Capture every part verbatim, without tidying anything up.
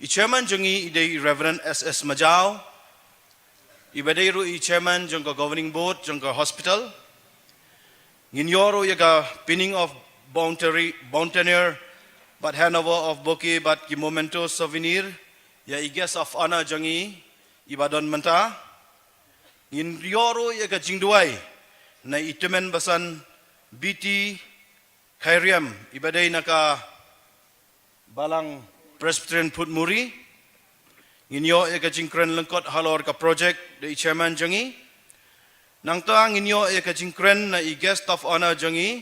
I chairman jong ngi i dei i Reverend S S Majaw, i ba dei ruh i chairman jong ka governing board jong ka hospital. Ngin ïoh ruh ïa ka pinning of boundary, boutonniere, bad handover of bouquet, bad ki memento souvenir ïa i guest of honor jong ngi i ba don mynta. Ngin ïoh ruh ïa ka jingduwai na i tymmen basan B T Khairiam, i ba dei na ka Balang Presbyterian Phutmuri. Ngin ïoh ïa ka jingkren lyngkot halor ka project da i chairman jong ngi. Nangta ngin ïoh ïa ka jingkren na i guest of honor jong ngi.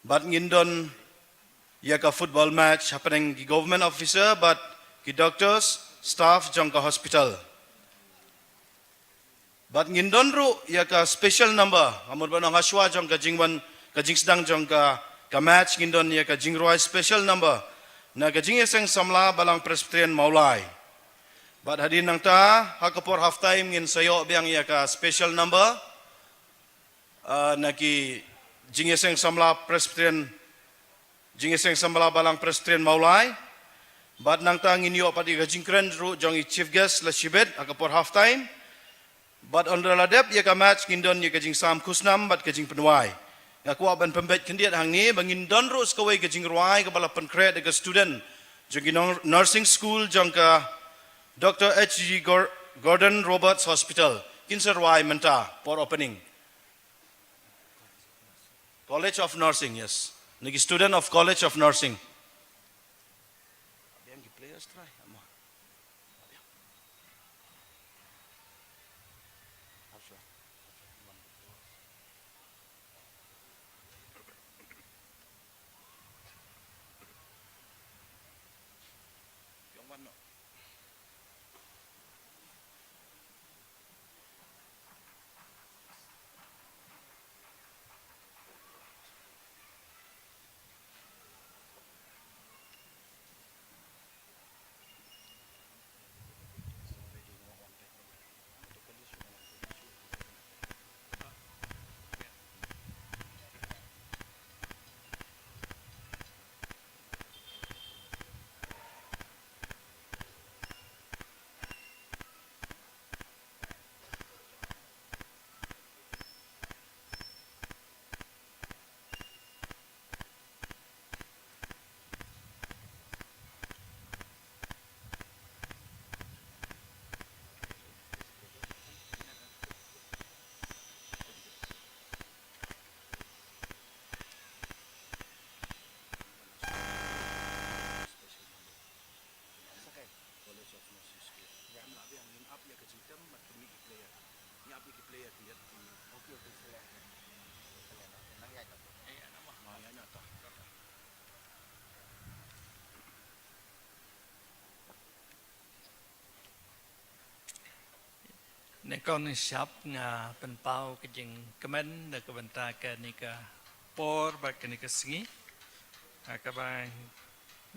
Bad ngin don ïa ka football match hapdeng ki government officer bad ki doctors, staff jong ka hospital. Bad ngin don ruh ïa ka special number, ha mut ban ong hashwa jong ka jingwan, ka jingsdang jong ka, ka match, ngin don ïa ka jingrwai special number na ka Jingïaseng Samla Balang Presbyterian Mawlai. Bad hadien nangta, ha ka por half time ngin sa ïoh biang ïa ka special number, ah, na ki Jingïaseng Samla Presbyterian, Jingïaseng Samla Balang Presbyterian Mawlai. Bad nangta ngin ïoh pat ïa ka jingkren ruh jong i chief guest la shibit ha ka por half time. Bad hynda la dep ïa ka match ngin don ïa ka jingsam khusnam bad ka jingpynwai. Nga kwah ban pynbeit khyndiat hangne ba ngin don ruh sa kawei ka jingrwai kaba la pynkhreh da ka student jong ki nong-, nursing school jong ka Doctor H G Gor-, Gordon Roberts Hospital. Kin sa rwai mynta por opening. College of Nursing, yes. Na ki student of College of Nursing. Nyngkong nyngshap nga pynpaw ka jingkmen na ka bynta kane ka por bad kane ka sngi. Ha kaba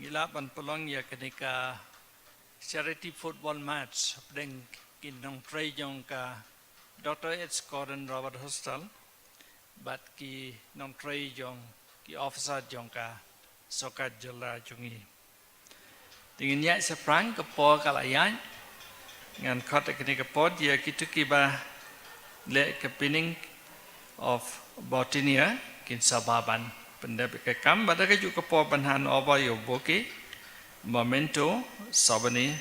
ngi lah ban pynlong ïa kane ka charity football match hapdeng ki nongtrei jong ka Doctor H Gordon Roberts Hospital bad ki nongtrei jong ki officer jong ka sorkar jylla jong ngi. Te ngin ïaid shaphrang, ka por ka la ïaid. Ngan khot ïa kane ka por ïa kito kiba leh ka pinning of boutonniere kin sa bha ban pyndep ïa ka kam, bad da kajuh ka por ban hand over ïa u bouquet, memento, souvenir,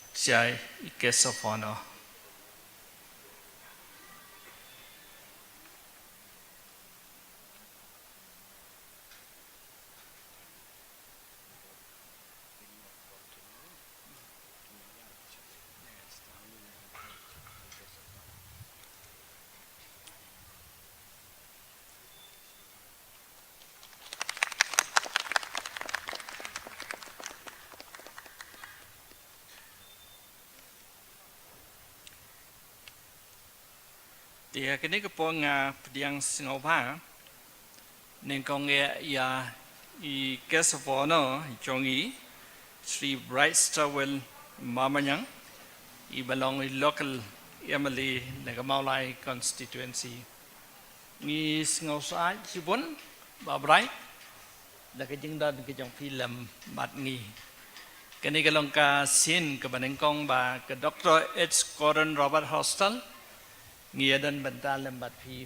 sha i guest of honor. Te ïa kane ka por nga pdiang sngewbha nyngkong eh ïa i guest of honor jong ngi, Shri Bright Starwell Mamanyang, i ba long i local M L A na ka Mawlai constituency. Ngi sngewsih shibun Bah Bright da ka jingdon ka jong phi lem bad ngi. Kane ka long ka sien kaba nyngkong ba ka Doctor H Gordon Roberts Hostel ngi ïa don bynta lem bad phi.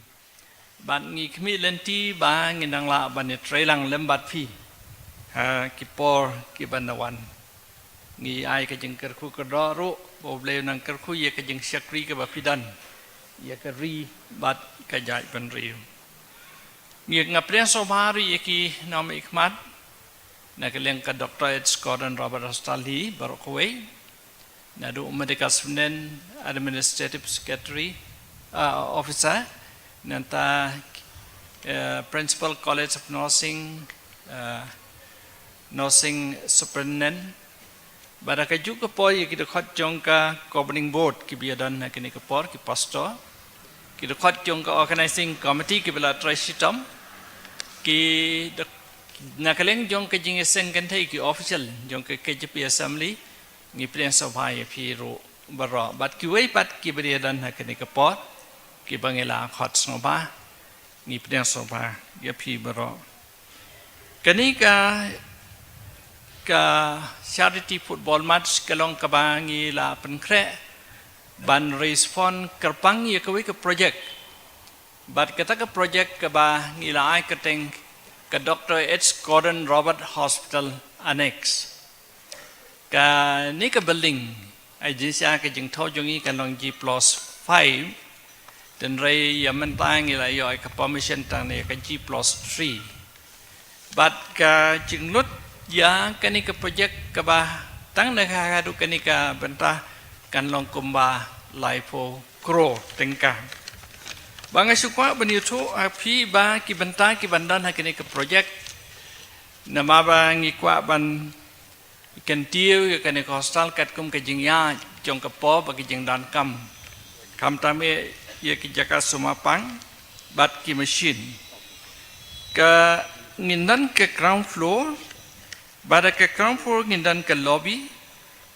Bad ngi khmih lynti ba ngin nang lah ban ïatreilang lem bad phi ha ki por kiban da wan. Ngi ai ka jingkyrkhu kyrdoh ruh ba U Blei un nang kyrkhu ïa ka jingshakri kaba phi don ïa ka ri bad ka jaitbynriew. Ngi, nga pdiang sngewbha ruh ïa ki nongmihkhmat na ka liang ka Doctor H Gordon Roberts Hostel hi baroh kawei, naduh Medical Superintendent, Administrative Secretary, ah, Officer, nangta, eh, Principal College of Nursing, eh, Nursing Superintendent, bad ha kajuh ka por ïa ki dkhot jong ka Governing Board kiba ïa don ha kane ka por, ki pastor, ki dkhot jong ka Organizing Committee kiba la trei shitom, ki dkhot na ka liang jong ka jingïaseng kynthei, ki official jong ka K J P Assembly, ngi pdiang sngewbha ïa phi ruh baroh. Bad kiwei pat kiba ïa don ha kane ka por kiba ngi la khot sngewbha, ngi pdiang sngewbha ïa phi baroh. Kane ka, ka charity football match ka long kaba ngi la pynkhreh ban raise fund kyrpang ïa kawei ka project. Bad kata ka project kaba ngi la ai kyrteng ka Doctor H Gordon Roberts Hostel Annex. Kane ka building, ai jingshisha ka jingthaw jong ngi ka long G plus five, hynrei ïa mynta ngi la ïoh ka permission tang ne ka G plus three. Bad ka jinglut ïa kane ka project kaba tang ne ka haduh kane ka bynta kan long kumba laiphew crore tyngka. Ba nga shu kwah ban ïathuh ha phi ba ki bynta kiban don ha kane ka project, namar ba ngi kwah ban kyntiew ïa kane ka hostel katkum ka jingïaid jong ka por bad ka jingdonkam, khamtam eh ïa ki jaka sumapang bad ki machine. Ka, ngin don ka ground floor, bad ha ka ground floor ngin don ka lobby,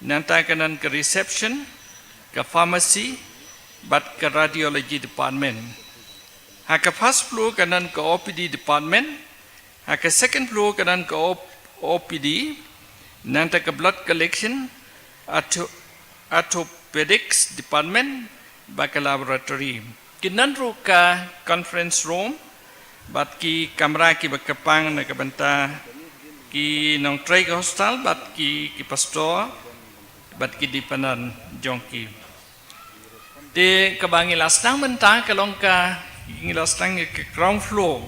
nangta ka don ka reception, ka pharmacy bad ka radiology department. Ha ka first floor ka don ka O P D department, ha ka second floor ka don ka O-, O P D, nangta ka blood collection, ortho-, orthopedics department bad ka laboratory. Kin don ruh ka conference room bad ki kamra kiba kyrpang na ka bynta ki nongtrei ka hostel bad ki, ki pastor bad ki dependent jong ki. Te kaba ngi la sdang mynta ka long ka, ngi la sdang ïa ka ground floor.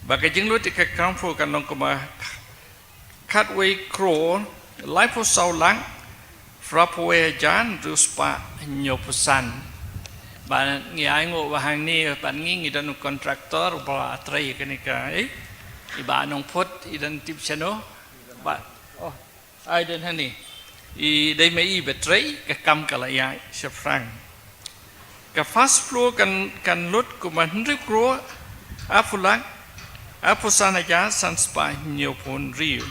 Ba ka jinglut ïa ka ground floor kan long kumba khatwei crore laiphew saw lak phraphew wei hajar hynriew spah hynñiewphew san. Ba ngi ainguh ba hangne bad ngi, ngi don u contractor uba la trei ïa kane ka, eh, i Bah Nongphut, i don tip shano. Ba, oh, ai don hangne. I dei ma i ba trei, ka kam ka la ïaid shaphrang. Ka first floor kan, kan lut kumba hynriew crore arphew lak arphew san hajar san spah hynñiewphew hynriew.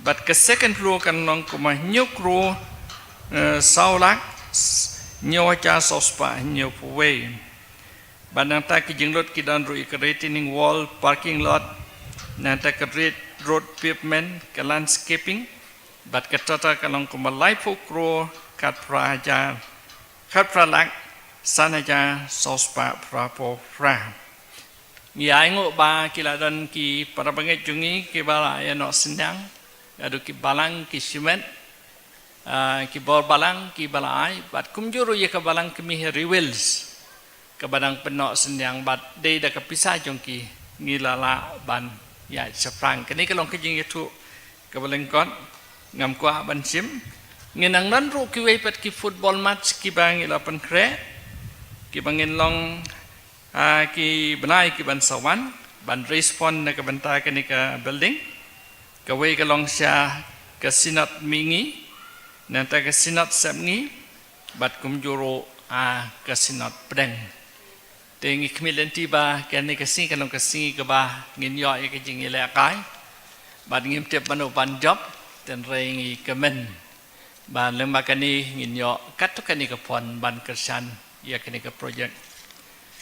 Bad ka second floor kan long kumba hynñiew crore, eh, saw lak, s-, hynñiew hajar saw spah hynñiewphew wei. Bad nangta ki jinglut ki don ruh ïa ka retaining wall, parking lot, nangta ka red road pavement, ka landscaping, bad ka total ka long kumba laiphew crore khatphra hajar, khatphra lak san hajar saw spah phraphew phra. Ngi ainguh ba ki la don ki para bangeit jong ngi kiba la ïa noh synñiang, haduh ki balang, ki shimet, ah, ki bor balang kiba la ai, bad kumjuh ruh ïa ka balang kmie ha Riew Hills kaba dang pynnoh synñiang bad dei da ka pisa jong ki ngi la lah ban ïaid shaphrang. Kane ka long ka jingïathuh kaba lyngkot, ngam kwah ban shim. Ngin nang don ruh kiwei pat ki football match kiba ngi la pynkhreh, kiba ngin long, ah, ki bnai kiban sa wan ban raise fund na ka bynta kane ka building. Kawei ka long sha ka Synod Mihngi, nangta ka Synod Sepngi, bad kumjuh ruh, ah, ka Synod Pdeng. Te ngi khmih lynti ba kane ka sngi kan long ka sngi kaba ngin ïoh ïa ka jingïalehkai. Bad ngim tip mano ban jop, hynrei ngi kmen ba lyngba kane ngin ïoh katto katne ka fund ban kyrshan ïa kane ka project.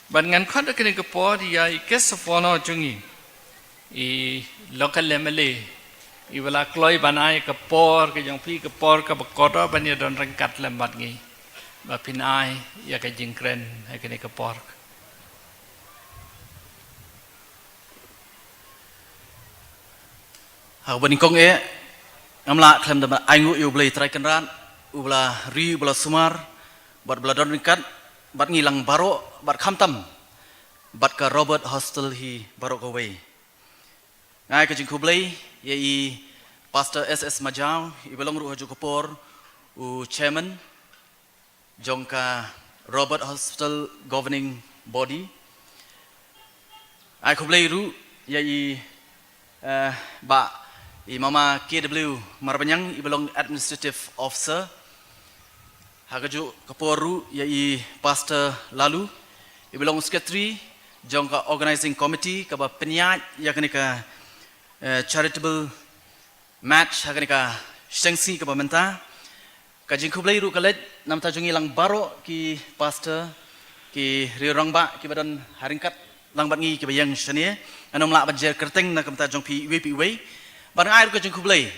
Bad ngan khot ïa kane ka por ïa i guest of honour jong ngi, i local M L A, Iba la kloi ban ai ka por ka jong phi, ka por kaba kordor ban ïa don ryngkat lem bad ngi, ba phin ai ïa ka jingkren ha kane ka por. Ha kaba nyngkong eh, ngam lah khlem da ai nguh ïa U Blei Trai Kynrad, uba la ri, uba la sumar, bad uba la don ryngkat bad ngi lang baroh, bad khamtam bad ka Robert Hostel hi baroh kawei. Nga ai ka jingkhublei ïa i Pastor S S Majaw, iba long ruh ha kajuh ka por u chairman jong ka Robert Hostel Governing Body. Ai khublei ruh ïa i, eh, Bah, i Mama K W Marbaniang, iba long Administrative Officer. Ha kajuh ka por ruh ïa i Pastor Lalu, iba long Secretary jong ka Organizing Committee kaba pynïaid ïa kane ka, eh, charitable match ha kane ka shiteng sngi kaba mynta. Ka jingkhublei ruh ka leit na ka bynta jong ngi lang baroh ki pastor, ki riew rangbah kiba don ha ryngkat lang bad ngi kiba ïeng shane. Ngan ym lah ban jer kyrteng na ka bynta jong phi iwei pa iwei. Bad nga ai ruh ka jingkhublei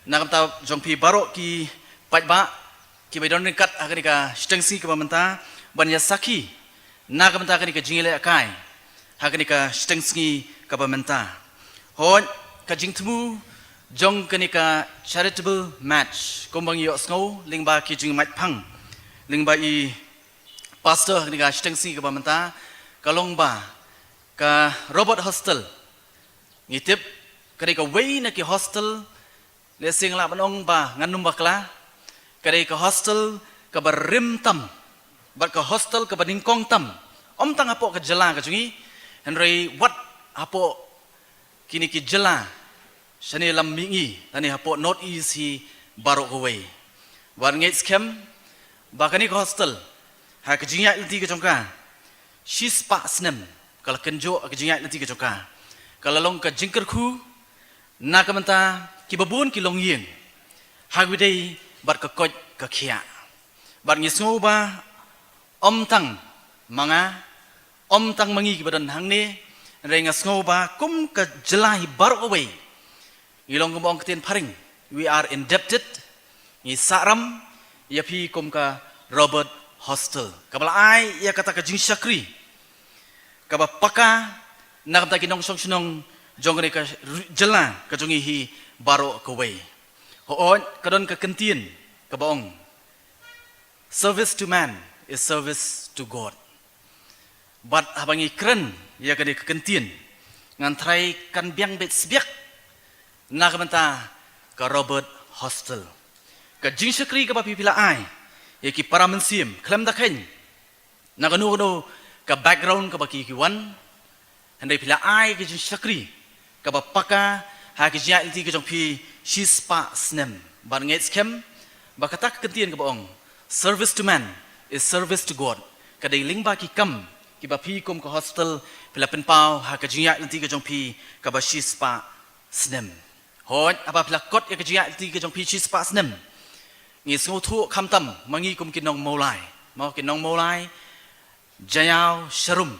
na ka bynta jong phi baroh ki paidbah kiba don ryngkat ha kane ka shiteng sngi kaba mynta ban ïa sakhi na ka bynta kane ka jingïalehkai ha kane ka shiteng sngi kaba mynta. Hooid, ka jingthmu jong kane ka charitable match, kumba ngi ïohsngew lyngba ki jingmait phang lyngba i pastor ha kane ka shiteng sngi kaba mynta, ka long ba ka Robert Hostel, ngi tip ka dei kawei na ki hostel, lehse nga lah ban ong ba ngan ym bakla, ka dei ka hostel kaba rim tam bad ka hostel kaba nyngkong tam, ym tang hapoh ka jylla ka jong ngi, hynrei wat hapoh kine ki jylla shane lam mihngi, lane hapoh North East hi baroh kawei. Wat ngeit skhem ba kane ka hostel, ha ka jingïaid lynti ka jong ka, shispah snem ka la kynjoh ha ka jingïaid lynti ka jong ka. Ka la long ka jingkyrkhu na ka bynta kiba bun ki longïing ha kaba ïadei bad ka koit ka khiah. Bad ngi sngew ba ym tang ma nga, ym tang ma ngi kiba don hangne, hynrei nga sngew ba kum ka jylla hi baroh kawei, ngi long kumba ong ka ktien phareng, we are indebted, ngi sahram ïa phi kum ka Robert Hostel, kaba la ai ïa kata ka jingshakri kaba paka na ka bynta ki nongshong shnong jong kane ka ri-, jylla ka jong ngi hi baroh kawei. Hooid, ka don ka kyntien kaba ong, "Service to man is service to God." Bad haba ngi kren ïa kane ka kyntien, ngan tharai kan biang beit sbiak na ka bynta ka Robert Hostel. Ka jingshakri kaba phi, phi la ai ïa ki para mynsiem, khlem da kheiñ na kano kano ka background kaba ki, ki wan, hynrei phi la ai ka jingshakri kaba paka ha ka jingïaid lynti ka jong phi shispah snem. Bad ngeit skhem ba kata ka kyntien kaba ong, "Service to man is service to God," ka dei lyngba ki kam kiba phi kum ka hostel phi la pynpaw ha ka jingïaid lynti ka jong phi kaba shispah snem. Hooid, haba phi la kot ïa ka jingïaid lynti ka jong phi shispah snem, ngi sngewthuh khamtam ma ngi kum ki nong Mawlai, ma ki nong Mawlai, Jaïaw, Sharum.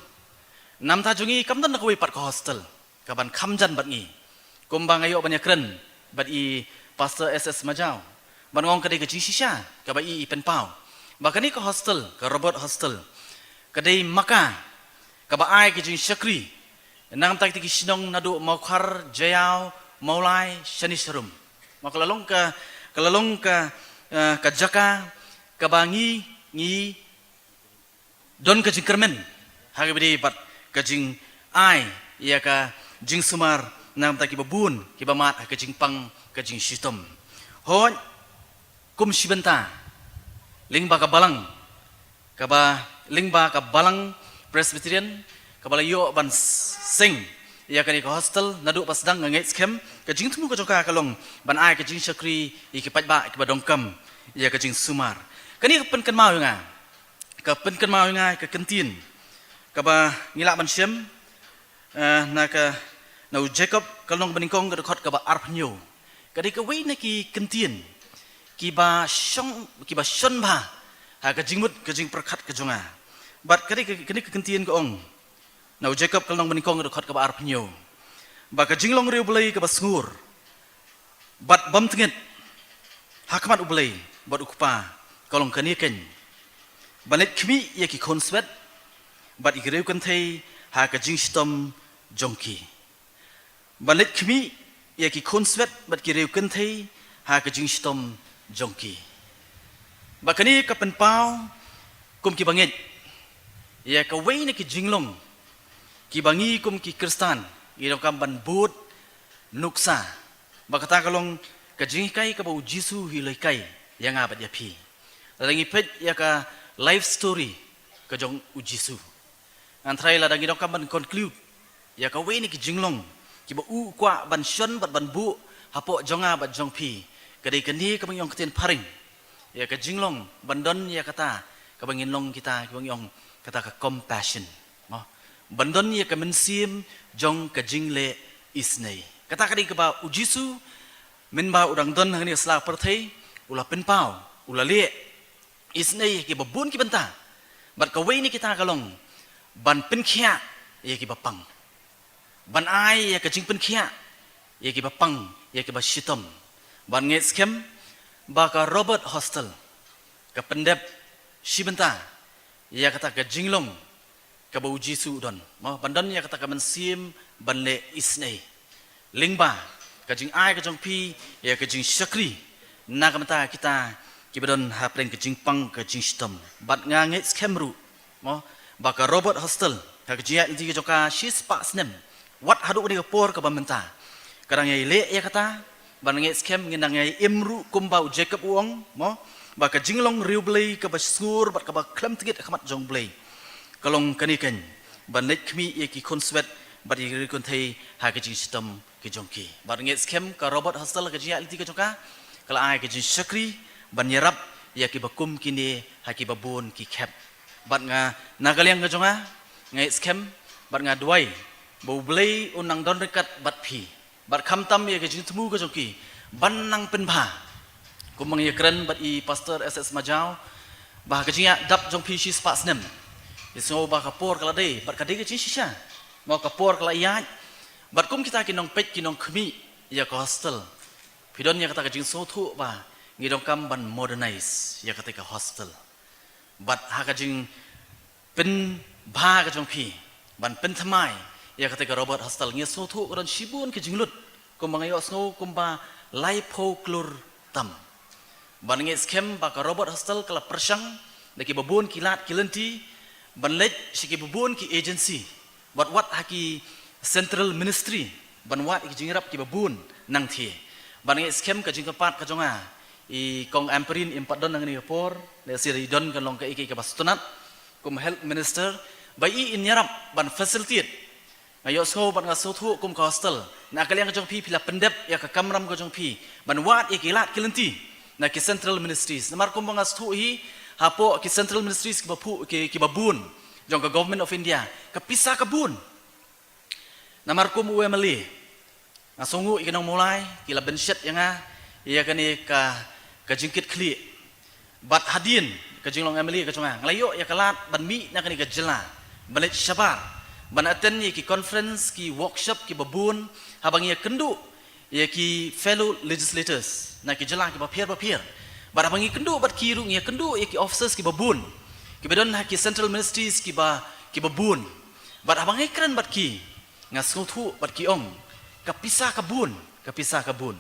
Na ka bynta jong ngi kam don na kawei pat ka hostel kaban kham jan bad ngi. Kumba nga ïoh ban ïakren bad i Pastor S S Majaw, ban ong ka dei ka jingshisha kaba i, i pynpaw ba kane ka hostel, ka Robert Hostel, ka dei ma ka kaba ai ka jingshakri na ka bynta kita ki shnong naduh Mawkhar, Jaïaw, Mawlai shane Sharum. Ma ka la long ka, ka la long ka, eh, ka jaka kaba ngi, ngi don ka jingkyrmen ha kaba ïadei bad ka jingai ïa ka jingsumar na ka bynta kiba bun kiba mad ha ka jingpang ka jingshitom. Hooid, kum shi bynta lyngba ka balang, kaba lyngba ka balang Presbyterian kaba la ïoh ban s-, seng ïa kane ka hostel naduh ba sdang, nga ngeit skhem ka jingthmu ka jong ka ka long ban ai ka jingshakri ïa ki paidbah kiba donkam ïa ka jingsumar. Kane ka pynkynmaw ïa nga, ka pynkynmaw ïa nga ka kyntien kaba ngi lah ban shem, eh, na ka, na u Jakob ka lynnong banyngkong ka dkhot kaba arphew hynñiew. Ka dei kawei na ki kyntien kiba shong, kiba shon bha ha ka jingmut ka jingpyrkhat ka jong nga. Bad ka dei ka, kane ka kyntien ka ong, na u Jakob ka lynnong banyngkong ka dkhot kaba arphew hynñiew, ba ka jinglong riewblei kaba sngur Bad bym tngit ha khmat U Blei bad U Kpa ka long kane kein, ban leit khmih ïa ki khun swet bad ïa ki riew kynthei ha ka jingshitom jong ki. Ban leit khmih ïa ki khun swet bad ki riew kynthei ha ka jingshitom jong ki. Ba kane ka pynpaw kum ki bangeit ïa kawei na ki jinglong kiba ngi kum ki Khristan ngi donkam ban bud nuksa. Ba kata ka long ka jinghikai kaba U Jisu u la hikai ïa nga bad ïa phi. Lada ngi peit ïa ka life story ka jong U Jisu, ngan tharai lada ngi donkam ban conclude ïa kawei na ki jinglong kiba u kwah ban shon bad ban buh hapoh jong nga bad jong phi, ka dei kane kaba ngi ong ka ktien phareng, ïa ka jinglong ban don ïa kata kaba ngin long kita kiba ngi ong kata ka compassion. Mo? Ban don ïa ka mynsiem jong ka jingleh isynei. Kata ka dei kaba U Jisu, mynba u dang don hangne ha sla pyrthei, u la pynpaw, u la leh isynei ïa kiba bun ki bynta. Bad kawei na kita ka long ban pynkhiah ïa kiba pang, ban ai ïa ka jingpynkhiah ïa kiba pang, ïa kiba shitom. Bad ngi ngeit skhem ba ka Robert Hostel ka pyndep shi bynta ïa kata ka jinglong kaba U Jisu u don. Mo, ban don ïa kata ka mynsiem ban leh isynei lyngba ka jingai ka jong phi ïa ka jingshakri na ka bynta kita kiba don hapdeng ka jingpang ka jingshitom. Bad nga ngeit skhem ruh, mo, ba ka Robert Hostel ha ka jingïaid lynti ka jong ka shispah snem wat haduh kane ka por kaba mynta ka dang ïai leh ïa kata. Bad nga ngeit skhem ngin dang ïai im ruh kumba u Jacob u ong, mo, ba ka jinglong riewblei kaba sngur bad kaba khlem tngit ha khmat jong U Blei ka long kane kein, ban leit khmih ïa ki khun swet bad ïa ki riew kynthei ha ka jingshitom ka jong ki. Bad nga ngeit skhem ka Robert Hostel ha ka jingïaid lynti ka jong ka ka la ai ka jingshakri ban ïarap ïa kiba kum kine ha kiba bun ki khep. Bad nga, na ka liang ka jong nga, nga ngeit skhem bad nga duwai ba U Blei un nang don ryngkat bad phi. Bad khamtam ïa ka jingthmu ka jong ki ban nang pynbha. Kumba ngi ïakren bad i Pastor S S Majaw, ba ha ka jingïadap jong phi shispah snem, i sngew ba ka por ka la dei bad ka dei ka jingshisha, mo, ka por ka la ïaid. Bad kum kita ki nongpeit ki nongkhmih ïa ka hostel, phi don ïa kata ka jingsngewthuh ba ngi donkam ban modernize ïa kata ka hostel. Bad ha ka jingpynbha ka jong phi ban pynthymmai ïa kata ka Robert Hostel, ngi sngewthuh ka don shibun ka jinglut, kumba nga ïohsngew kumba laiphew klur tam. Bad nga ngeit skhem ba ka Robert Hostel ka la pyrshang da kiba bun ki lad ki lynti ban leit sha kiba bun ki agency, wat wat ha ki central ministry ban wad ïa ki jingïarap kiba bun nangthie. Bad nga ngeit skhem ka jingkyrpad ka jong nga, i Kong Ampareen im pat don hangne ha ka por, lehse i don kan long kaei kaei kaba sngewtynnat kum health minister, ba i in ïarap ban facilitate. Nga ïohsngew bad nga sngewthuh kum ka hostel, na ka liang ka jong phi, phi la pyndep ïa ka kamram ka jong phi ban wad ïa ki lad ki lynti na ki central ministries. Namar kumba nga sngewthuh hi, hapoh ki central ministries kiba phu-, ki, kiba bun jong ka Government of India, ka pisa ka bun. Namar kum u M L A, nga sngewnguh ïa ki nong Mawlai ki la bynshet ïa nga ïa kane ka, ka jingkit khlieh. Bad hadien ka jinglong M L A ka jong nga, nga la ïoh ïa ka lad ban mih na kane ka jylla ban leit shabar ban attend ïa ki conference, ki workshop kiba bun, haba ngi ïakynduh ïa ki fellow legislators na ki jylla kiba pher ba pher. Bad haba ngi kynduh bad ki ruh, ngi ïakynduh ïa ki officers kiba bun kiba don ha ki central ministries kiba, kiba bun. Bad haba ngi kren bad ki, nga sngewthuh bad ki ong, ka pisa ka bun, ka pisa ka bun.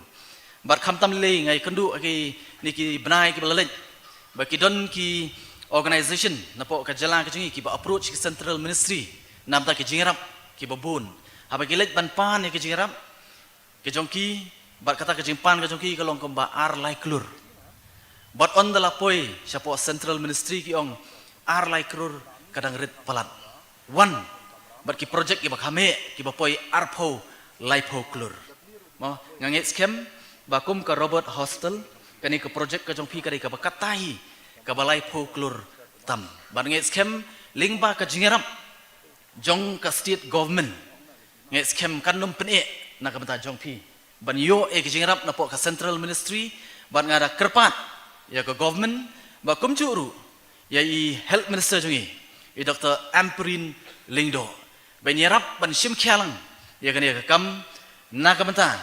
Bad khamtam lei, nga ïakynduh ha kine ki bnai kiba la leit ba ki don ki organization napoh ka jylla ka jong ngi kiba approach ki central ministry namar ki jingïarap kiba bun. Haba ki leit ban pan ïa ki jingïarap ka jong ki, bad kata ka jingpan ka jong ki ka long kumba ar lai klur. Bad ynda la poi shapoh central ministry ki ong ar lai klur ka dang rit palat. Wan bad ki project kiba kham heh kiba poi arphew laiphew klur. Mo, nga ngeit skhem ba kum ka Robert Hostel, kane ka project ka jong phi ka dei kaba kata hi kaba laiphew klur tam. Bad nga ngeit skhem lyngba ka jingïarap jong ka state government, nga ngeit skhem kan nym pyneh na ka bynta jong phi ban ïoh ïa ka jingïarap napoh ka central ministry. Bad nga da kyrpad ïa ka government ba kumjuh ruh ïa i health minister jong ngi, i Doctor Ampareen Lyngdoh, ban ïarap ban shim khia lang ïa kane ka kam na ka bynta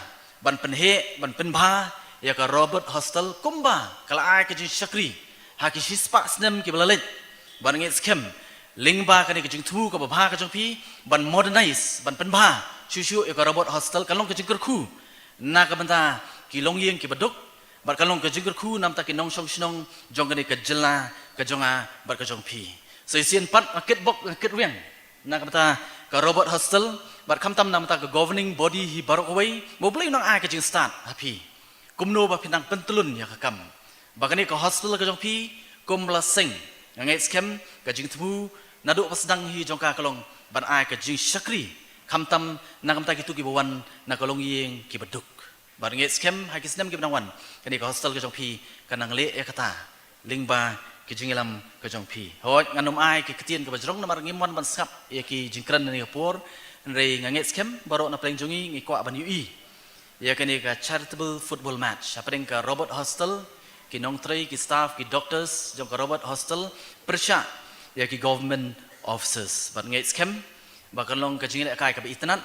ban pynheh, ban pynbha ïa ka Robert Hostel kumba ka la ai ka jingshakri ha ki shispah snem kiba la leit. Bad nga ngeit skhem lyngba kane ka jingthmu kaba bha ka jong phi ban modernize, ban pynbha shuh shuh ïa ka Robert Hostel, kan long ka jingkyrkhu na ka bynta ki longïing kiba duk, bad kan long ka jingkyrkhu na ka bynta ki nongshong shnong jong kane ka jylla ka jong nga bad ka jong phi. Sa shisien pat nga kitbok, nga kitrwiang na ka bynta ka Robert Hostel, bad khamtam na ka bynta ka governing body hi baroh kawei, ba U Blei un nang ai ka jingstad ha phi kumno ba phin nang pyntlun ïa ka kam ba kane ka hostel ka jong phi kumba la seng. Nga ngeit skhem ka jingthmu naduh ba sdang hi jong ka ka long ban ai ka jingshakri khamtam na ka bynta kito kiba wan na ka longïing kiba duk. Bad nga ngeit skhem ha ki snem kiba nang wan, kane ka hostel ka jong phi kan nang leh ïa kata lyngba ki jingïalam ka jong phi. Hooid, ngan ym ai ki ktien kaba jrong namar ngim wan ban sngap ïa ki jingkren ha kane ka por. Hynrei nga ngeit skhem baroh na pdeng jong ngi ngi kwah ban ïohi ïa kane ka charitable football match hapdeng ka Robert Hostel, ki nongtrei, ki staff, ki doctors jong ka Robert Hostel pyrshah ïa ki government officers. Bad nga ngeit skhem ba kan long ka jingïalehkai kaba itynnad.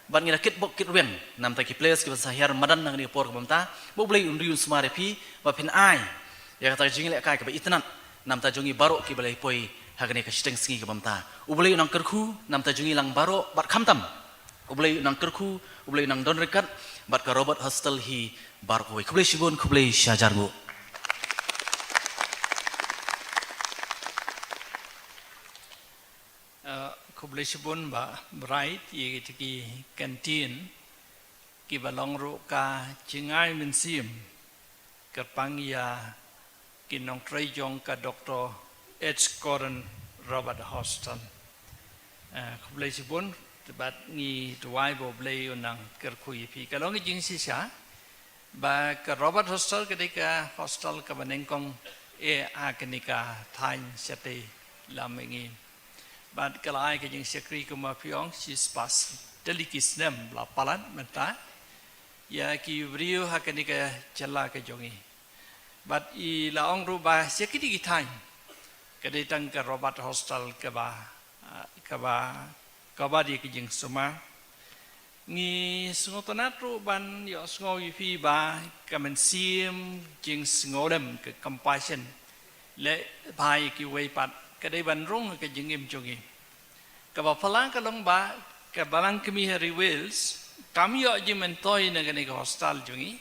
Bad ngi la kitbok kitrwiang na ka bynta ki players kiba sa hiar madan ha kane ka por kaba mynta, ba U Blei un ri un sumar ïa phi ba phin ai ïa kata ka jingïalehkai kaba itynnad na ka bynta jong ngi baroh kiba la ïa poi ha kane ka shiteng sngi kaba mynta. U Blei un nang kyrkhu na ka bynta jong ngi lang baroh bad khamtam U Blei un nang kyrkhu, U Blei un nang don ryngkat bad ka Robert Hostel hi baroh kawei. Khublei shibun, khublei shihajar nguh. Uh, khublei shibun Bah Bright ïa kita ki kyntien kiba long ruh ka jingai mynsiem kyrpang ïa ki nongtrei jong ka Doctor H Gordon Robert Hostel. Uh, khublei shibun, te bad ngi duwai ba U Blei un nang kyrkhu ïa phi. Ka long ka jingshisha ba ka Robert Hostel ka dei ka hostel kaba nyngkong eh ha kane ka thaiñ shatei lam mihngi. Bad ka la ai ka jingshakri kumba phi ong shispah tylli ki snem la palat mynta ïa ki briew ha kane ka jylla ka jong ngi. Bad i la ong ruh ba sha kine ki thaiñ ka dei tang ka Robert Hostel kaba, ah, kaba, kaba dei ka jingsumar. Ngi sngewtynnat ruh ban ïohsngew ïa phi ba ka mynsiem jingsngewlem, ka compassion, leh bha ïa kiwei pat ka dei ban rung ha ka jingim jong ngi. Kaba phylla ka long ba ka Balang Kmie ha ri Wales kam ïoh jingmyntoi na kane ka hostel jong ngi.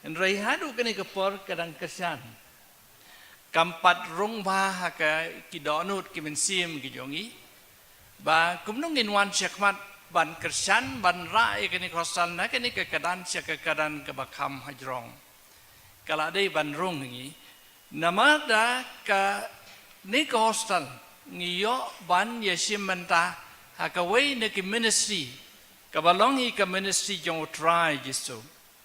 Hynrei haduh kane ka por ka dang kyrshan. Kam pat rung bha ha ka, ki dohnud ki mynsiem ki jong ngi ba kumno ngin wan shakhmat ban kyrshan, ban rah ïa kane ka hostel na kane ka kyrdan sha ka kyrdan kaba kham hajrong. Ka la dei ban rung ha ngi namar da kane ka hostel ngi ïoh ban ïashim bynta ha kawei na ki ministry kaba long hi ka ministry jong U Trai Jisu.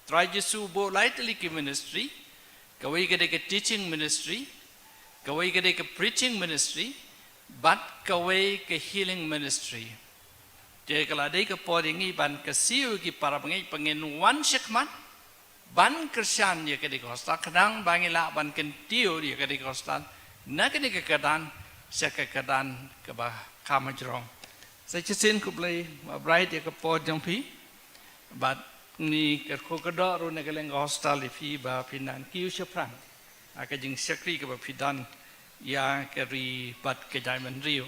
Trai Jisu u buh lai tylli ki ministry, kawei ka dei ka teaching ministry, kawei ka dei ka preaching ministry, bad kawei ka healing ministry. Te ka la dei ka por ïa ngi ban kyrsiew ïa ki para bangeit ba ngin wan shakhmat ban kyrshan ïa kane ka hostel, khnang ba ngin lah ban kyntiew ïa kane ka hostel na kane ka kyrdan sha ka kyrdan kaba kham hajrong. Sa shisien khublei Bah Bright ïa ka por jong phi. Bad ngi kyrkhu kyrdoh ruh na ka liang ka hostel ïa phi ba phi nang kiew shaphrang ha ka jingshakri kaba phi don ïa ka ri bad ka jaitbynriew.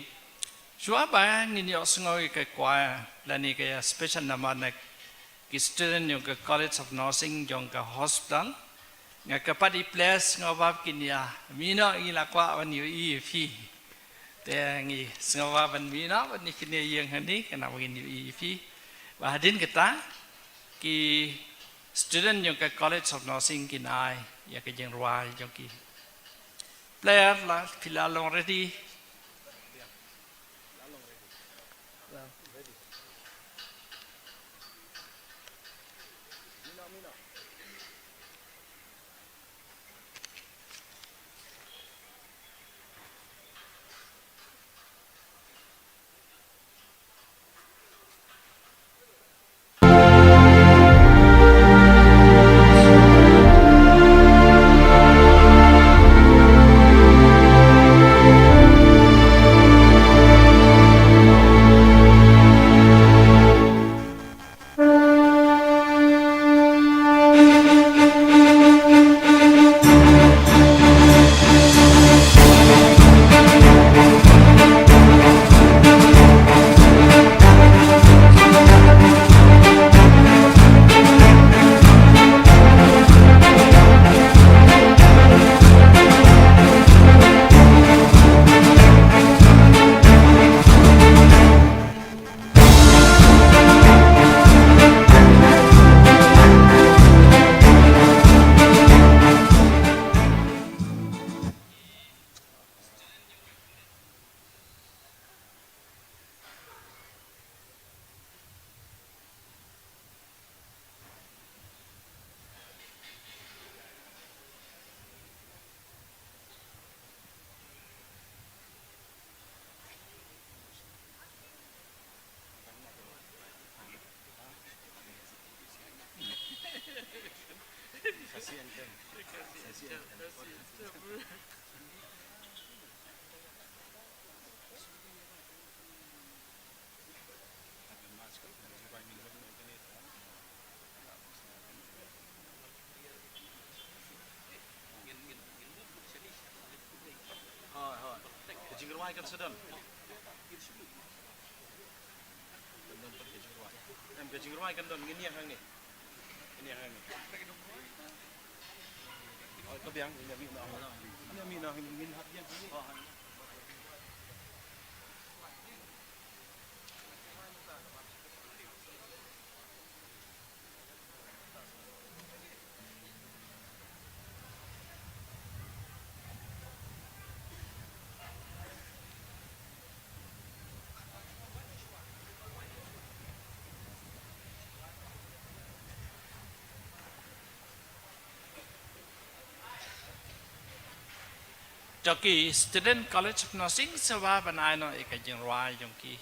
Shuwa ba ngin ïohsngew ïa ka choir lane ka special number na ki student jong ka College of Nursing jong ka hospital, nga kyrpad ïa ki players sngewbha kin ïa mih noh, ngi la kwah ban ïohi ïa phi. Te ngi sngewbha ban mih noh, ban ïa kine ïeng hangne, khnang ba ngin ïohi ïa phi. Bad hadien kata, ki student jong ka College of Nursing kin ai ïa ka jingrwai jong ki. Player, la phi la long ready? Hooid, hooid. Ka jingrwai kan sa don. Kan don pat ka jingrwai. Em, ka jingrwai kan don, ngin ïa hangne. Ngin ïa hangne. Hooid, ka biang, ngin ïa mih noh. Ngin ïa mih noh, ngin hap ïa hangne. To ki student College of Nursing, sngewbha ban ai noh ïa ka jingrwai jong ki.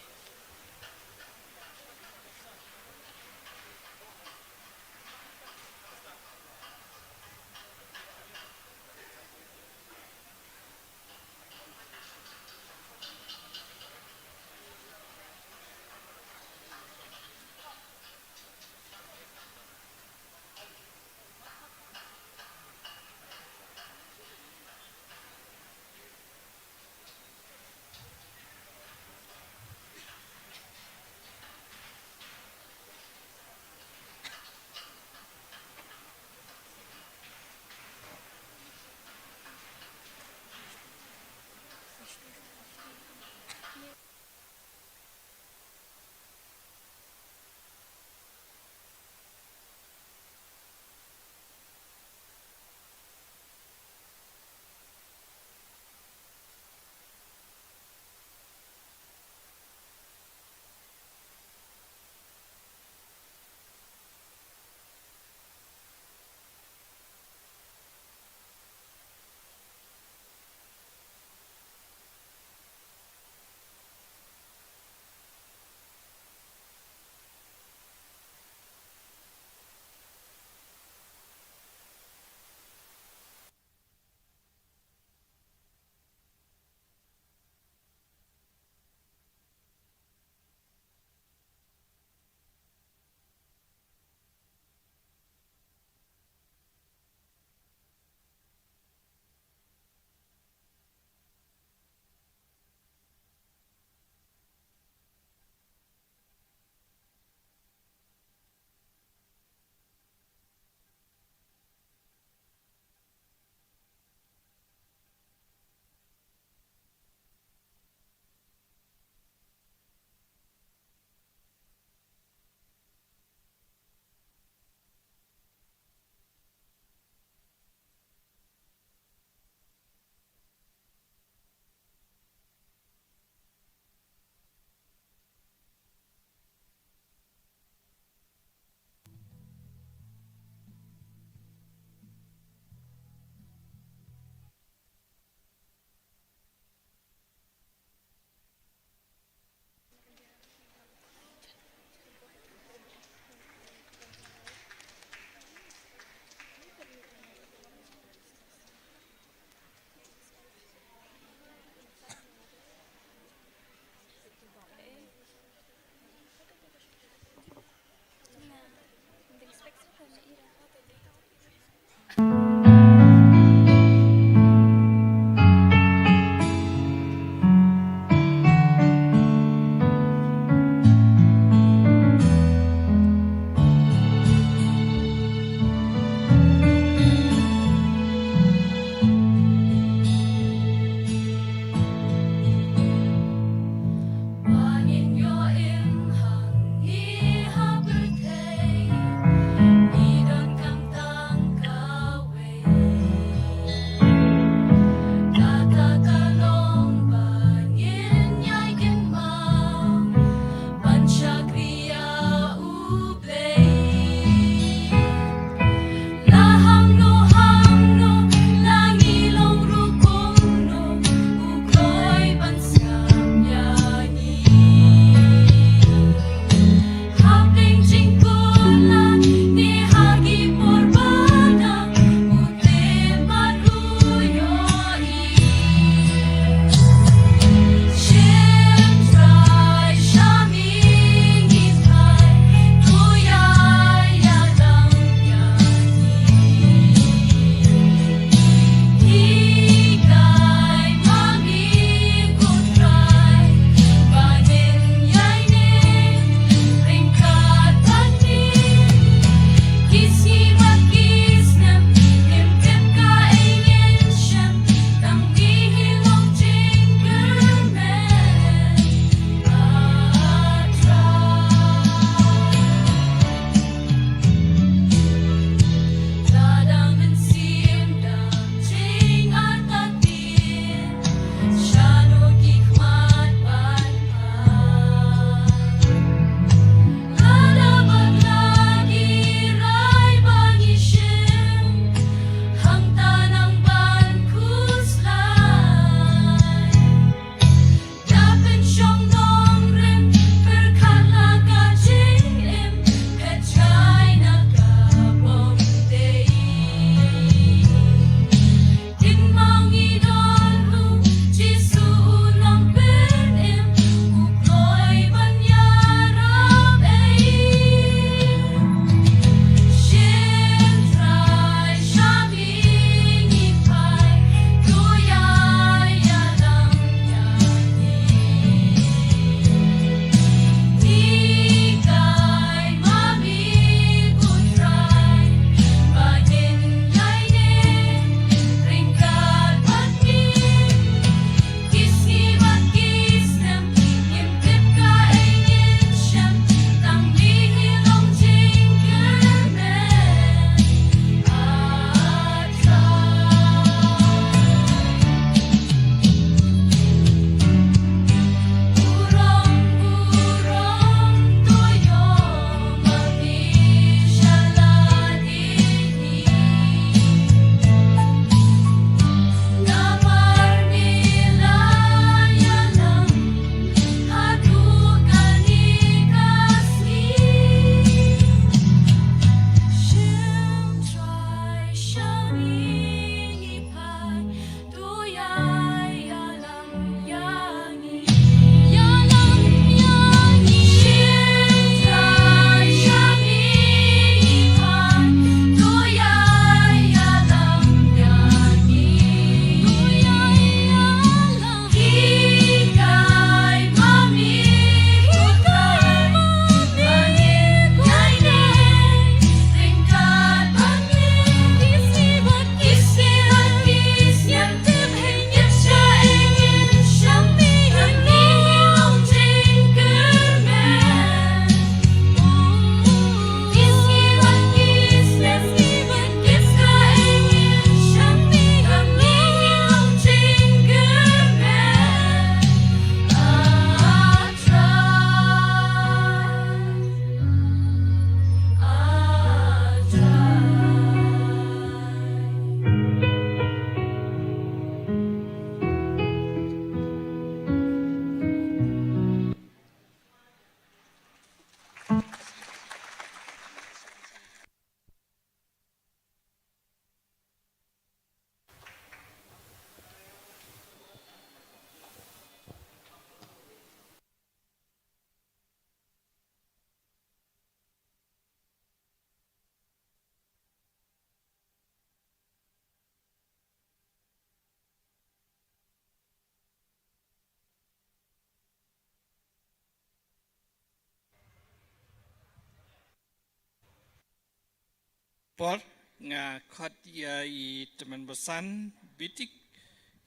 Por nga khot ïa i tymmen basan Bitik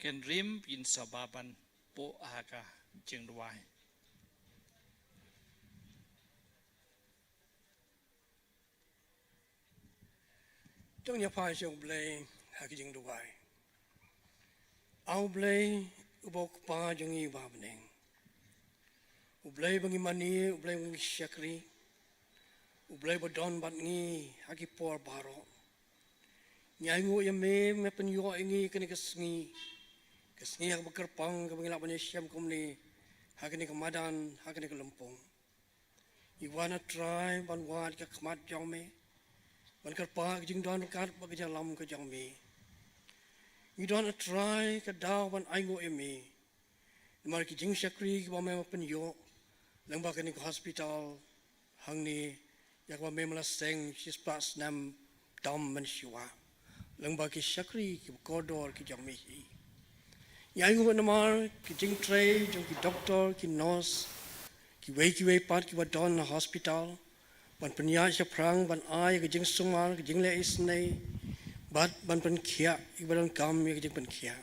Kenrim, ïn sa ba ban buh ha ka jingduwai. Jong ïa pha jong Blei ha ka jingduwai. Aw Blei, uba u Kpa jong ngi ba ha bneng. U Blei ba ngi mane, U Blei ba ngi shakri. U Blei ba don bad ngi ha ki por baroh. Ngi ainguh ïa me, me pynïoh ïa ngi kane ka sngi. Ka sngi ha kaba kyrpang kaba ngi lah ban ïashem kumne ha kane ka madan, ha kane ka lympung. Ngi wan A Trai ban wad ka khmat jong me, ban kyrpad ka jingdon ryngkat bad ka jingïalam ka jong me. Ngi don A Trai ka daw ban ainguh ïa me. Namar ki jingshakri kiba me pynïoh lyngba kane ka hospital hangne, ïa kaba me la seng shispah snem tam mynshuwa lyngba ki shakri kiba kordor ki jong me hi. Ngi ainguh namar ki jingtrei jong ki doktor, ki nurse, kiwei kiwei pat kiba don ha hospital, ban pynïaid shaphrang, ban ai ka jingsumar, ka jingleh isynei, bad ban pynkhiah ïa kiba donkam ïa ka jingpynkhiah.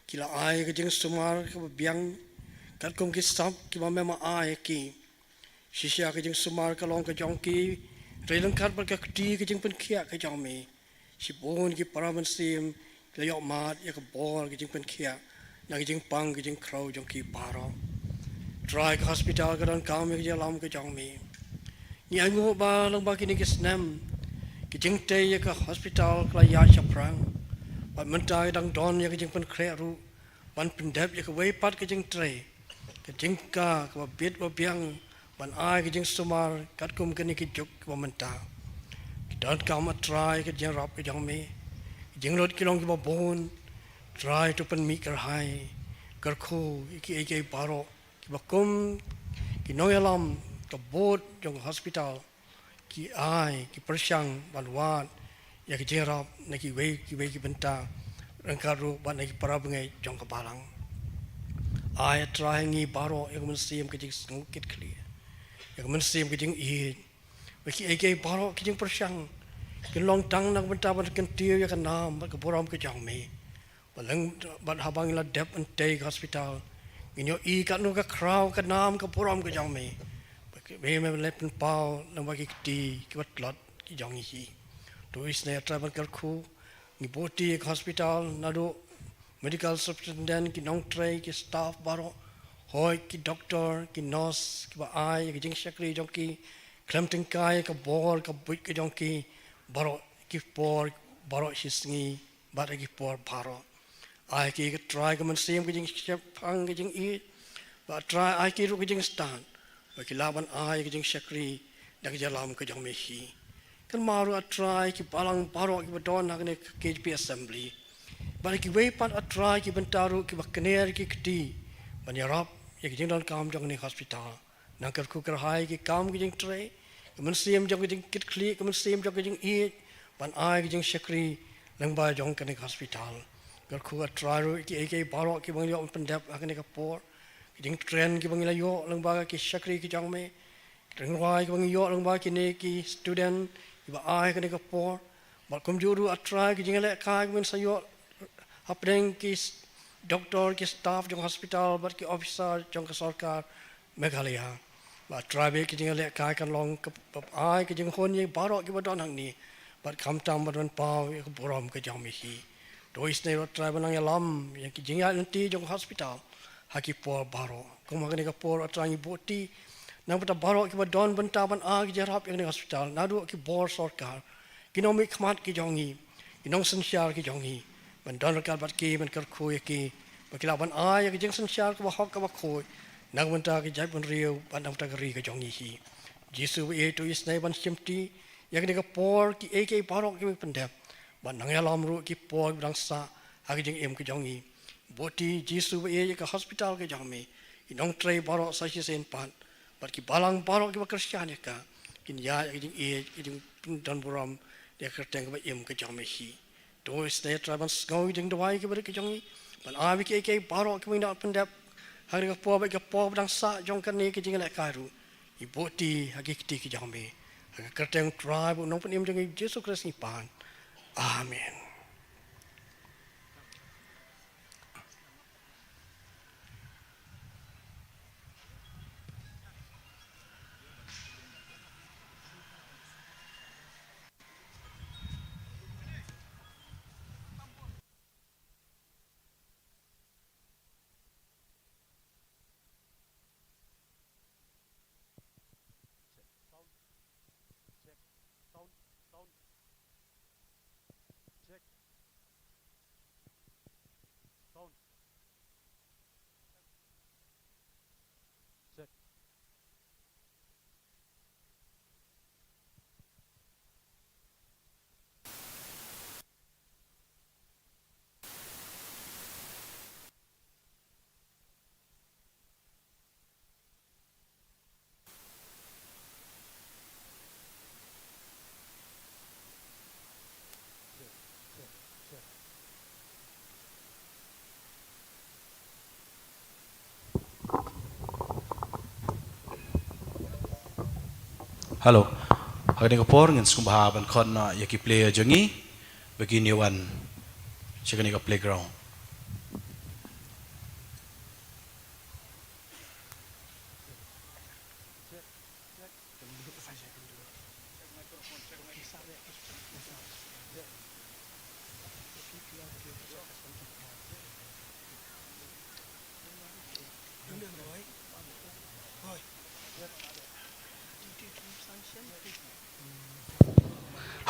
Ki la ai ka jingsumar kaba biang katkum ki sap kiba me ma ai ki. Shisha ka jingsumar ka long ka jong ki, hynrei ryngkat bad ka kti ka jingpynkhiah ka jong me, shibun ki para mynsiem ki la ïoh mad ïa ka bor ka jingpynkhiah na ka jingpang ka jingkhrew jong ki baroh. Trai, ka hospital ka donkam ïa ka jingïalam ka jong me. Ngi ainguh ba lyngba kine ki snem, ka jingtei ïa ka hospital ka la ïaid shaphrang, bad mynta ka dang don ïa ka jingpynkhreh ruh ban pyndep ïa kawei pat ka jingtrei, ka jingkha kaba bit ba biang, ban ai ka jingsumar katkum kine ki juk kiba mynta. Ki donkam, A Trai, ka jingïarap ka jong me. Ki jinglut ki long kiba bun. Trai, to pynmih kyrhai, kyrkhu ïa kiei kiei baroh kiba kum ki nongïalam ka board jong ka hospital ki ai, ki pyrshang ban wad ïa ka jingïarap na kiwei kiwei ki bynta, ryngkat ruh bad na ki para bangeit jong ka balang. Ai, A Trai, ha ngi baroh ïa ka mynsiem ka jingsngewkitkhlieh, ïa ka mynsiem ka jingïeit, ba kiei kiei baroh ki jingpyrshang kin long tang na ka bynta ban kyntiew ïa ka nam bad ka burom ka jong me. Ba leng, bad haba ngi la dep hangtei ka hospital, ngin ïohi katno ka khraw ka nam ka burom ka jong me, ba ki, me, me la pynpaw lyngba ki kti kiba tlot ki jong ngi hi. To isynei, A Trai, ban kyrkhu. Ngi buh kti ïa ka hospital, naduh medical superintendent, ki nongtrei, ki staff baroh, hooid ki doktor, ki nurse kiba ai ïa ka jingshakri jong ki khlem tyngkai ïa ka bor ka buit ka jong ki baroh ki por, baroh shi sngi bad ha ki por baroh. Ai ki, A Trai, ka mynsiem ka jingshemphang ka jingïeit, bad A Trai, ai ki ruh ka jingstad ba ki lah ban ai ka jingshakri da ka jingïalam ka jong me hi. Kynmaw ruh, A Trai, ki balang baroh kiba don ha kane ka K J P Assembly, bad kiwei pat, A Trai, ki bynta ruh kiba kner ki kti ban ïarap ïa ka jingdonkam jong kane ka hospital. Nang kyrkhu kyrhai ki kam ki jingtrei, ka mynsiem jong ka jingkitkhlieh, ka mynsiem jong ka jingïeit, ban ai ka jingshakri lyngba jong kane ka hospital. Kyrkhu, A Trai, ruh ïa kiei kiei baroh kiba ngi la ïoh pyndep ha kane ka por, ki jingkren kiba ngi la ïoh lyngba ki shakri ki jong me, ki jingrwai kiba ngi ïoh lyngba kine ki student kiba ai ha kane ka por, bad kumjuh ruh, A Trai, ki jingïalehkai kiba ngin sa ïoh hapdeng ki s-, doktor, ki staff jong hospital bad ki officer jong ka sorkar Meghalaya. Bad A Trai, ba ki jingïalehkai kan long kaba ai ka jinghun ïa baroh kiba don hangne, bad khamtam ban pynpaw ïa ka burom ka jong me hi. To isynei ruh, A Trai, ban nang ïalam ïa ki jingïaid lynti jong ka hospital ha ki por baroh. Kum ha kane ka por, A Trai, ngi buh kti na ka bynta baroh kiba don bynta ban ai ka jingïarap ïa kane ka hospital, naduh ki bor sorkar, ki nongmihkhmat ki jong ngi, ki nongsynshar ki jong ngi, ban don ryngkat bad ki, ban kyrkhu ïa ki, ba ki lah ban ai ïa ka jingsynshar kaba hok kaba khuid na ka bynta ka jaitbynriew bad na ka bynta ka ri ka jong ngi hi. Jisu ba ïeit, to isynei ban shimti ïa kane ka por, kiei kiei baroh kiba ngi pyndep, bad nang ïalam ruh ki por kiba dang sah ha ka jingim ka jong ngi. Buh kti, Jisu ba ïeit, ïa ka hospital ka jong me, ki nongtrei baroh sa shisien pat, bad ki balang baroh kiba kyrshan ïa ka, kin ïaid ha ka jingïeit, ka jingpyndonburom ïa ka kyrteng kaba im ka jong me hi. To isynei, A Trai, ban sngew ïa ki jingduwai kiba rit ki jong ngi, ban ai ba kiei kiei baroh kiba ngi nang pyndep ha kane ka por, bad ka por ba dang sah jong kane ka jingïalehkai ruh, ngi buh kti ha ki kti ki jong me. Ha ka kyrteng U Trai bad U Nongpynim jong ngi Jisu Khrist ngi pan. Amen. Hello. Ha kane ka por ngin sngewbha ban khot noh ïa ki player jong ngi ba kin ïa wan sha kane ka playground.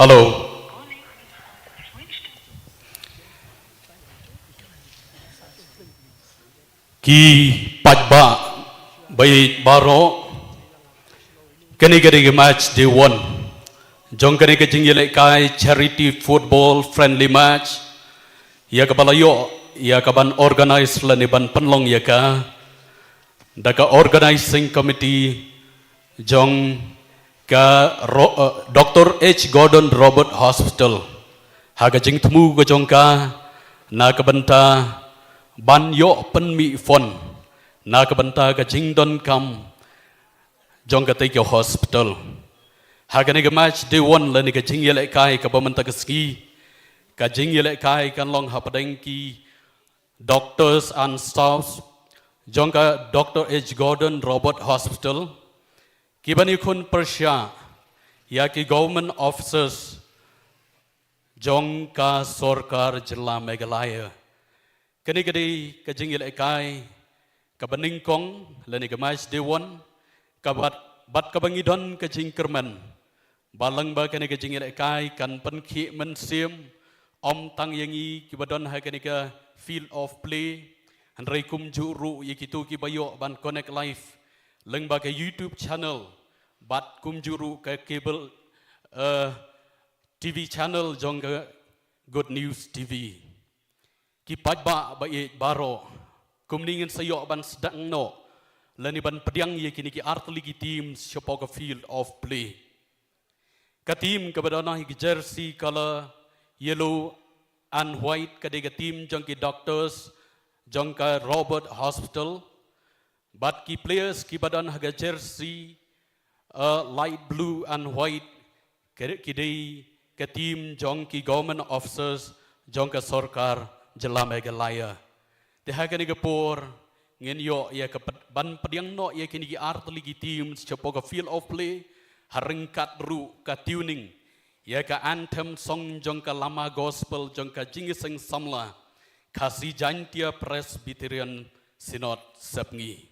Hello. Ki paidbah ba ïeit baroh, kane ka dei ka match day one jong kane ka jingïalehkai charity football friendly match, ïa kaba la ïoh ïa ka ban organise lane ban pynlong ïa ka da ka organising committee jong ka Ro-, eh, Doctor H Gordon Roberts Hospital. Ha ka jingthmu ka jong ka na ka bynta ban ïoh pynmih fund na ka bynta ka jingdonkam jong katei ka hospital. Ha kane ka match day one lane ka jingïalehkai kaba mynta ka sngi, ka jingïalehkai kan long hapdeng ki doctors and staffs jong ka Doctor H Gordon Roberts Hospital, kiban ïakhun pyrshah ïa ki government officers jong ka sorkar jylla Meghalaya. Kane ka dei ka jingïalehkai kaba nyngkong lane ka match day one, ka bad, bad kaba ngi don ka jingkyrmen ba lyngba kane ka jingïalehkai kan pynkhih mynsiem ym tang ïa ngi kiba don ha kane ka field of play, hynrei kumjuh ruh ïa kito kiba ïoh ban connect live lyngba ka YouTube channel bad kumjuh ruh ka cable, eh, T V channel jong ka Good News T V. Ki paidbah ba ïeit baroh, kumne ngin sa ïoh ban sdang noh lane ban pdiang ïa kine ki artylli ki team shapoh ka field of play. Ka team kaba don ha ki jersey colour yellow and white ka dei ka team jong ki doctors jong ka Roberts Hospital. Bad ki players kiba don ha ka jersey, uh, light blue and white, ki, ki dei ka team jong ki government officers jong ka sorkar jylla Meghalaya. Te ha kane ka por ngin ïoh ïa ka ped-, ban pdiang noh ïa kine ki artylli ki team shapoh ka field of play, ha ryngkat ruh ka tuning ïa ka anthem song jong ka lama gospel jong ka Jingïaseng Samla Khasi Jaintia Presbyterian Synod Sepngi.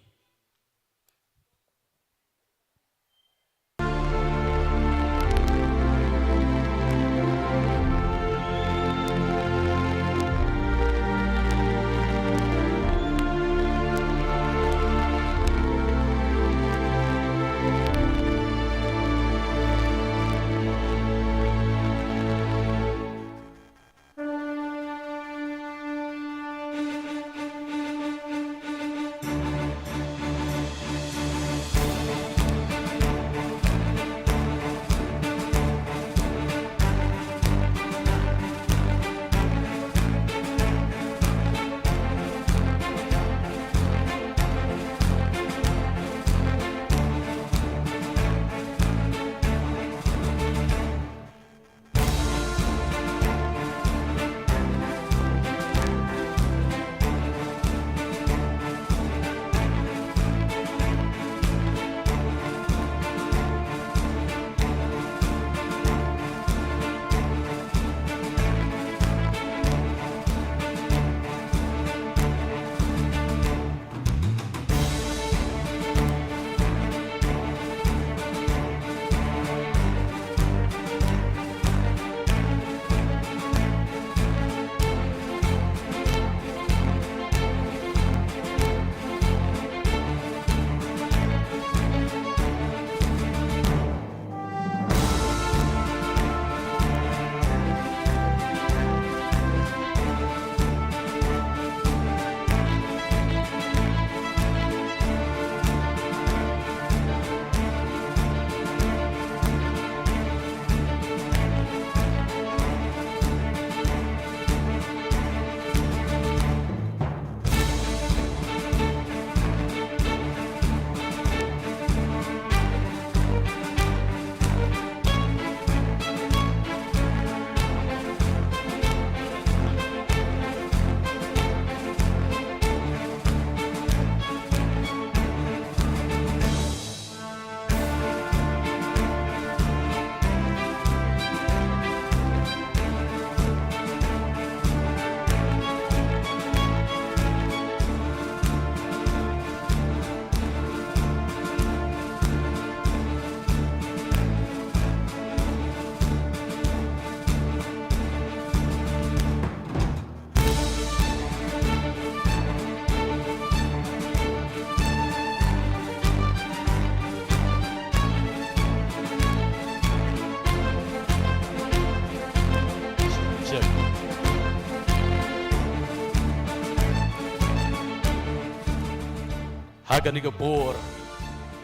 Ha kane ka por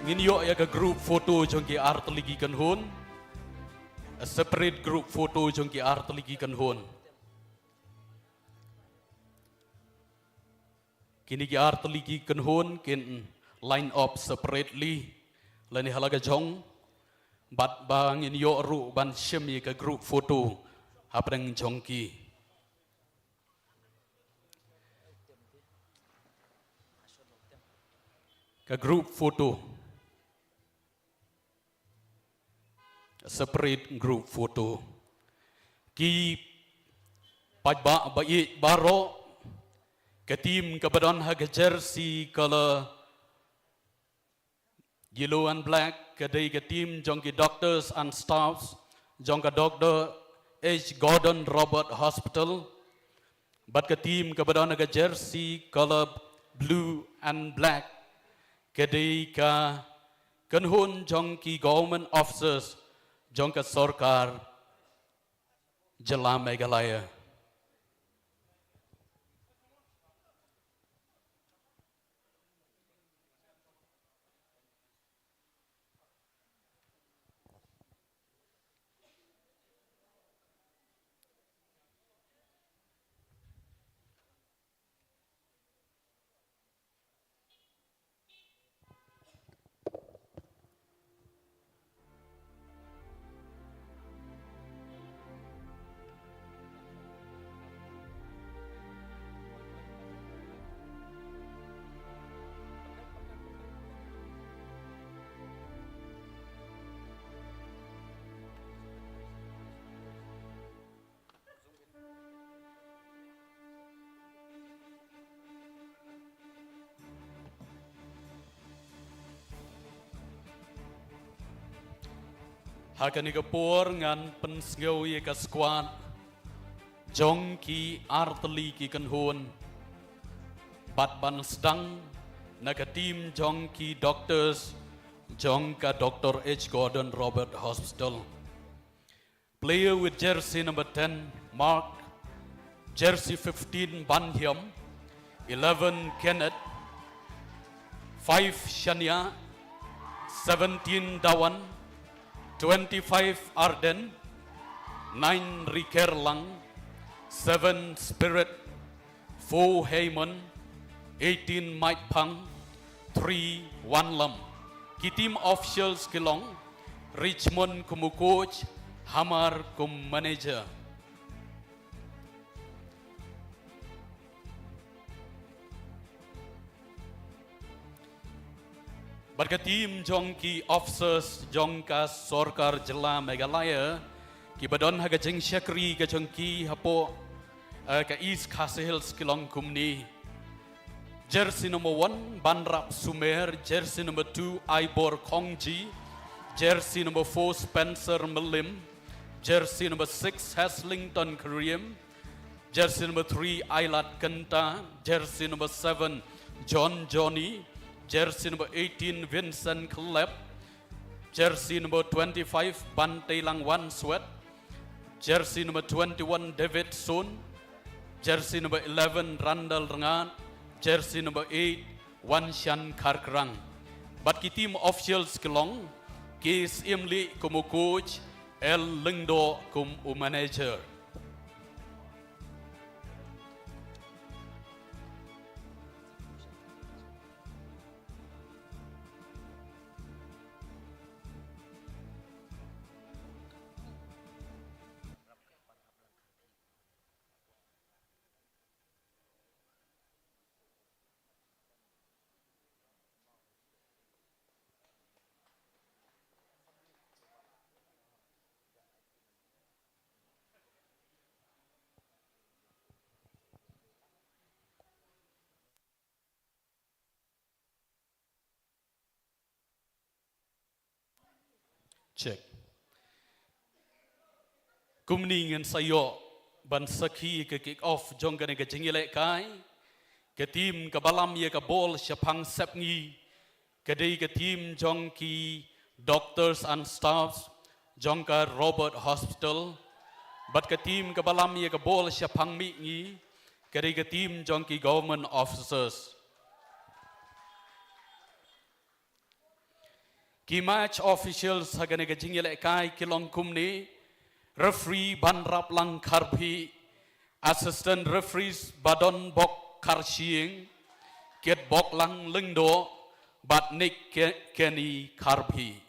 ngin ïoh ïa ka group photo jong ki artylli ki kynhun. A separate group photo jong ki artylli ki kynhun. Kine ki artylli ki kynhun kin line up separately lane ha la ka jong. Bad ba ngin ïoh ruh ban shim ïa ka group photo hapdeng jong ki. Ka group photo. Separate group photo. Ki paidbah ba ïeit baroh, ka team kaba don ha ka jersey color yellow and black, ka dei ka team jong ki doctors and staffs jong ka Doctor H Gordon Roberts Hospital. Bad ka team kaba don ha ka jersey color blue and black, ka dei ka kynhun jong ki government officers jong ka sorkar jylla Meghalaya. Ha kane ka por ngan pynsngew ïa ka squad jong ki artylli ki kynhun. Bad ban sdang na ka team jong ki doctors jong ka Doctor H Gordon Roberts Hospital. Player with jersey number ten, Mark. Jersey fifteen, Banhiam. Eleven, Kenneth. Five, Shania. Seventeen, Dawan. Twenty-five, Arden. Nine, Rikerlang. Seven, Spirit. Four, Heyman. Eighteen, Mike Pang. Three, Wanlam. Ki team officials ki long Richmond kum u coach, Hamar kum manager. Bad ka team jong ki officers jong ka sorkar jylla Meghalaya, kiba don ha ka jingshakri ka jong ki hapoh, eh, ka East Khasi Hills ki long kumne. Jersey number one, Banrap Sumer. Jersey number two, Aibor Kongji. Jersey number four, Spencer Malim. Jersey number six, Heslington Karim. Jersey number three, Ailat Kenta. Jersey number seven, John Johnny. Jersey number eighteen, Vincent Klep. Jersey number twenty-five, Banteilang Wanswet. Jersey number twenty-one, David Sun. Jersey number eleven, Randall Rngat. Jersey number eight, Wanshan Kharkrang. Bad ki team officials ki long, K S Imli kum u coach, L Lyngdoh kum u manager. Check. Kumne ngin sa ïoh ban sakhi ka kick off jong kane ka jingïalehkai. Ka team kaba lam ïa ka bol shaphang sepngi, ka dei ka team jong ki doctors and staffs jong ka Roberts Hospital. Bad ka team kaba lam ïa ka bol shaphang mihngi, ka dei ka team jong ki government officers. Ki match officials ha kane ka jingïalehkai ki long kumne: referee Banraplang Kharbhih, assistant referees Badonbok Kharshiing, Kitboklang Lyngdoh bad Nick Ke-, Kenny Kharbhih.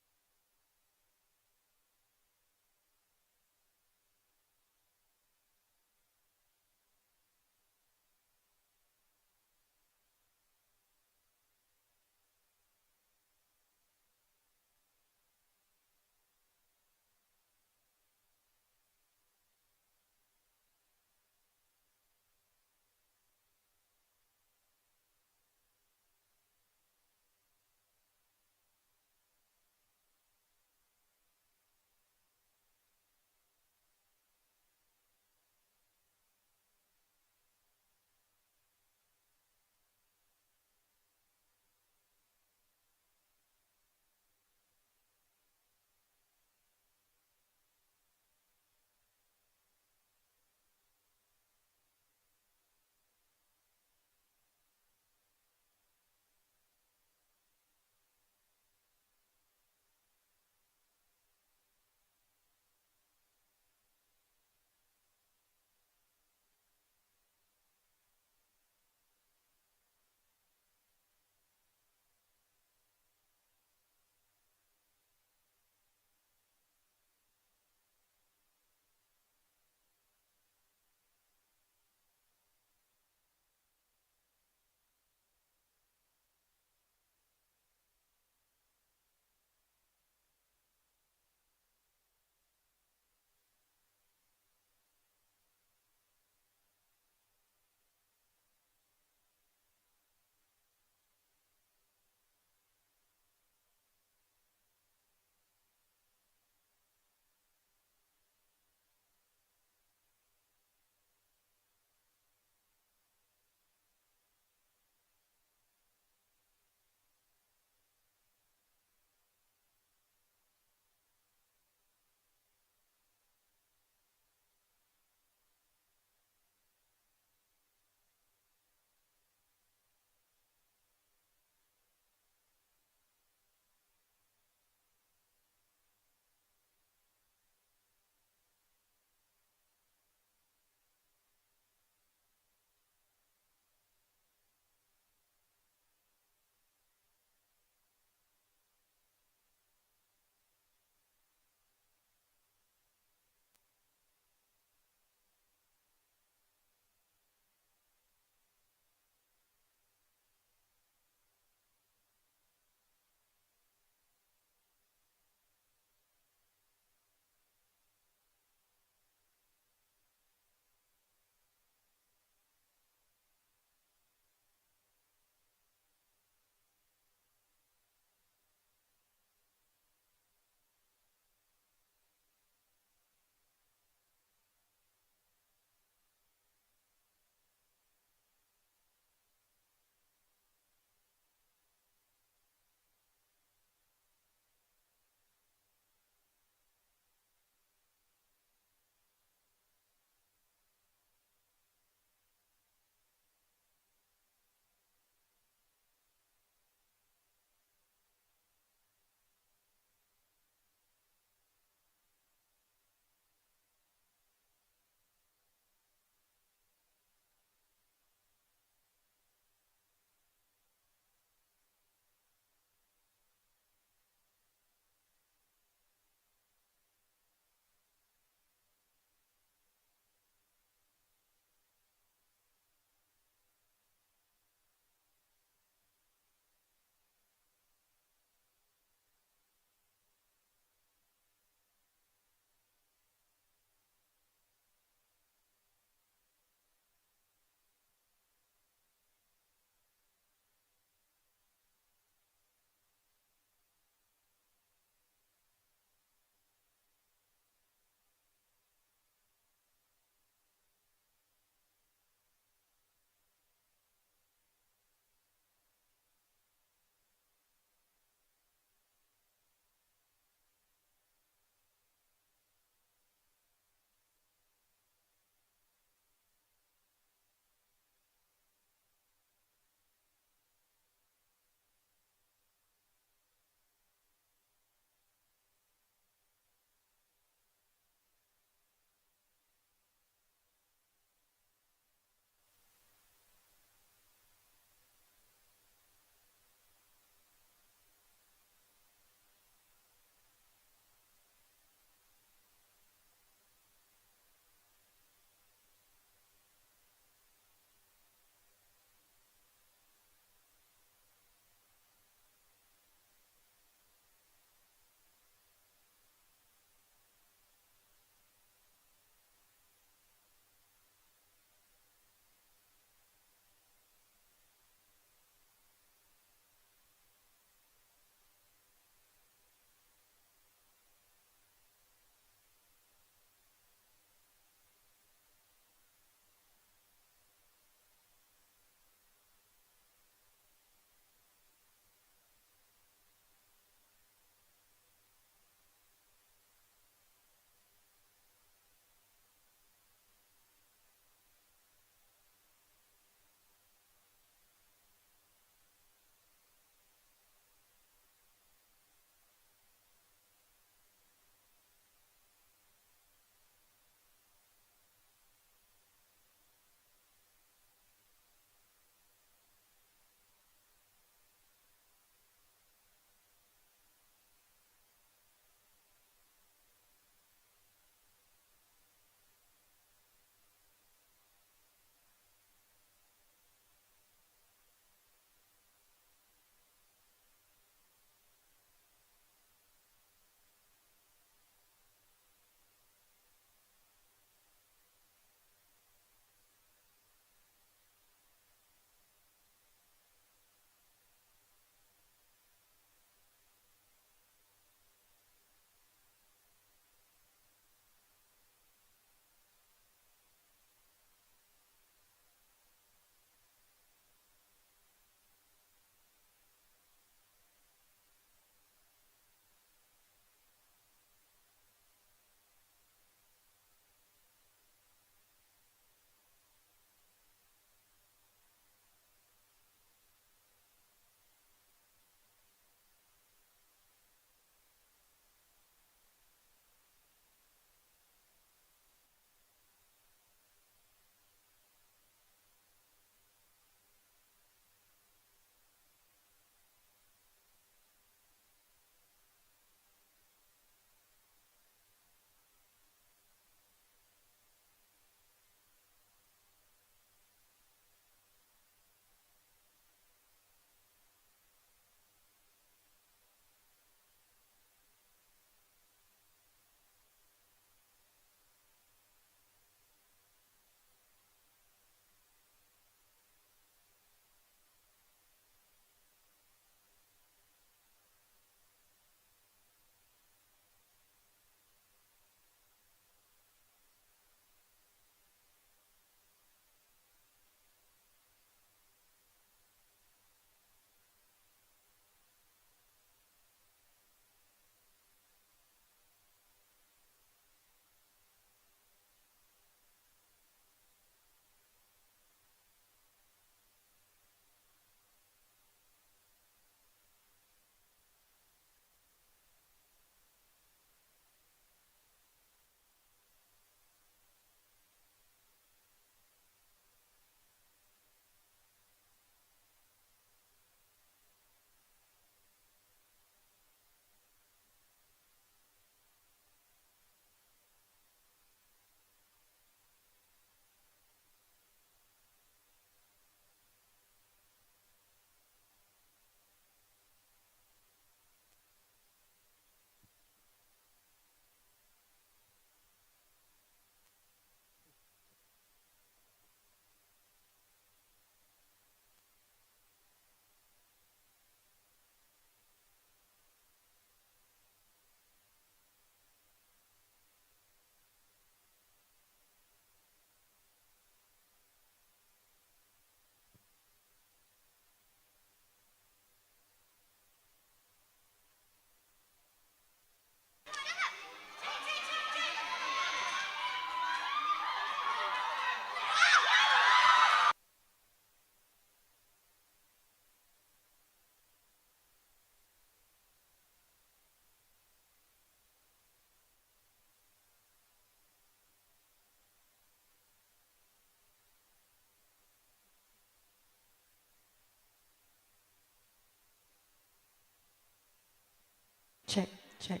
Check, check.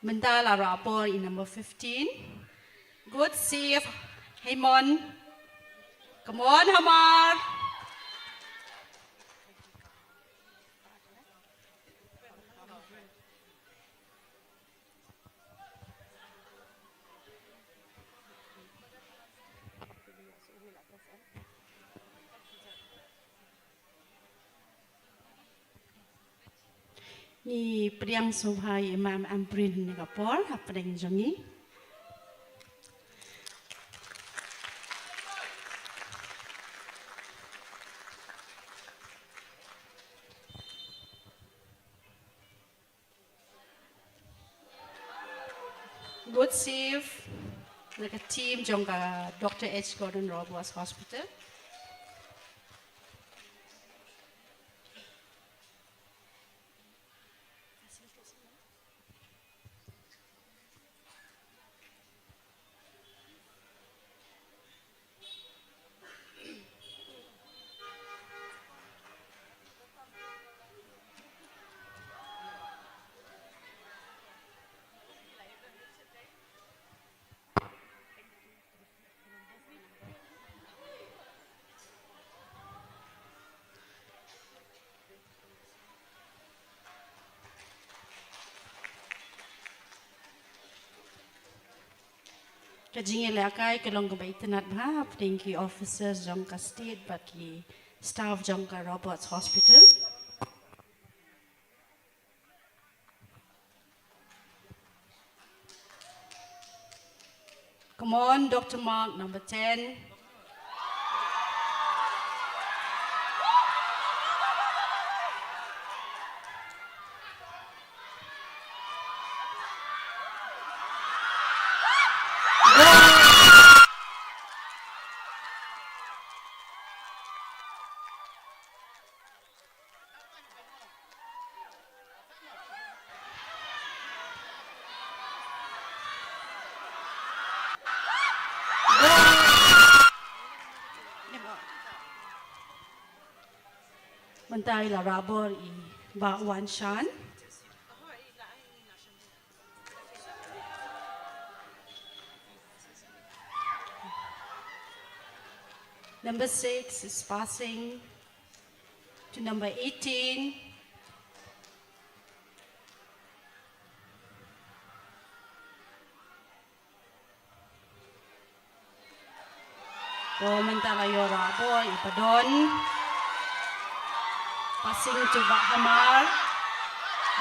Mynta la rah bor i number fifteen. Good save, Hemon. Come on, Hamar. Ngi pdiang sngewbha ïa i Mam Ampareen ha kane ka por hapdeng jong ngi. Good save na ka team jong ka Doctor H Gordon Roberts Hospital. Ka jingïalehkai ka long kaba itynnad bha hapdeng ki officers jong ka state bad ki staff jong ka Roberts Hospital. Come on, Doctor Mark, number ten. Mynta i la rah bor i Bah Wan Shan. Number six is passing to number eighteen. Ball mynta la ïoh rah bor i Padon. Passing to Bah Hamar.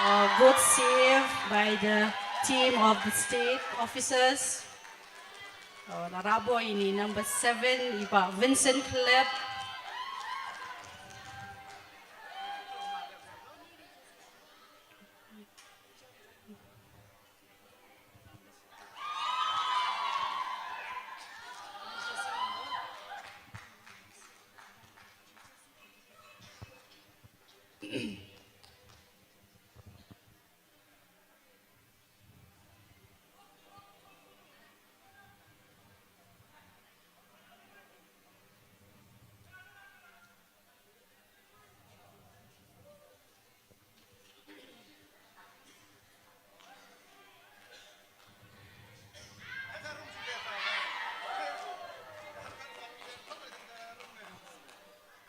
A good save by the team of the state officers. Oh, la rah bor ïa i number seven, i Bah Vincent Khlep.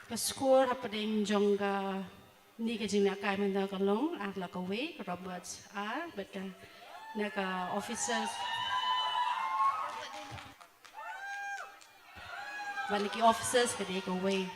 Ka score hapdeng jong kane ka jinglehkai mynta ka long ar la kawei, ka Roberts ar bad kane ka officers. Bad na ki officers ka dei kawei.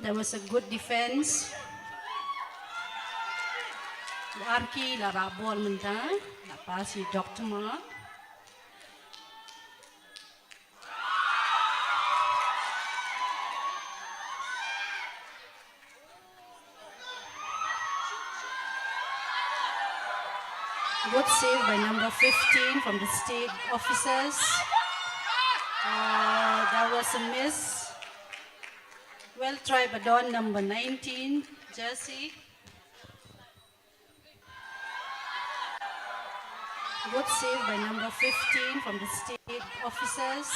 That was a good defense. Arki la rah bol mynta, la pass ïa Doctor Mark. Good save by number fifteen from the state officers. Uh, that was a miss. Well tried, Badon, number nineteen jersey. Good save by number fifteen from the state officers.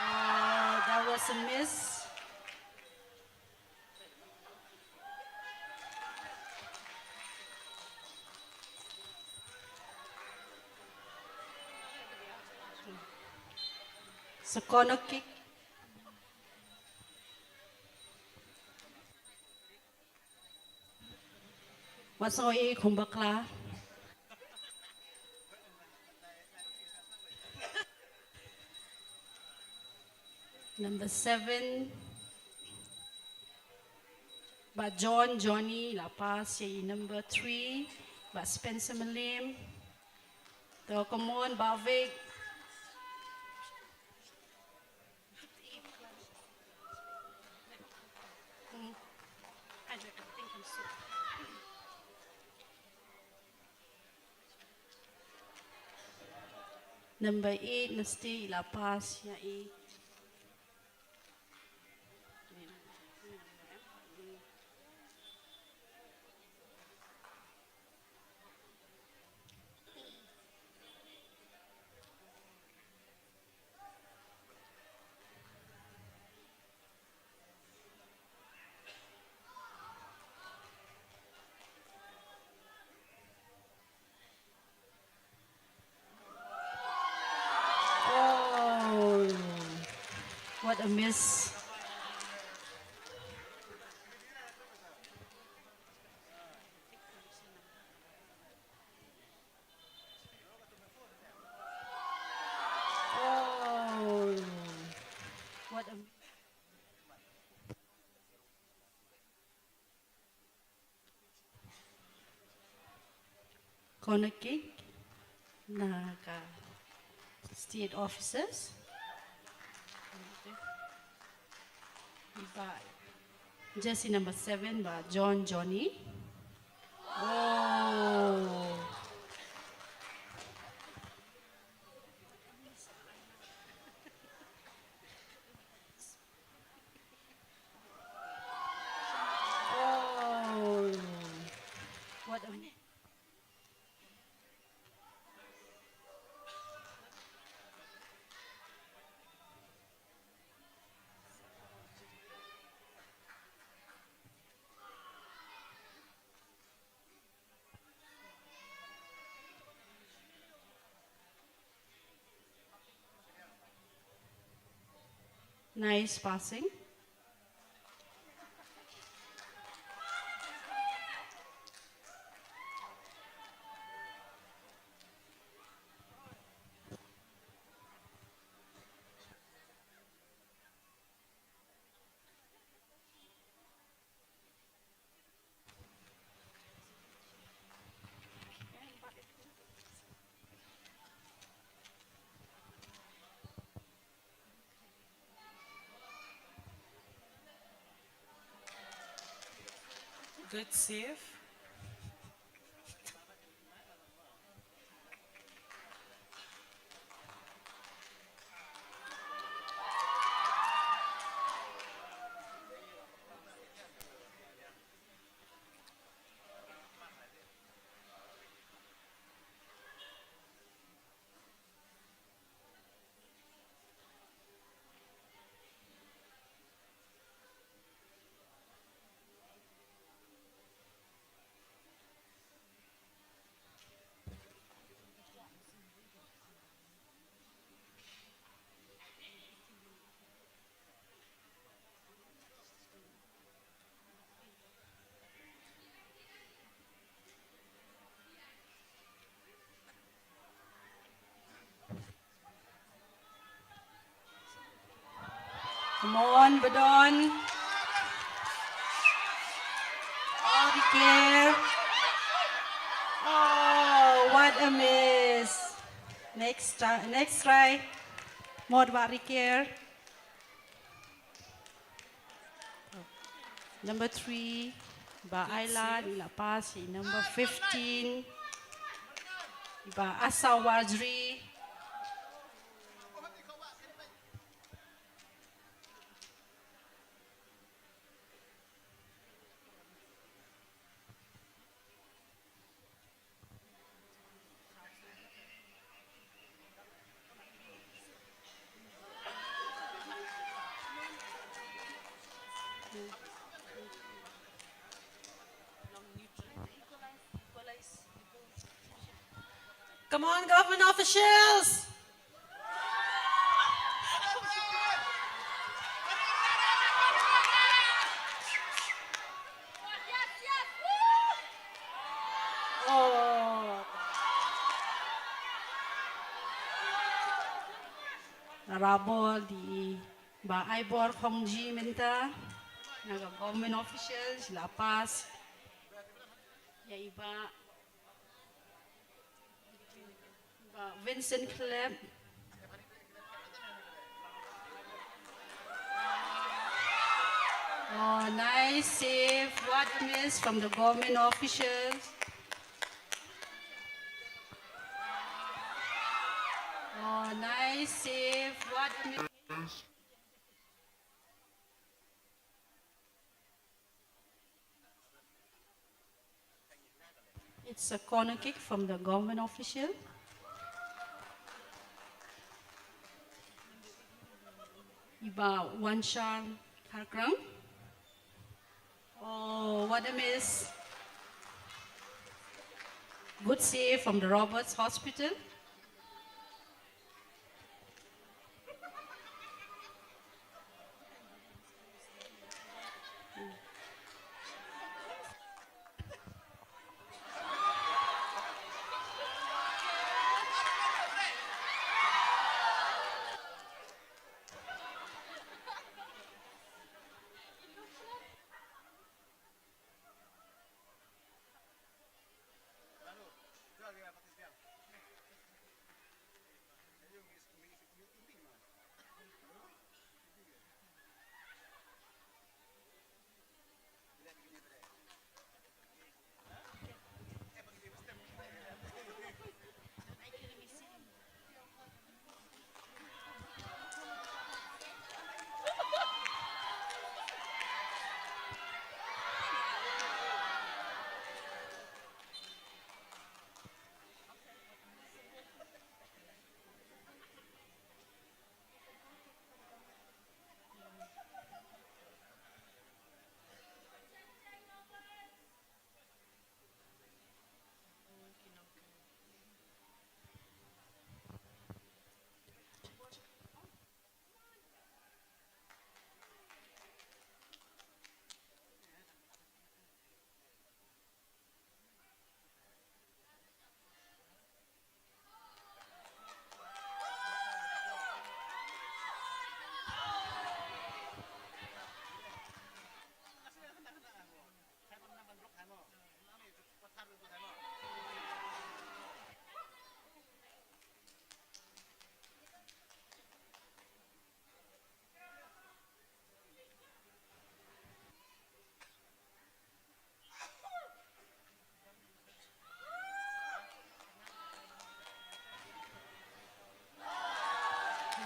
Uh, that was a miss. So corner kick. Wat sngew ïeit, khum bakla. Number seven, Bah John Johnny, la pass ïa i number three, Bah Spencer Malim. To, come on, Bah Vic. Number eight, Misty, la pass ïa i. Oh, what a miss. Oh, what a Corner kick na ka state officers. Ba jersey number seven, Bah John Johnny. Oh. Oh, what a Nice passing. Good save. Come on, Badon. All declare. Oh, what a miss. Next try, next try. Mot Warikir. Number three, Bah Ailan, i la pass i number fifteen, Bah Asawajri. Come on, government officials! Oh. Rabol di Bah Aibor Khongji mynta na ka government official, la pass ïa i Bah Bah Vincent Khlep. Oh, nice save. What a miss from the government officials. Oh, nice save. What a miss. It's a corner kick from the government official. I Bah Wanshar Kharkrang. Oh, what a miss. Good save from the Roberts Hospital.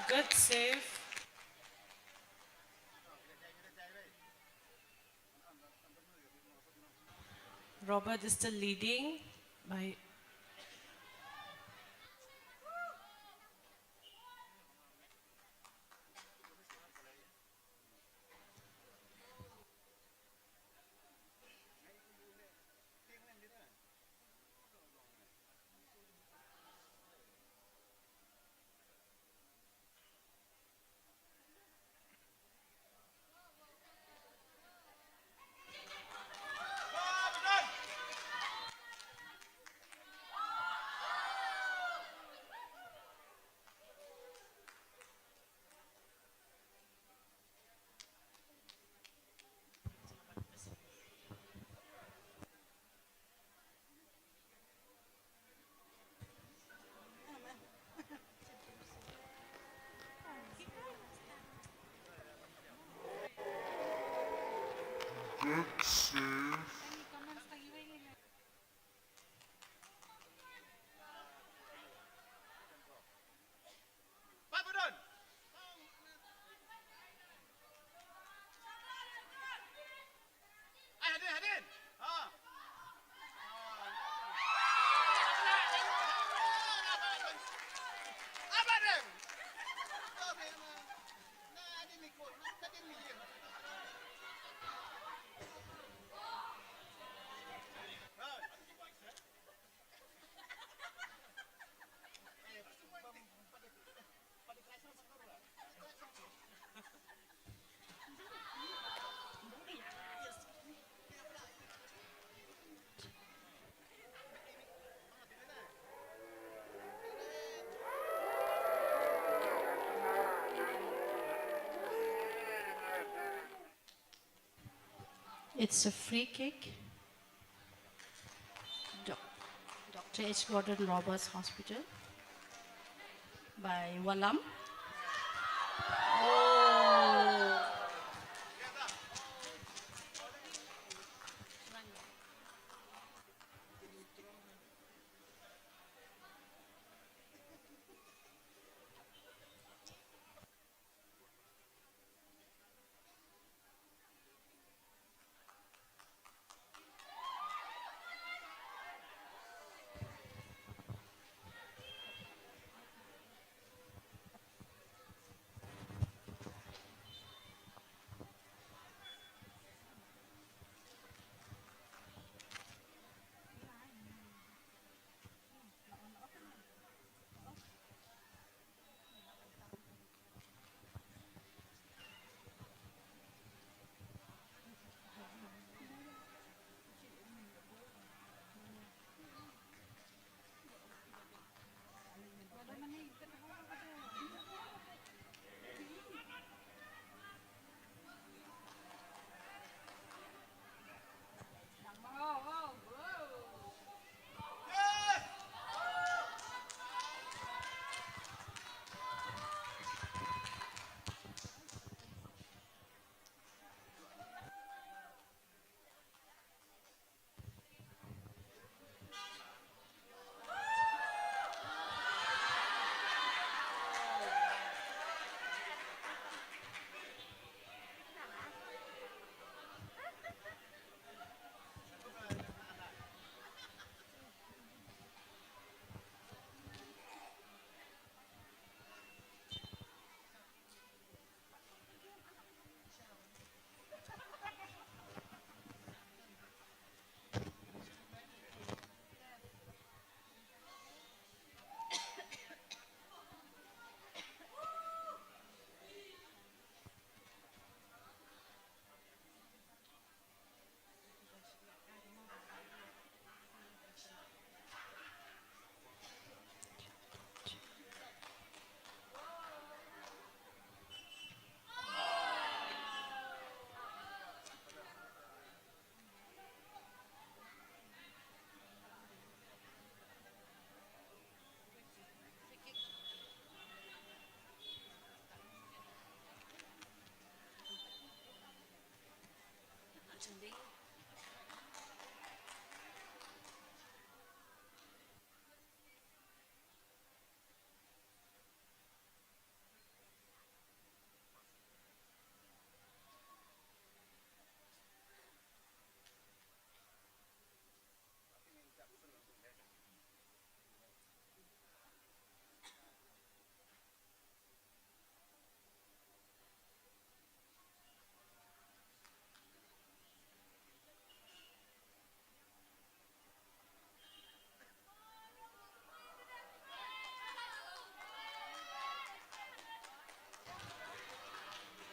Good save. Robert is still leading by It's a free kick. Doc- Doctor H Gordon Roberts Hospital by Wallam. Oh.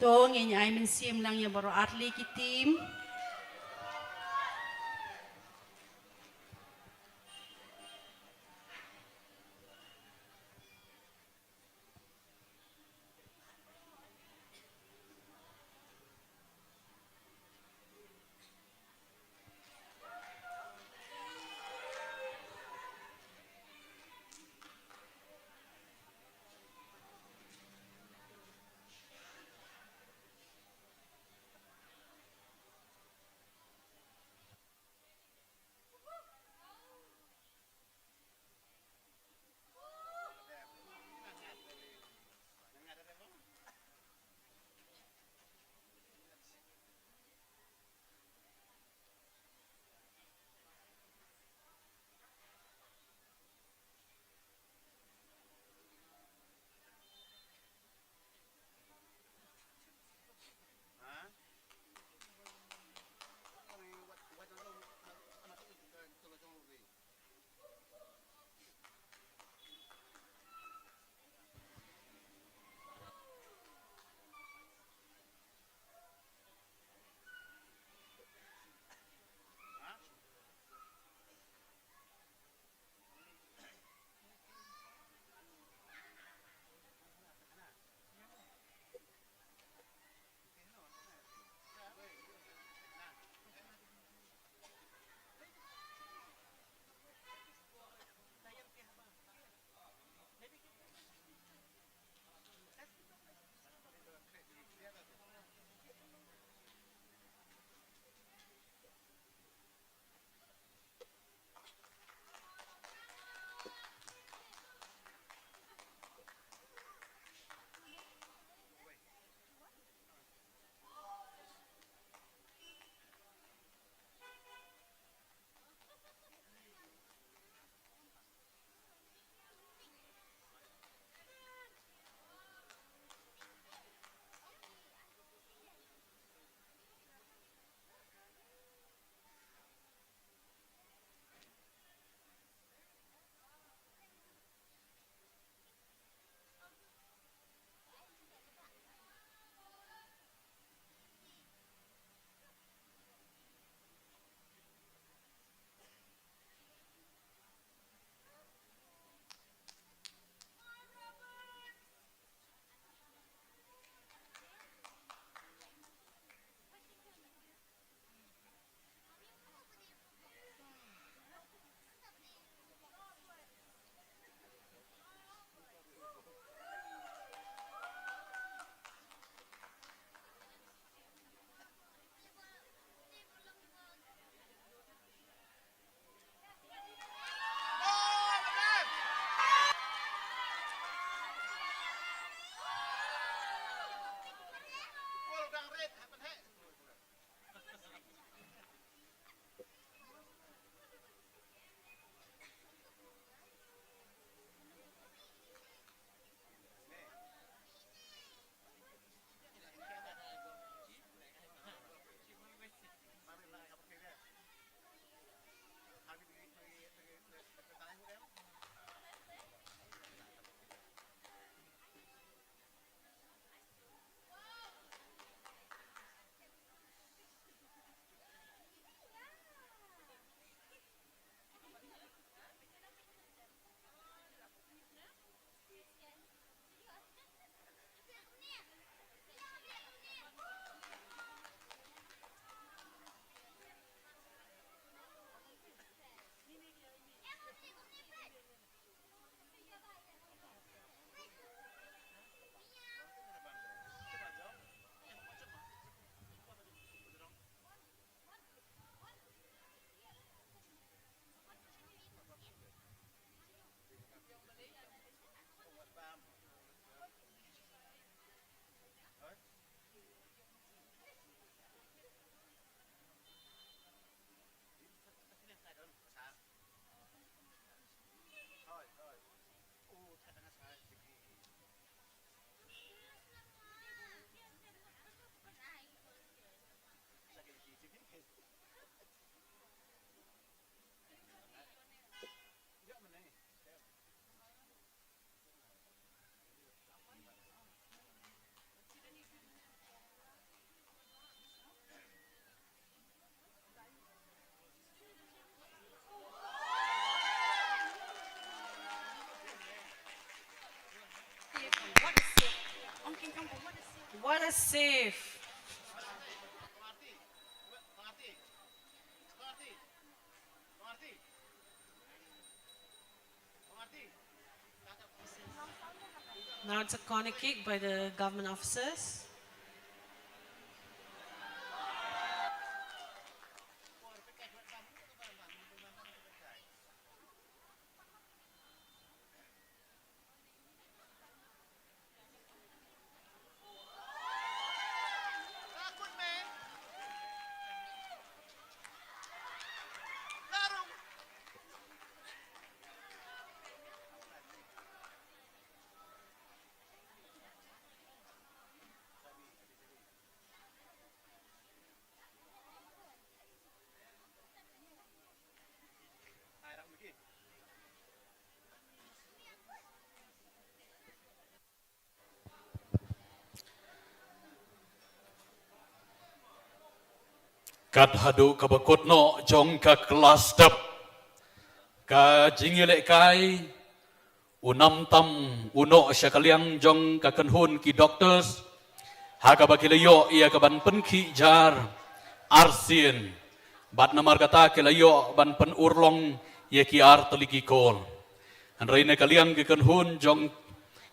To ngin ai mynsiem lang ïa baroh artylli ki team. Safe. Now it's a corner kick by the government officers. Kat haduh kaba kut noh jong ka klas dep, ka jingïalehkai u nam tam u noh sha ka liang jong ka kynhun ki doctors, ha kaba ki la ïoh ïa ka ban pynkhih jar arsien, bad namar kata ki la ïoh ban pynurlong ïa ki ar tylli ki kol. Hynrei na ka liang ki kynhun jong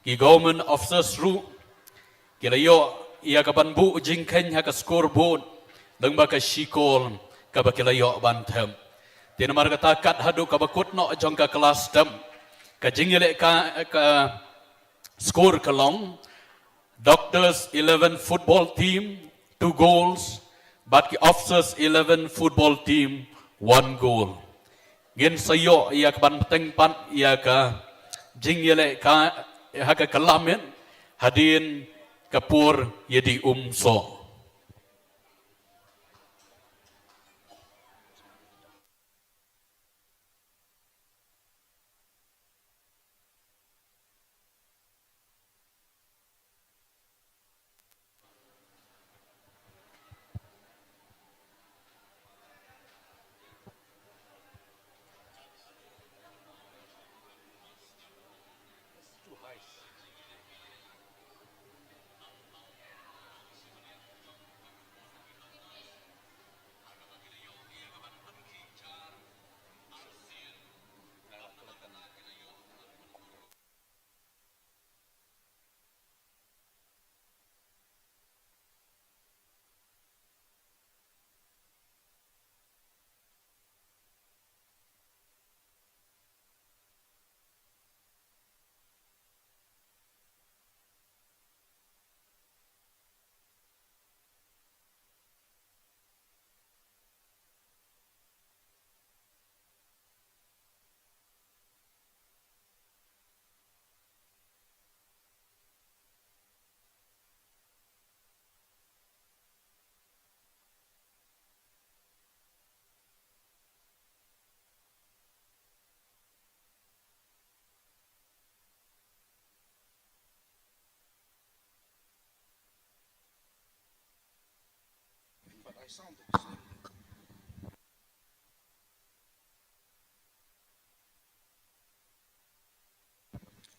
ki government officers ruh, ki la ïoh ïa ka ban buh jingkheiñ ha ka scoreboard, dang ba ka shi kol kaba ki la ïoh ban them. Te namar kata kat haduh kaba kut noh jong ka klas dep, ka jingïalehkai ka score ka long, Doctors eleven football team, two goals, bad ki Officers eleven football team, one goal. Ngin sa ïoh ïa ka ban bteng pat ïa ka jingïalehkai ha ka kylla miet, hadien ka por ïa die um soh.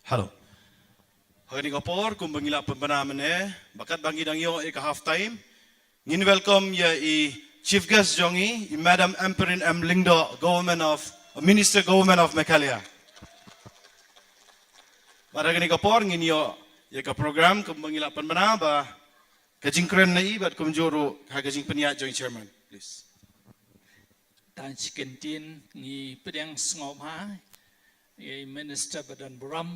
Hello. Ha kane ka por, kumba ngi la pynbna mynne, ba katba ngi dang ïoh ïa ka half time, ngin welcome ïa i chief guest jong ngi, i Madam Ampareen M Lyngdoh, Government of, Minister, Government of Meghalaya. Bad ha kane ka por ngin ïoh ïa ka program kumba ngi la pynbna, ba ka jingkren na i bad kumjuh ruh ha ka jingpynïaid jong i chairman, please. Tang shi kyntien, ngi pdiang sngewbha ïa i minister ba don burom,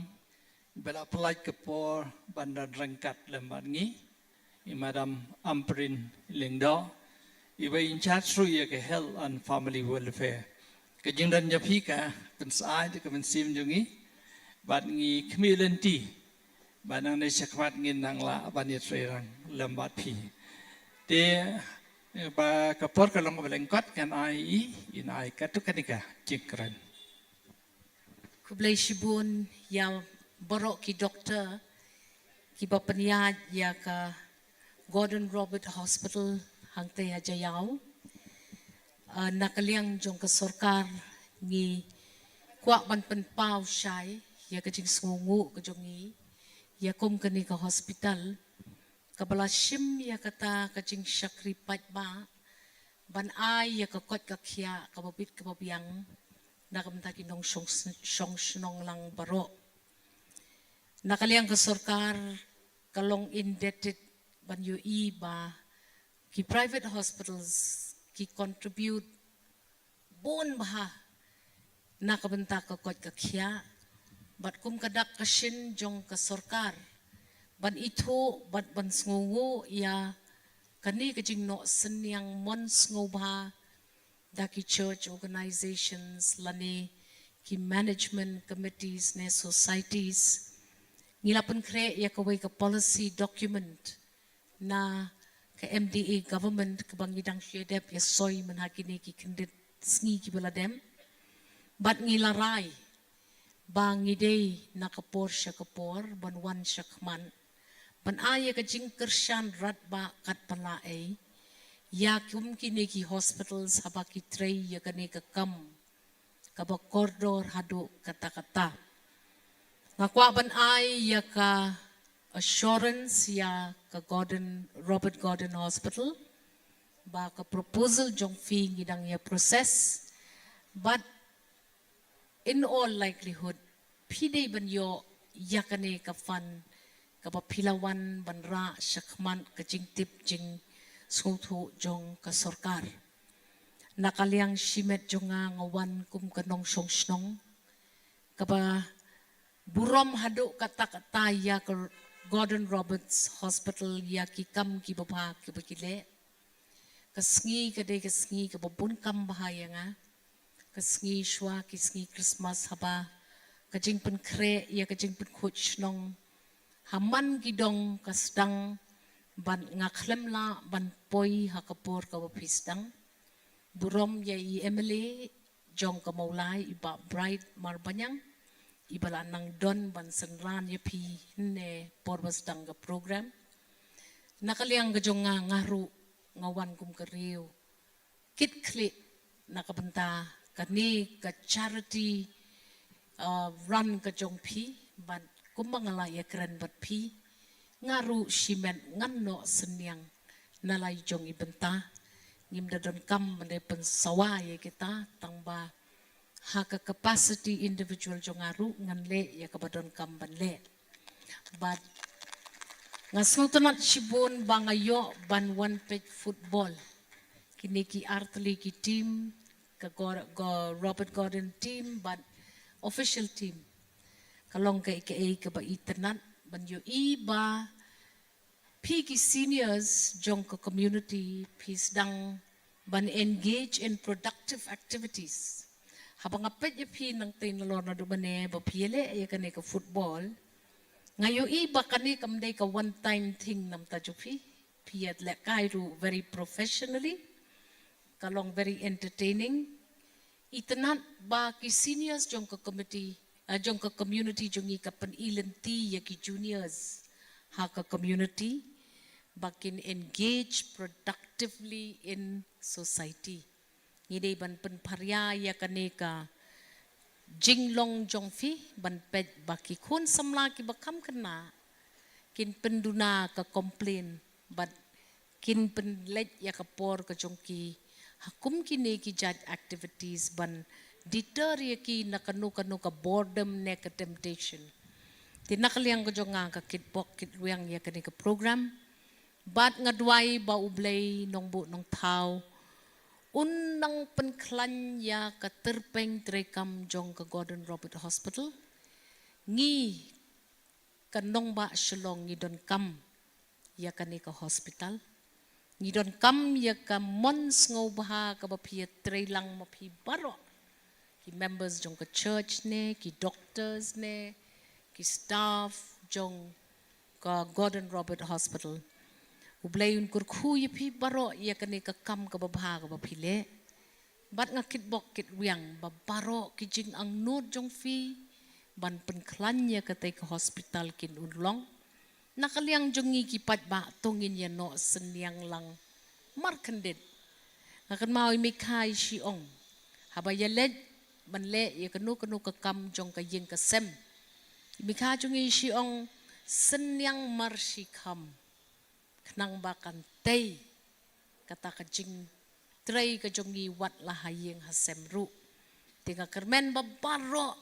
ba la pynlait ka por ban don ryngkat lem bad ngi, i Madam Ampareen Lyngdoh, iba in charge ruh ïa ka health and family welfare. Ka jingdon jong phi ka pynsyaid ka mynsiem jong ngi, bad ngi khmih lynti ba nangne shakhmat ngin nang lah ban ïatreilang lem bad phi. Te ba ka por ka long kaba lyngkot, ngan ai i, in ai katto katne ka jingkren. Khublei shibun ïa baroh ki doktor kiba pynïaid ïa ka Gordon Roberts Hospital hangtei ha Jaïaw. Ah, na ka liang jong ka sorkar ngi kwah ban pynpaw shai ïa ka jingsngewnguh ka jong ngi ïa kum kane ka hospital. kaba la shim ïa kata ka jingshakri paidbah ban ai ïa ka koit ka khiah kaba bit kaba biang na ka bynta ki nongshong shong shnong lang baroh. Na ka liang ka sorkar ka long indebted ban ïohi ba ki private hospitals ki contribute bun bha na ka bynta ka koit ka khiah, bad kum ka dak ka shin jong ka sorkar ban ithuh bad ban sngewnguh ïa kane ka jingnoh synñiang mon sngewbha da ki church organizations lane ki management committees ne societies. Ngi la pynkhreh ïa kawei ka policy document na ka M D A government kaba ngi dang shu dep ïa soi man ha kine ki kyndit sngi kiba la dep. Bad ngi la rai ba ngi dei na ka por sha ka por ban wan sha khmat ban ai ïa ka jingkyrshan radbah katba lah ei ïa kum kine ki hospitals haba ki trei ïa kane ka kam kaba kordor haduh katta katta. Nga kwah ban ai ïa ka assurance ïa ka Gordon, Robert Gordon Hospital ba ka proposal jong phi ngi dang ïa process, but in all likelihood phi dei ban ïoh ïa kane ka fund kaba phi la wan ban rah sha khmat ka jingtip jingsngewthuh jong ka sorkar. Na ka liang shimet jong nga, nga wan kum ka nongshong shnong kaba burom haduh katta katta ïa ka Gordon Roberts Hospital ïa ki kam kiba bha kiba ki leh. Ka sngi ka dei ka sngi kaba bun kam bha ïa nga. Ka sngi shuwa ki sngi Christmas haba ka jingpynkhreh ïa ka jingpynkhuid shnong ha man ki dong ka sdang, bad nga khlem lah ban poi ha ka por kaba phi sdang. Burom ïa i M L A jong ka Mawlai, i Bah Bright Marbaniang, iba la nang don ban synran ïa phi hynne por ba sdang ka program. Na ka liang ka jong nga, nga ruh nga wan kum ka riew kit khlieh na ka bynta kane ka charity, uh, run ka jong phi, bad kumba nga la ïakren bad phi, nga ruh shimet ngan noh synñiang na la i jong i bynta. Ngim da donkam ban dei pynsawa ïa kita, tang ba ha ka capacity individual jong nga ruh ngan leh ïa kaba donkam ban leh. Bad nga sngewtynnat shibun ba nga ïoh ban wan peit football. Kine ki artylli ki team, ka Gor-, Go-, Robert Gordon team bad official team. Ka long kaei kaei kaba itynnat ban ïohi ba phi ki seniors jong ka community phi sdang ban engage in productive activities. Haba nga peit ïa phi nangtei nalor naduh mynne ba phi ïaleh ïa kane ka football, nga ïohi ba kane kam dei ka one time thing namar ta jong phi. Phi ïalehkai ruh very professionally. Ka long very entertaining. Itynnat ba ki seniors jong ka committee, ah, jong ka community jong ngi ka pyni lynti ïa ki juniors ha ka community ba kin engage productively in society. Ngi dei ban pynpharia ïa kane ka jinglong jong phi ban peit ba ki khun samla kiba kham khynnah kin pynduna ka complain bad kin pynleit ïa ka por ka jong ki ha kum kine ki jait activities ban deter ïa ki na kano kano ka boredom ne ka temptation. Te na ka liang ka jong nga ka kitbok kitrwiang ïa kane ka program. Bad nga duwai ba U Blei Nongbuh Nongthaw un nang pynkhlaiñ ïa ka tyrpeng treikam jong ka Gordon Roberts Hospital. Ngi ka nongbah Shillong ngi donkam ïa kane ka hospital. Ngi donkam ïa ka mon sngewbha kaba phi ïatreilang ma phi baroh, ki members jong ka church ne, ki doctors ne, ki staff jong ka Gordon Roberts Hospital. U Blei un kyrkhu ïa phi baroh ïa kane ka kam kaba bha kaba phi leh. Bad nga kitbok kitrwiang ba baroh ki jingangnud jong phi ban pynkhlaiñ ïa katei ka hospital kin urlong. Na ka liang jong ngi ki paidbah to ngin ïa noh synñiang lang markhyndit. Nga kynmaw i Mikha i shi ong, haba ïaleit ban leh ïa kano kano ka kam jong ka ïing ka sem, i Mikha jong ngi i shi ong, synñiang mar shi kham. khnang ba kan tei kata ka jingtrei ka jong ngi wat la ha ïing ha sem ruh. Te nga kyrmen ba baroh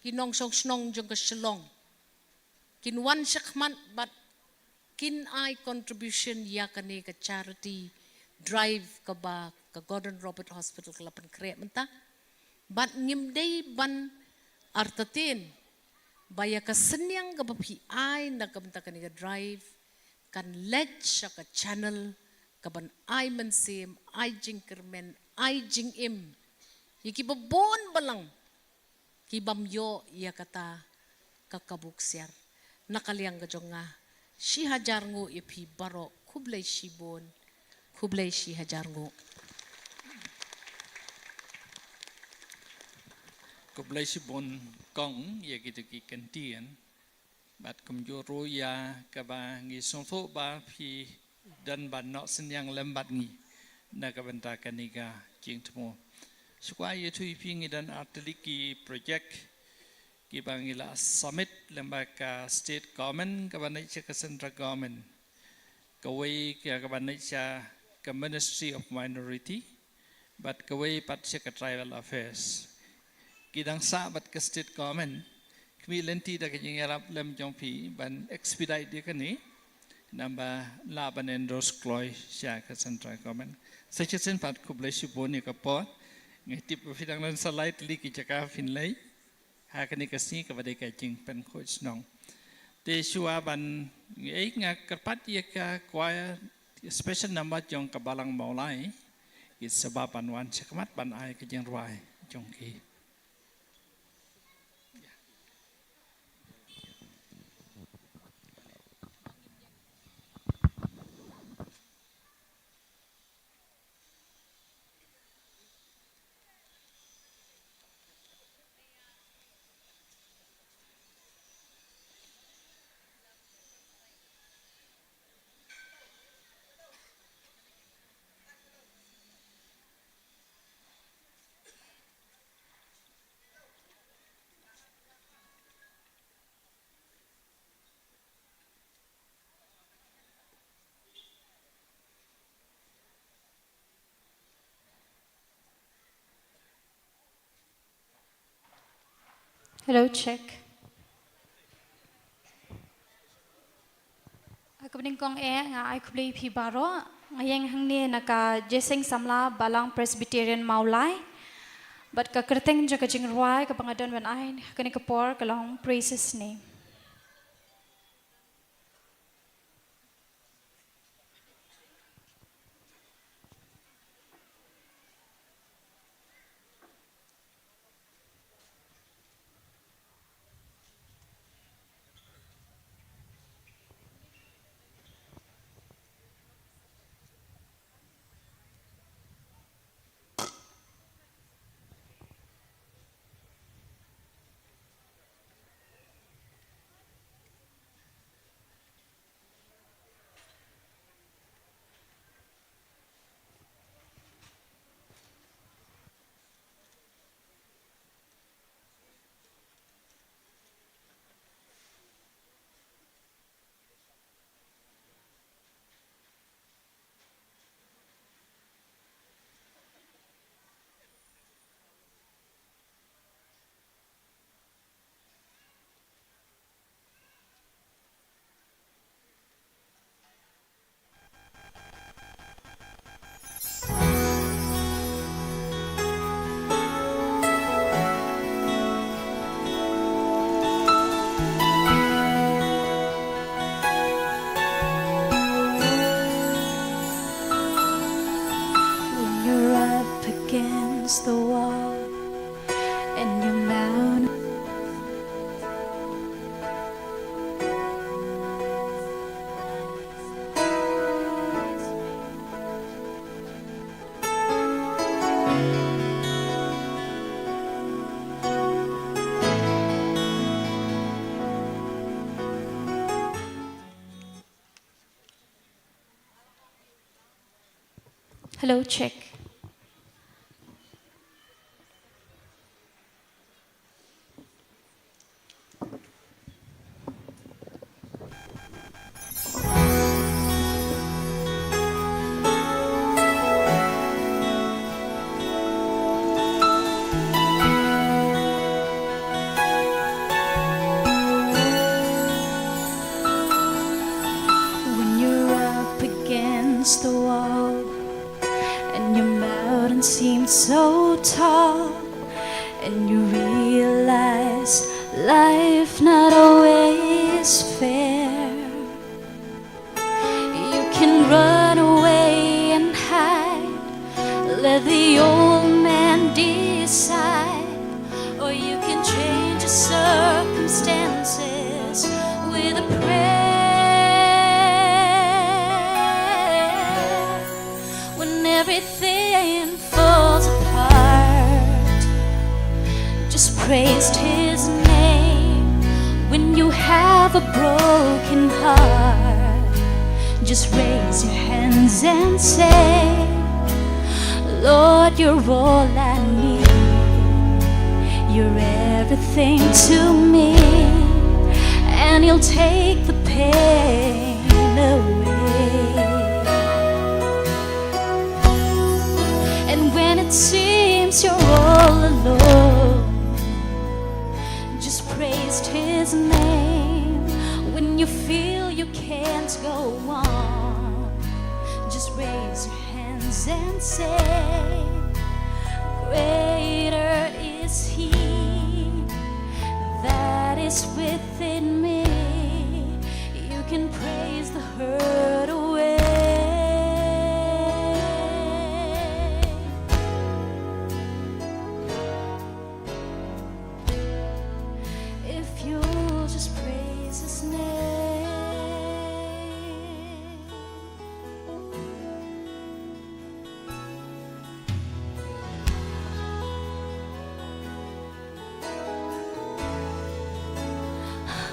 ki nongshong shnong jong ka Shillong kin wan shakhmat bad kin ai contribution ïa kane ka charity drive kaba ka Gordon Roberts Hospital ka la pynkhreh mynta. Bad ngim dei ban artatien ba ïa ka synñiang kaba phi ai na ka bynta kane ka drive kan leit sha ka channel kaban ai mynsiem, ai jingkyrmen, ai jingim ïa kiba bun balang ki bym ïoh ïa kata ka kabu ksiar. Na ka liang ka jong nga, shi hajar nguh ïa phi baroh, khublei shibun, khublei shi hajar nguh. Khublei shibun kong ïa kito ki kyntien. Bad kumjuh ruh ïa kaba ngi sngewthuh ba phi don ban noh synñiang lem bad ngi na ka bynta kane ka jingthmu. Shuwa ïathuh ïa phi ngi don artylli ki project kiba ngi la submit lem bad ka state government kaba naik sha ka central government. Kawei ka, kaba naik sha ka Ministry of Minority, bad kawei pat sha ka Tribal Affairs. Ki dang sah bad ka state government, khmih lynti da ka jingïarap lem jong phi ban expedite ïa kane, naba lah ban endorse kloi sha ka central government. Sa shisien pat khublei shibun ïa ka por, nga tip ba phi dang don sa lai tylli ki jaka phin leit ha kane ka sngi kaba dei ka jingpynkhuid shnong. Te shuwa ban, eh, nga kyrpad ïa ka choir special number jong ka Balang Mawlai, ki sa ban wan shakhmat ban ai ka jingrwai jong ki. Hello, check. Ka banyngkong eh, nga ai khublei phi baroh. Nga ïeng hangne na ka Jeseng Samla Balang Presbyterian Mawlai. Bad ka kyrteng jong ka jingrwai kaba nga don ban ai kane ka por ka long Praise His Name. When you're up against the wall and your mountain Hello, check. And you realize life not always fair. You can run away and hide, let the old man decide, or you can change your circumstances with a prayer. When everything falls apart, just praise his name. When you have a broken heart, just raise your hands and say, Lord, you're all I need. You're everything to me. And he'll take the pain away. And when it seems you're all alone, just praise his name. When you feel you can't go on, just raise your hands and say, Greater is he that is within me. You can praise the hurt away. If you'll just praise his name.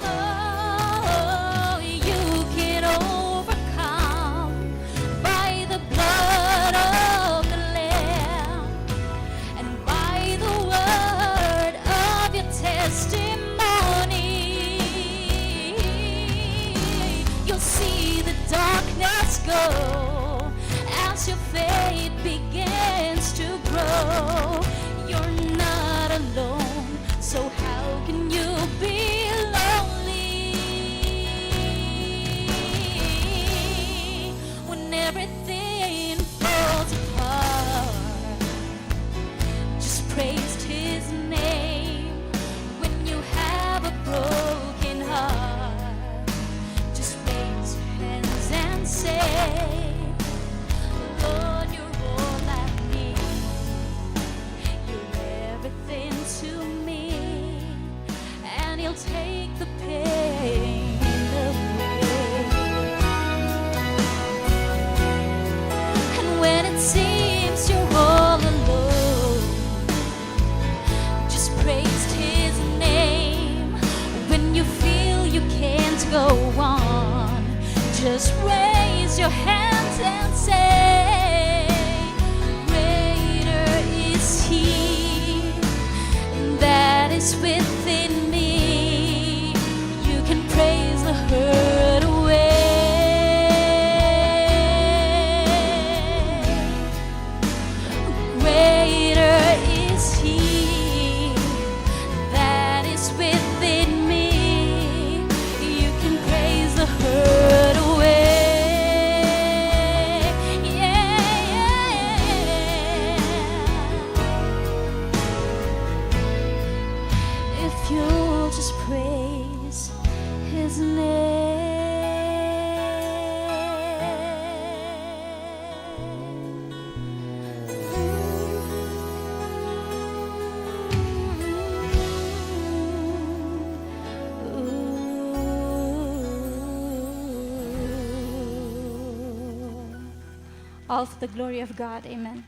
Oh, you can overcome by the blood of the Lamb and by the word of your testimony. You'll see the darkness go as your faith begins to grow. You're not alone, so how can you be lonely when everything falls apart? Just praise his name when you have a broken heart. Just raise your hands and say, Lord, you're all I need. You're everything to me. And he'll take the pain away. And when it seems you're all alone, just praise his name. When you feel you can't go on, just raise your hands and say, Greater is he that is within me. You can praise the hurt away. Greater is he that is within me. You can praise the hurt away. Yeah, yeah, yeah. If you'll just praise his name. All for the glory of God. Amen.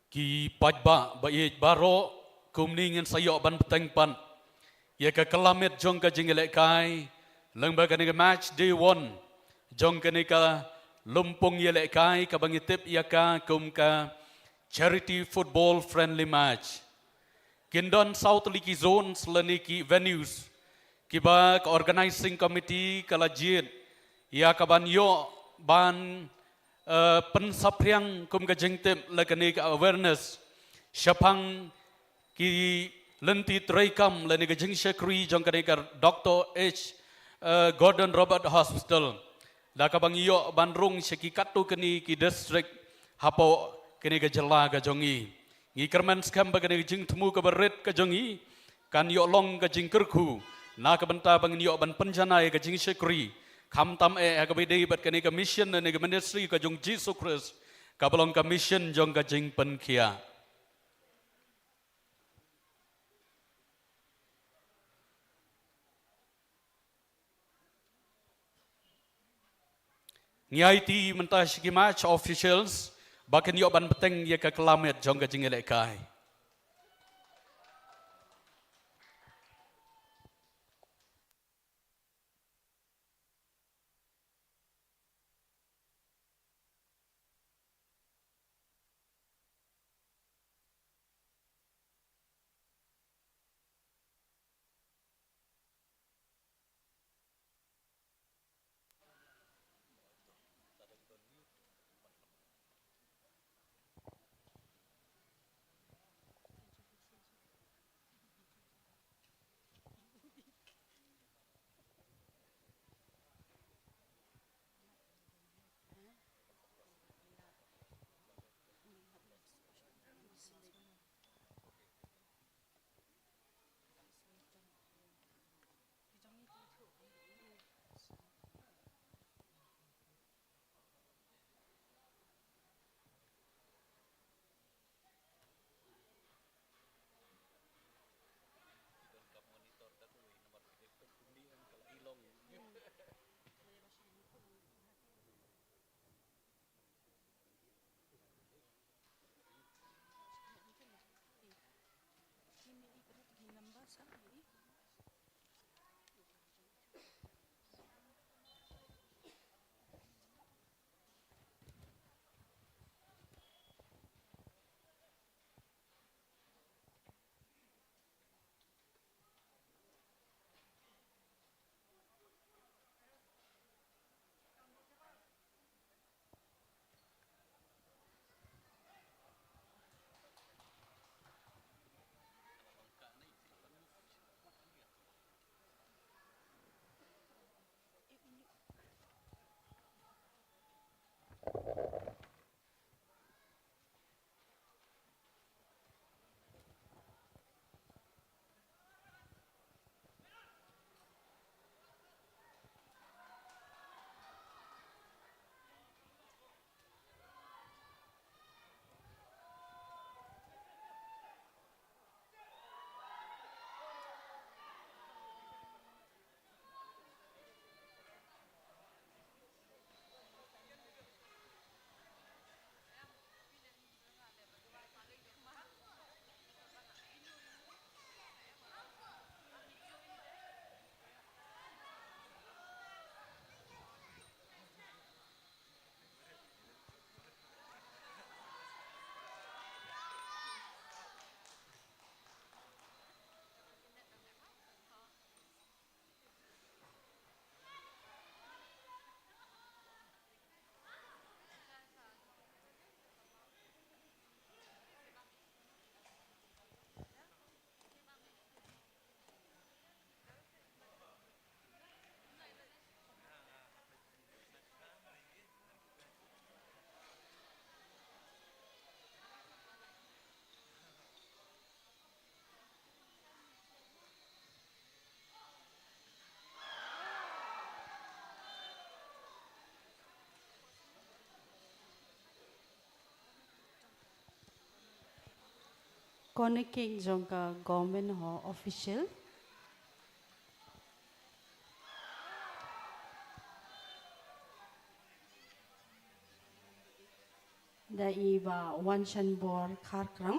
Ki paidbah ba ïeit baroh, kumne ngin sa ïoh ban bteng pat ïa ka kylla miet jong ka jingïalehkai lyngba kane ka match day one jong kane ka lympung ïalehkai kaba ngi tip ïa ka kum ka Charity Football Friendly Match. Kin don saw tylli ki zones lane ki venues kiba ka organizing committee ka la jied ïa ka ban ïoh ban, eh, pynsaphriang kum ka jingtip la kane ka awareness shaphang ki lynti treikam lane ka jingshakri jong kane ka Doctor H, eh, Gordon Roberts Hospital, da kaba ngi ïoh ban rung sha ki katto katne ki district hapoh kane ka jylla ka jong ngi. Ngi kyrmen skhem ba kane ka jingthmu kaba rit ka jong ngi kan ïoh long ka jingkyrkhu na ka bynta ba ngin ïoh ban pynjanai ka jingshakri, khamtam eh ha kaba ïadei bad kane ka mission lane ka ministry ka jong Jisu Khrist kaba long ka mission jong ka jingpynkhiah. Ngi aiti mynta sha ki match officials ba kin ïoh ban bteng ïa ka kylla miet jong ka jingïalehkai. Kane ka jong ka government ho official. da i Bah Wanshanbor Kharkrang.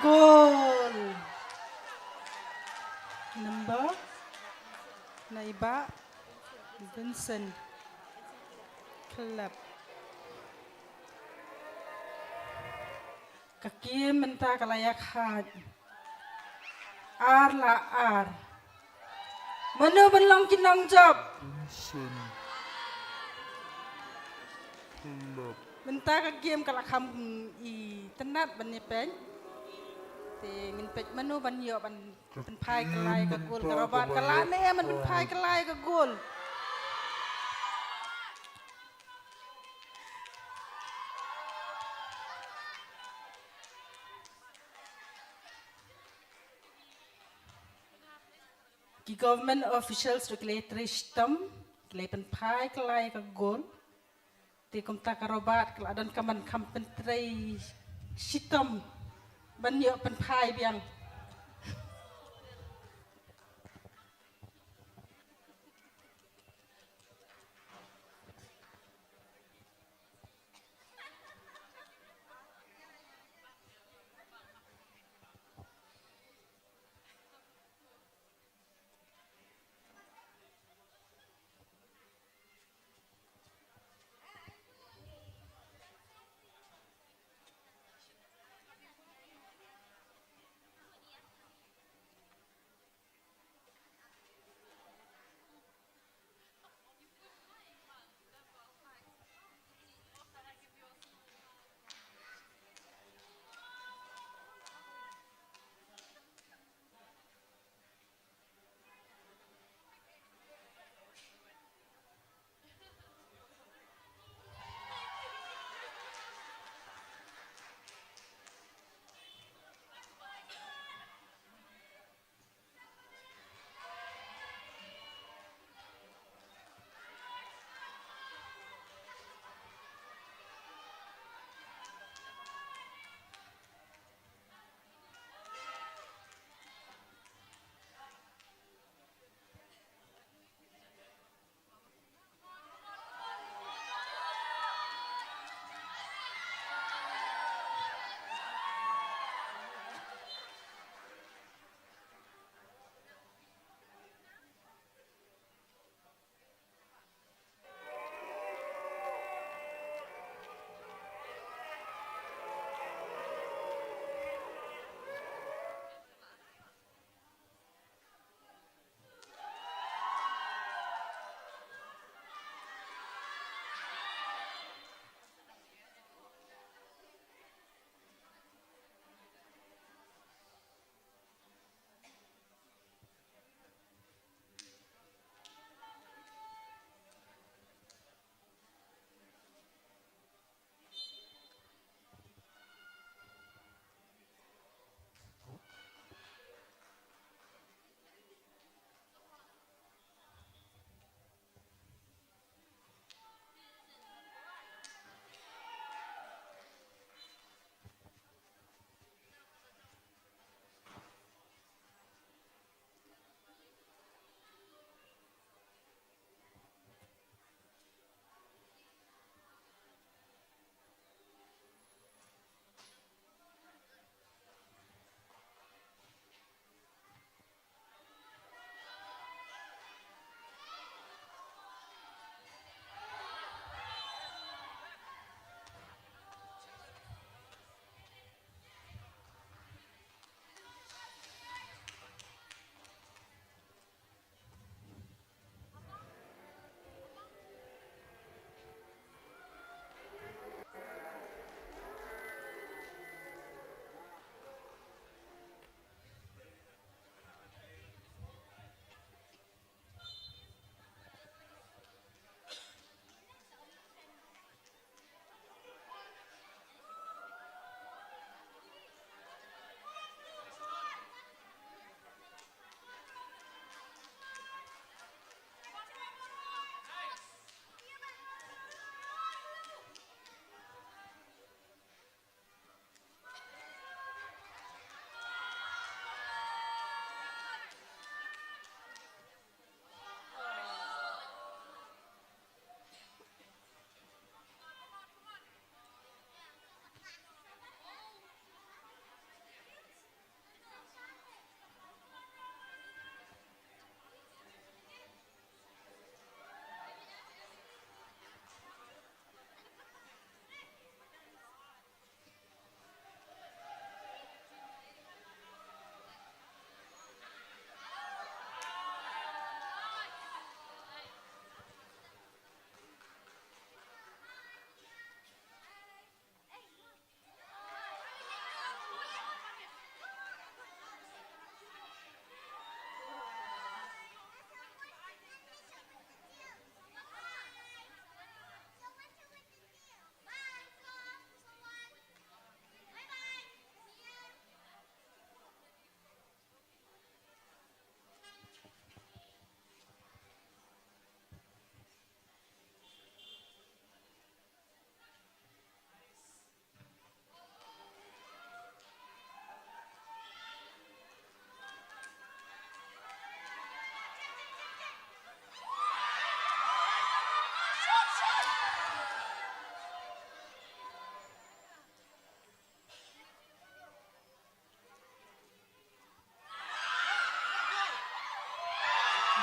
Goal. Number na i Bah Vincent Khlap. Ka game mynta ka la ïa kha ar la ar. Mano ban long ki nongjop? Mynta ka game ka la kham itynnad ban ïa peit. Te ngin peit mano ban ïoh ban pynphai kylla ïa ka gol. Ka Robert ka lah ne em ban pynphai kylla ïa ka gol. Ki government officials ruh ki la trei shitom, ki la pynphai kylla ïa ka gol. Te kumta ka Robert ka la donkam ban kham pyntrei shitom ban ïoh pynphai biang.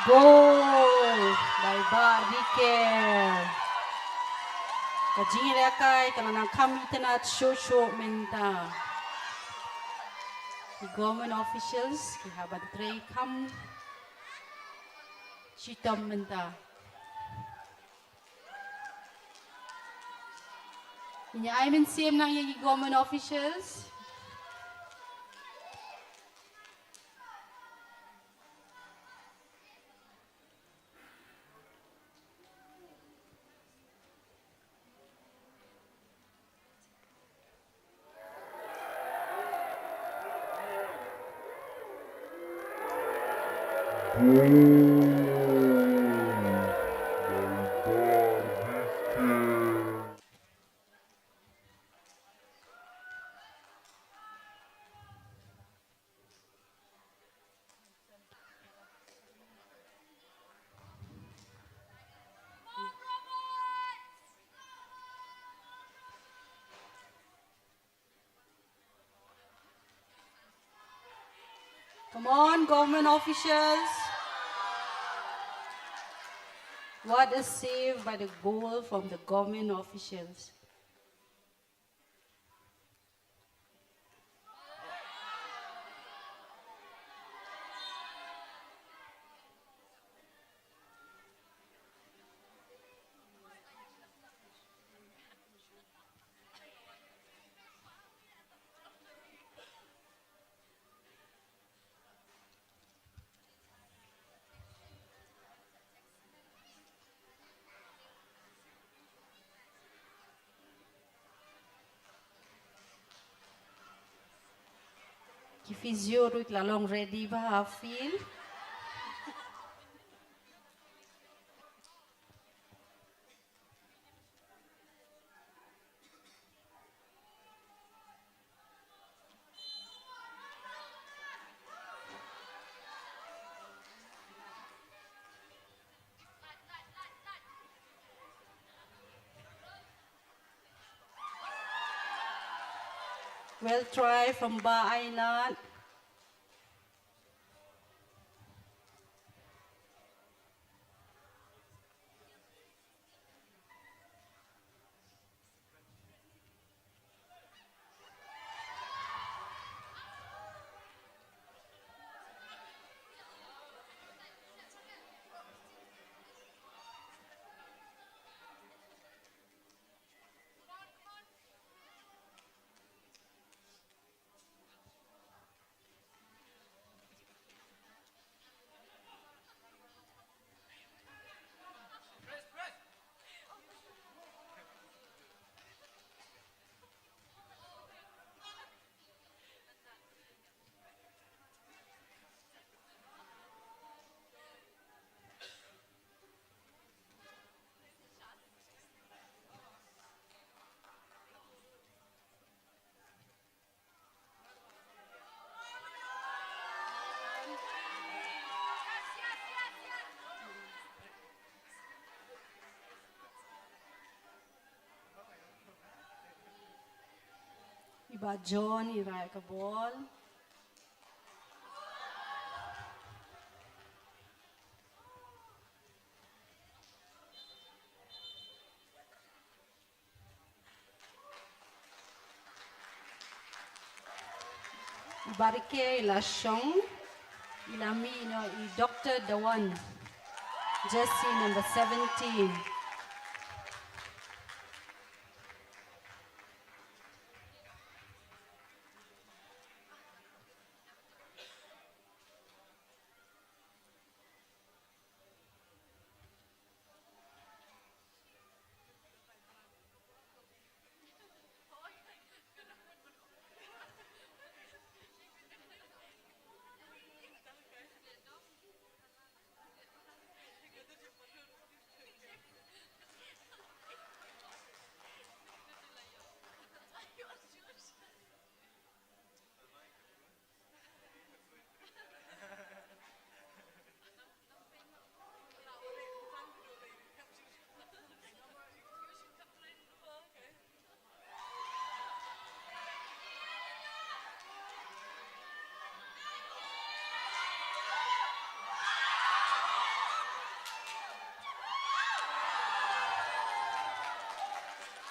Goal by Bah Rikel. Ka jingïalehkai ka la nang kham itynnad shuh shuh mynta. Ki government officials ki hap ban trei kham shitom mynta. Ngin ïa ai mynsiem lang ïa ki government officials. Come on, government officials. What a save by the goal from the government officials. Ki physio ruh ki la long ready bha ha field. Well try from Bah Ainat. I Bah John i rai ka bol. I Bah Rikel i la shong, i la mih noh i Doctor Dawan, jersey number seventeen.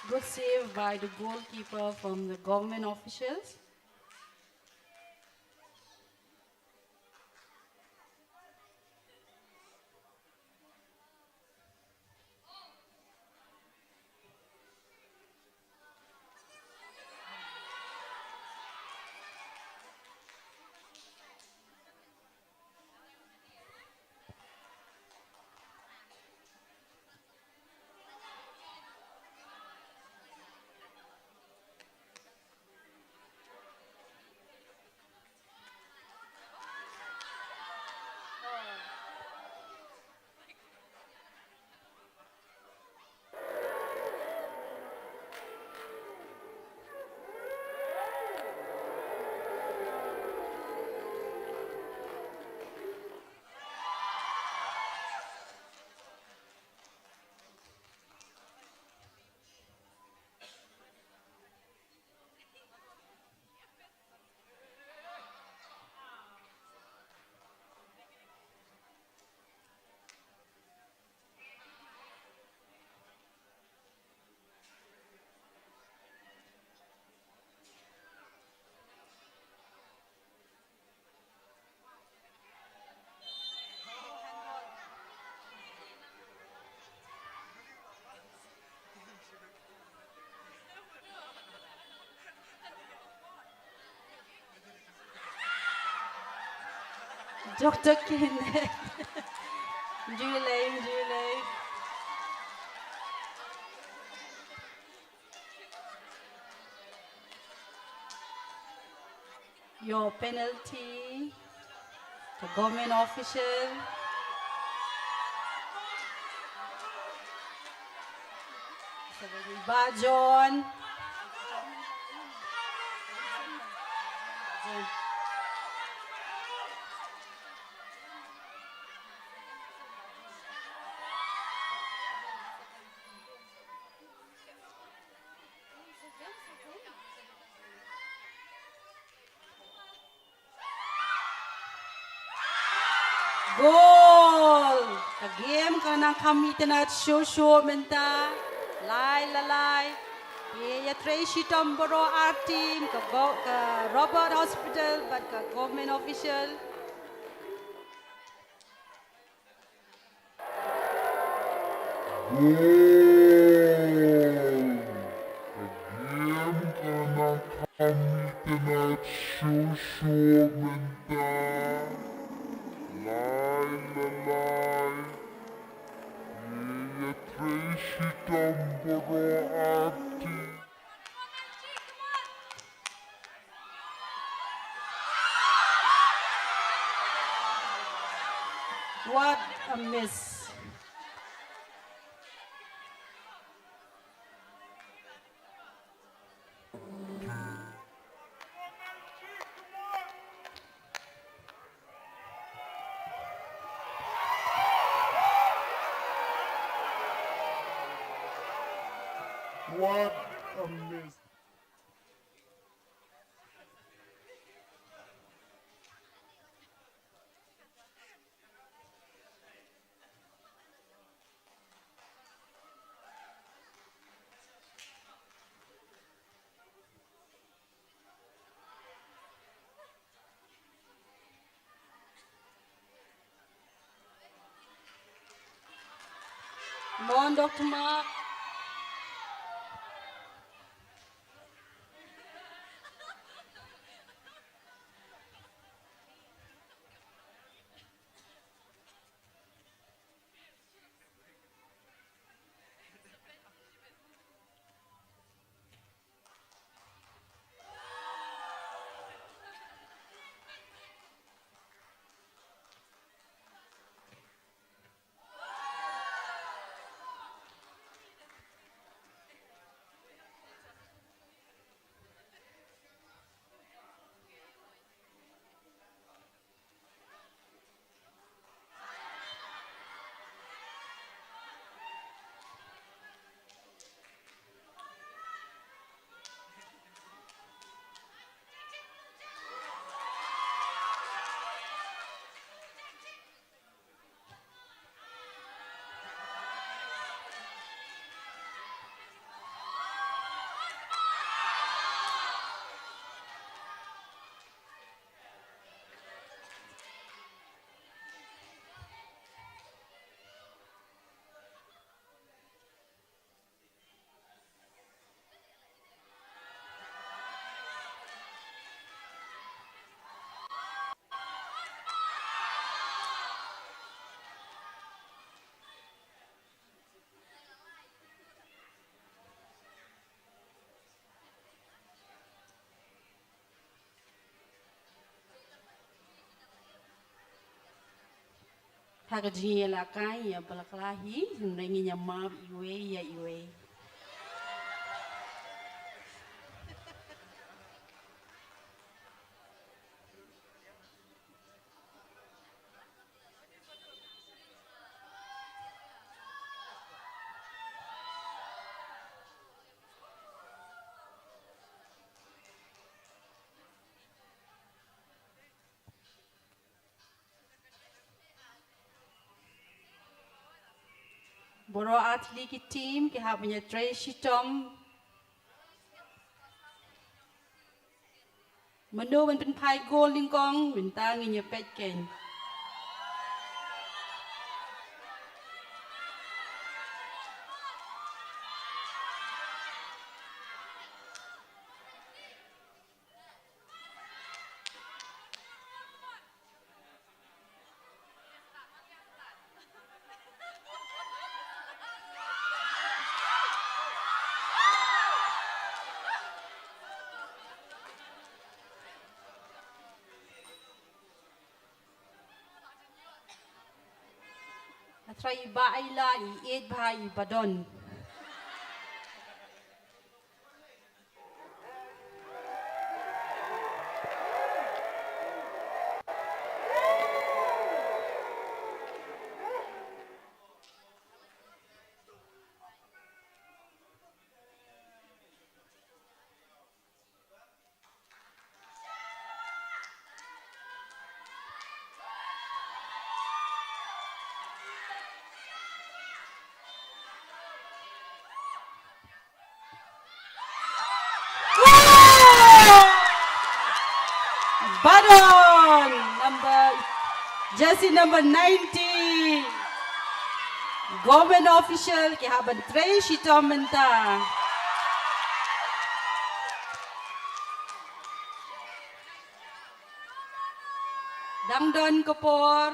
Good save by the goalkeeper from the government officials. Doktor Kenneth. Julie, Julie. Your penalty. The government official. Bah John. Goal! Ka game ka nang kham itynnad shuh shuh mynta. Lai la lai. Ïa trei shitom baroh ar team ka, ka Robert Hospital bad ka government official. Goal! Ka game ka nang kham itynnad shuh shuh mynta. Lai la lai. Ïa trei shitom baroh ar team. What a miss. What a miss. Mon Doctor Mark. Ha ka jingïalehkai ïa ba la kylla hi, hynrei ngin ïa map iwei ïa iwei. Baroh artylli ki team ki hap ban ïatrei shitom. Mano ban pynphai goal nyngkong, mynta ngin ïa peit keiñ. Nga trai i Bah Aila, i ïeit bha i Bah Don. Baron, number, jersey number ninety. Government official ki hap ban trei shitom mynta. Dang don ka por.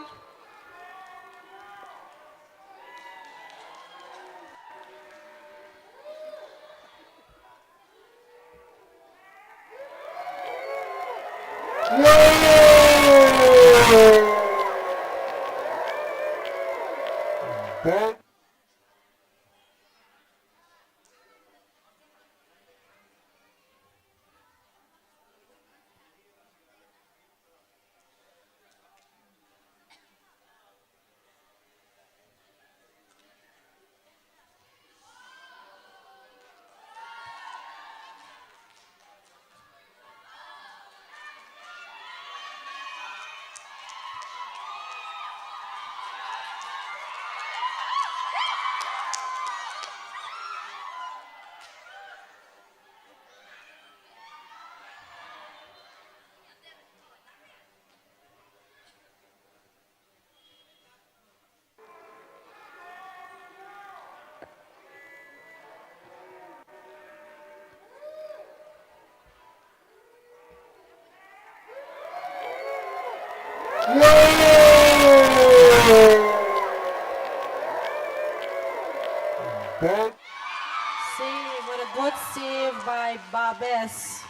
Save, what a good save by Babes.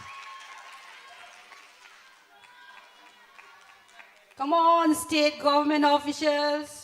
Come on, state government officials.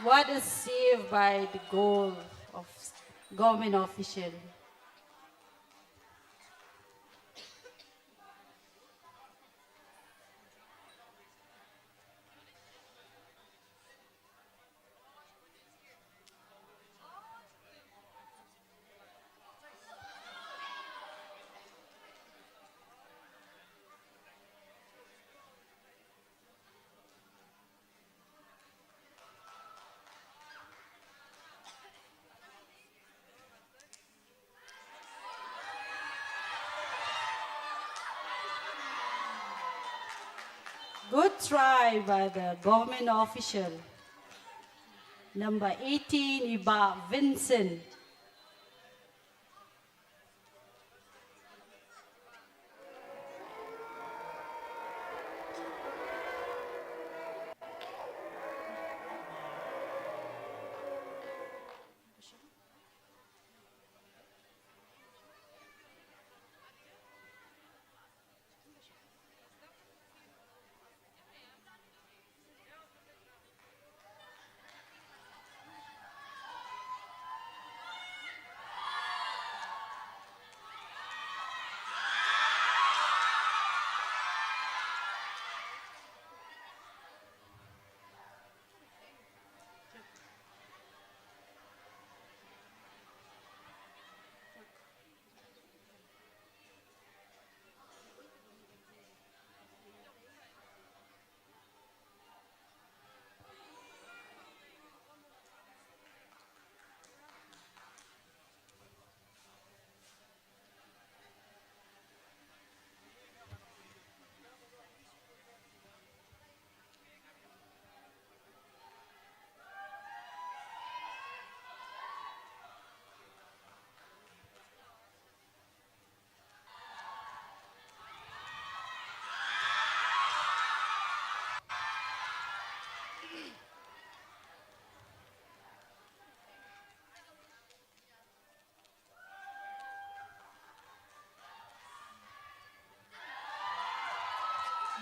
What a save by the goal of government official. Good try by the government official. Number eighteen, i Bah Vincent.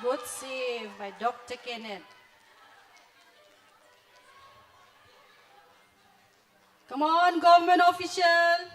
Good save by Doctor Kenneth. Come on, government official.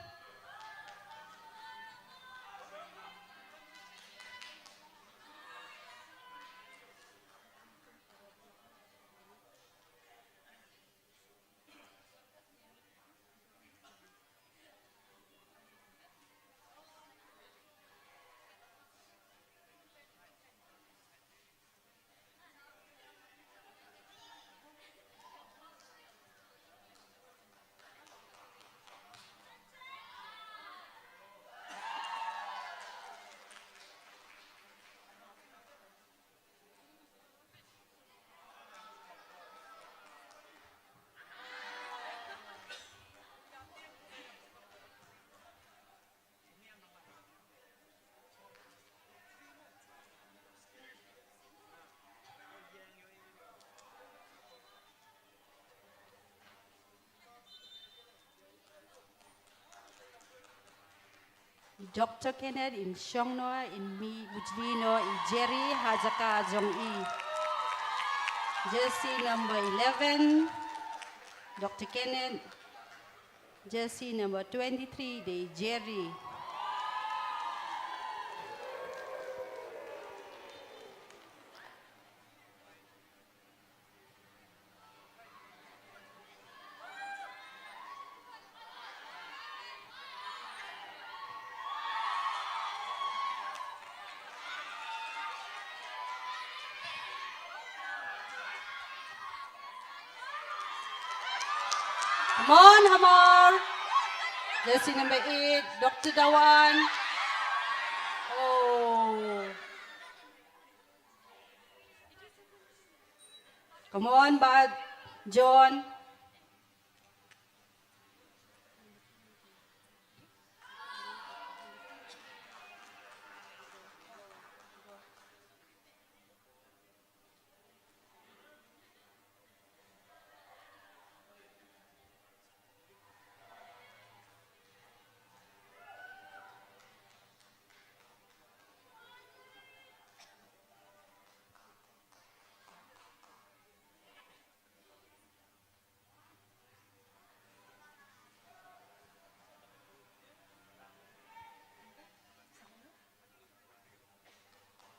Doctor Kenneth in shong noh, in mih bujli noh i Jerry ha jaka jong i. Jersey number eleven, Doctor Kenneth. Jersey number twenty-three, dei Jerry. Come on, Hamar. Jersey number eight, Doctor Dawan. Oh. Come on, Bah John.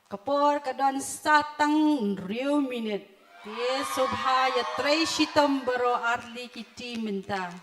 Ka por ka don sa tang hynriew minit. Te sngewbha ïatrei shitom baroh artylli ki team mynta.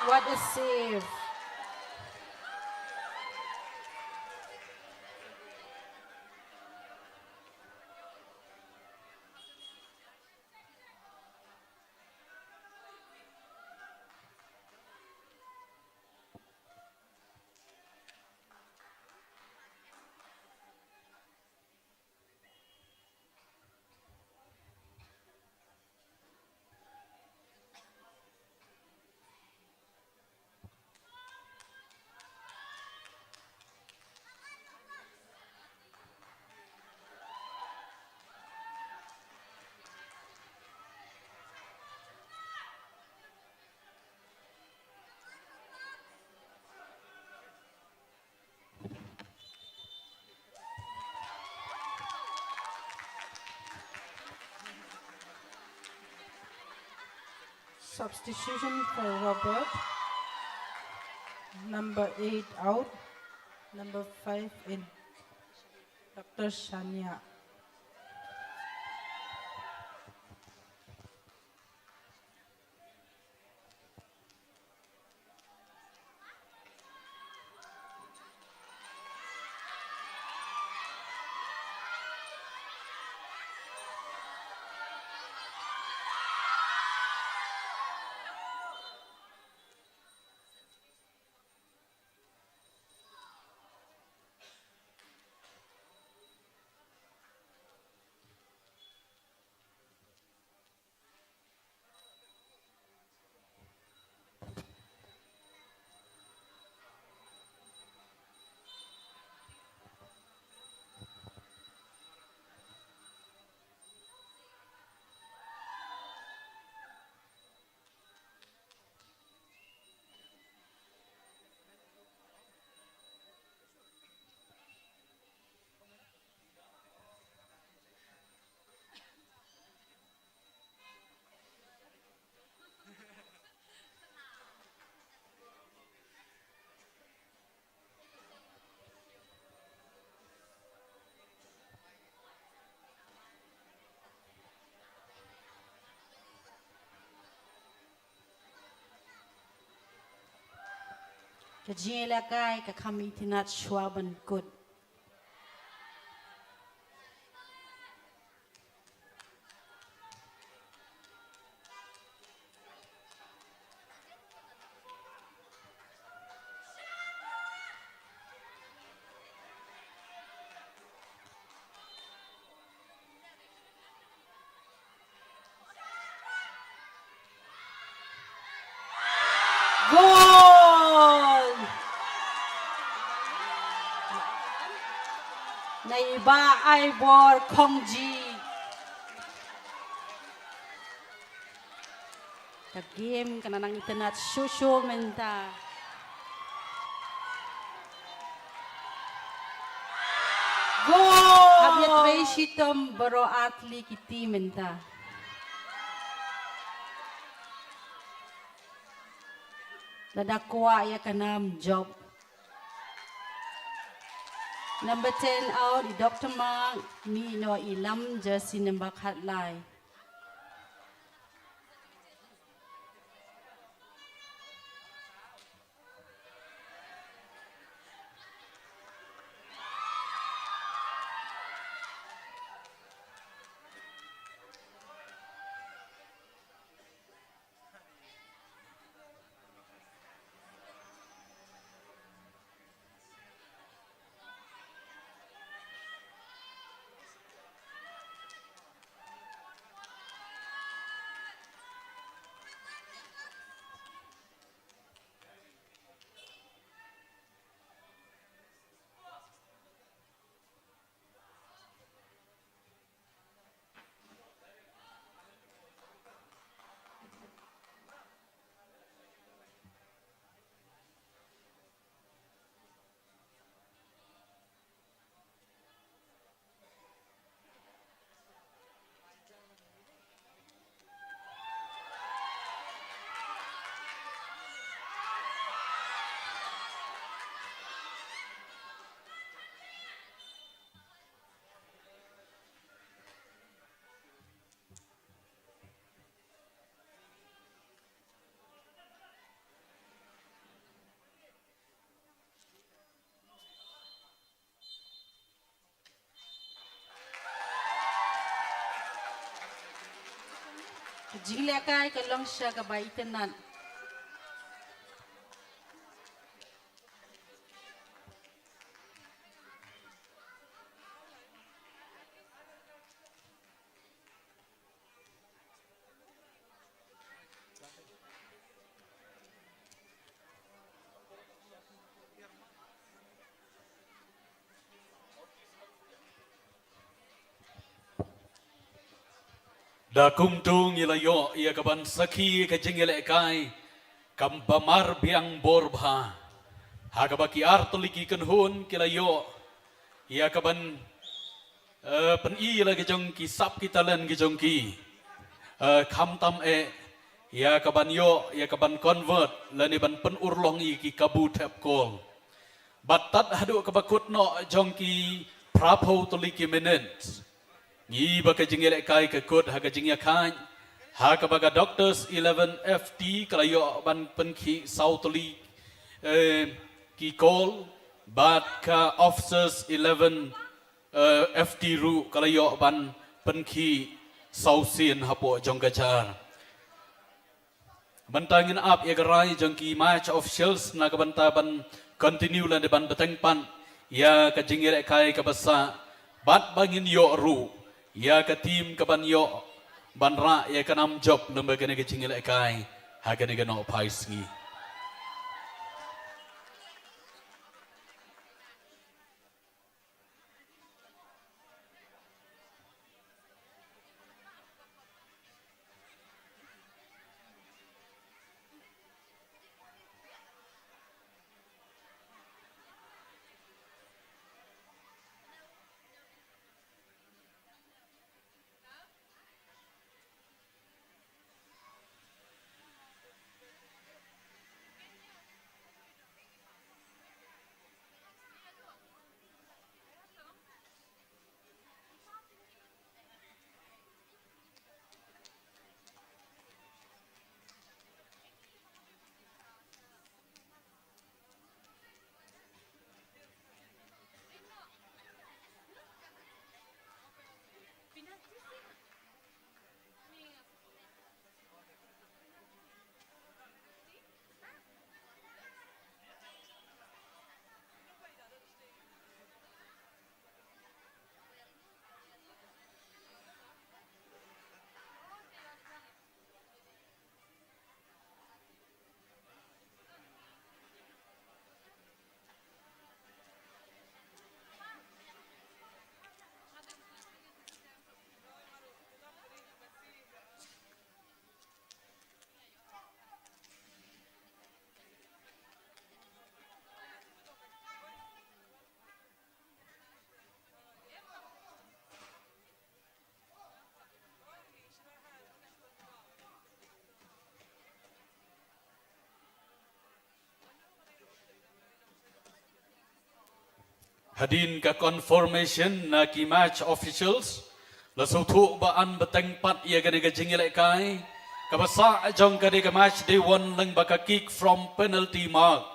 What a save. Substitution for Robert. Number eight out. Number five in. Doctor Shania. Ka jingïalehkai ka kham itynnad shuwa ban kut. Goal! Na i Bah Aibor Khongji. Ka game ka nang itynnad shuh shuh mynta. Goal! Hap ïatrei shitom baroh artylli ki team mynta. Lada kwah ïa ka nam jop. Number ten out, i Doctor Mark, mih noh i lam jersey number khatlai. Jinglehkai ka long sha kaba itynnad. Da kumtu ngi la ïoh ïa kaban sakhi ka jingïalehkai kaba mar biang bor bha. Ha kaba ki artylli ki kynhun ki la ïoh ïa kaban, eh, pyni la ki jong ki sap ki talent ki jong ki. Eh, khamtam eh ïa kaban ïoh ïa kaban convert lane ban pynurlong ïa ki kabu thep kol. Bad tad haduh kaba kut noh jong ki phraphew tylli ki minit, ngi ba ka jingïalehkai ka kut ha ka jingïakhaid ha kaba ka Doctors eleven F T ka la ïoh ban pynkhih saw tylli, eh, ki kol, bad ka Officers eleven, eh, F T ruh ka la ïoh ban pynkhih saw sien hapoh jong ka jar. Mynta ngin ap ïa ka rai jong ki match officials na ka bynta ban continue lane ban bteng pat ïa ka jingïalehkai kaba sah, bad ba ngin ïoh ruh ïa ka team kaban ïoh ban rah ïa ka nam jop lem bad kane ka jingïalehkai ha kane ka nohphai sngi. Hadien ka confirmation na ki match officials, la sngewthuh ba yn bteng pat ïa kane ka jingïalehkai kaba sah jong kane ka match day one lyngba ka kick from penalty mark,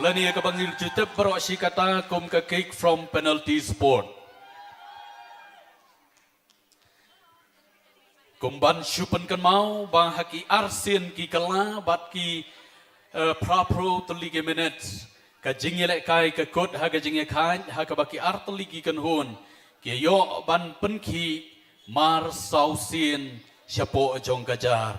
lane ïa kaba ngi ju tip baroh shi katta kum ka kick from penalty spot. Kum ban shu pynkynmaw ba ha ki arsien ki kylla bad ki, eh, phraphew tylli ki minit, ka jingïalehkai ka kut ha ka jingïakhaid ha kaba ki artylli ki kynhun ki ïoh ban pynkhih mar saw sien shapoh jong ka jar.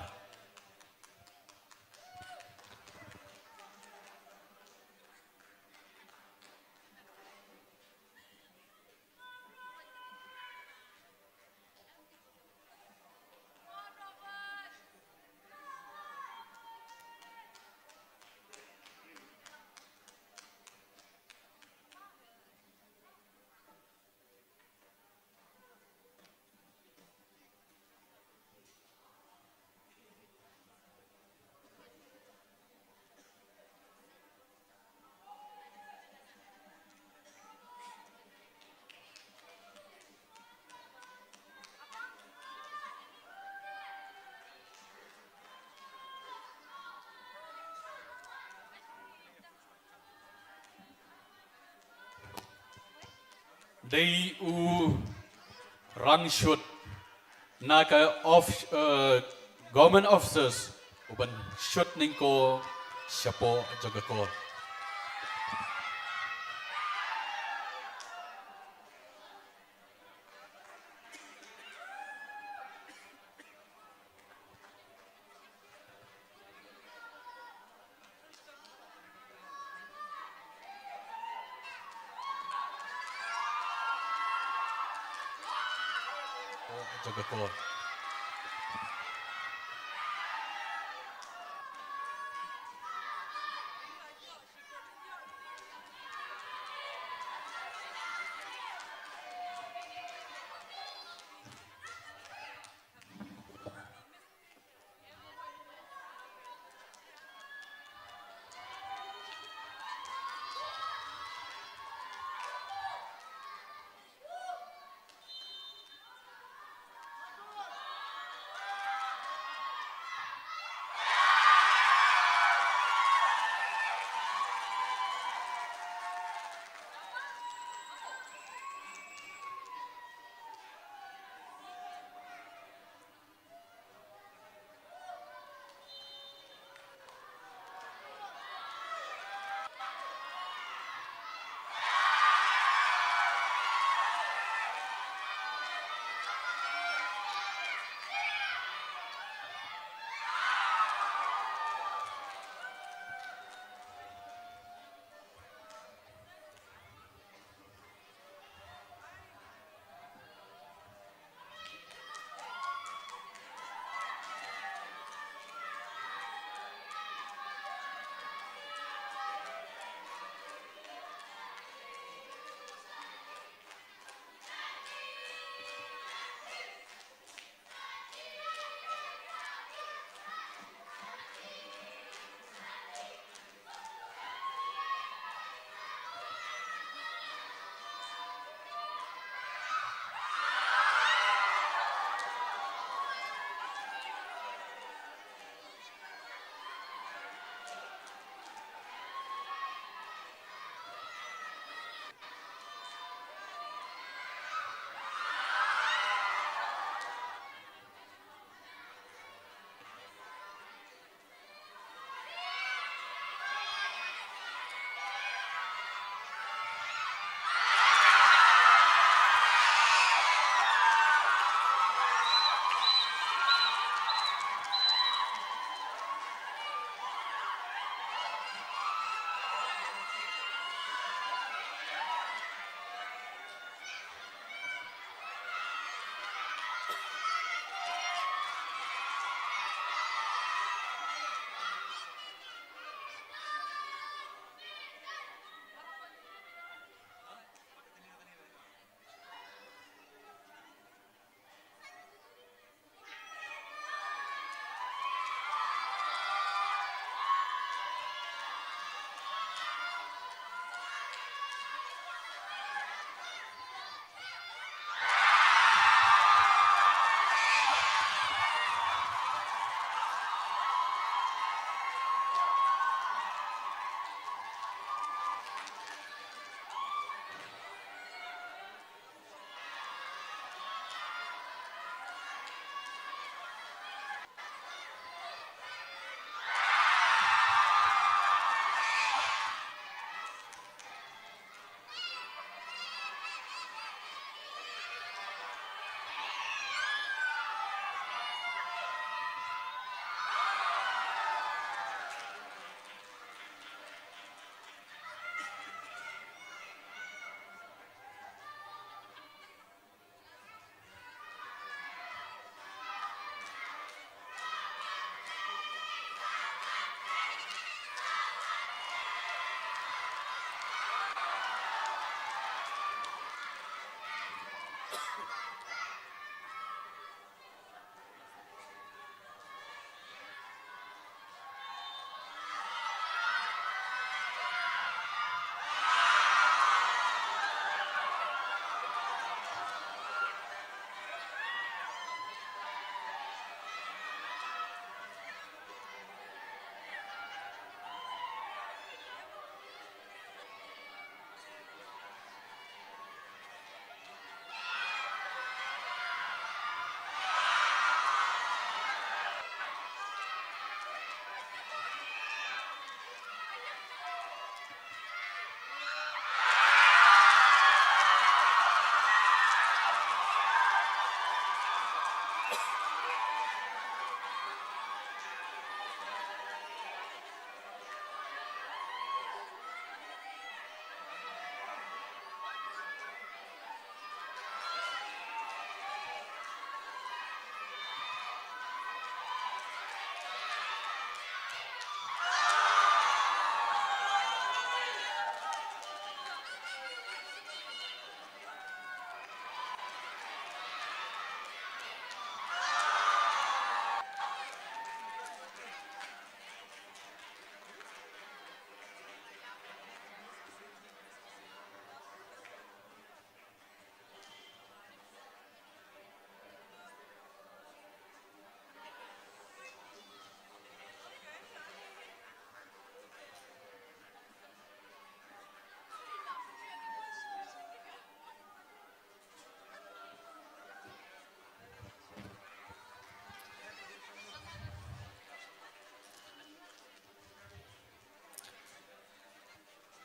Dei u Rangshut na ka off, eh, Government officers u ban shut nyngkong shapoh jong ka kor. Jong ka kor.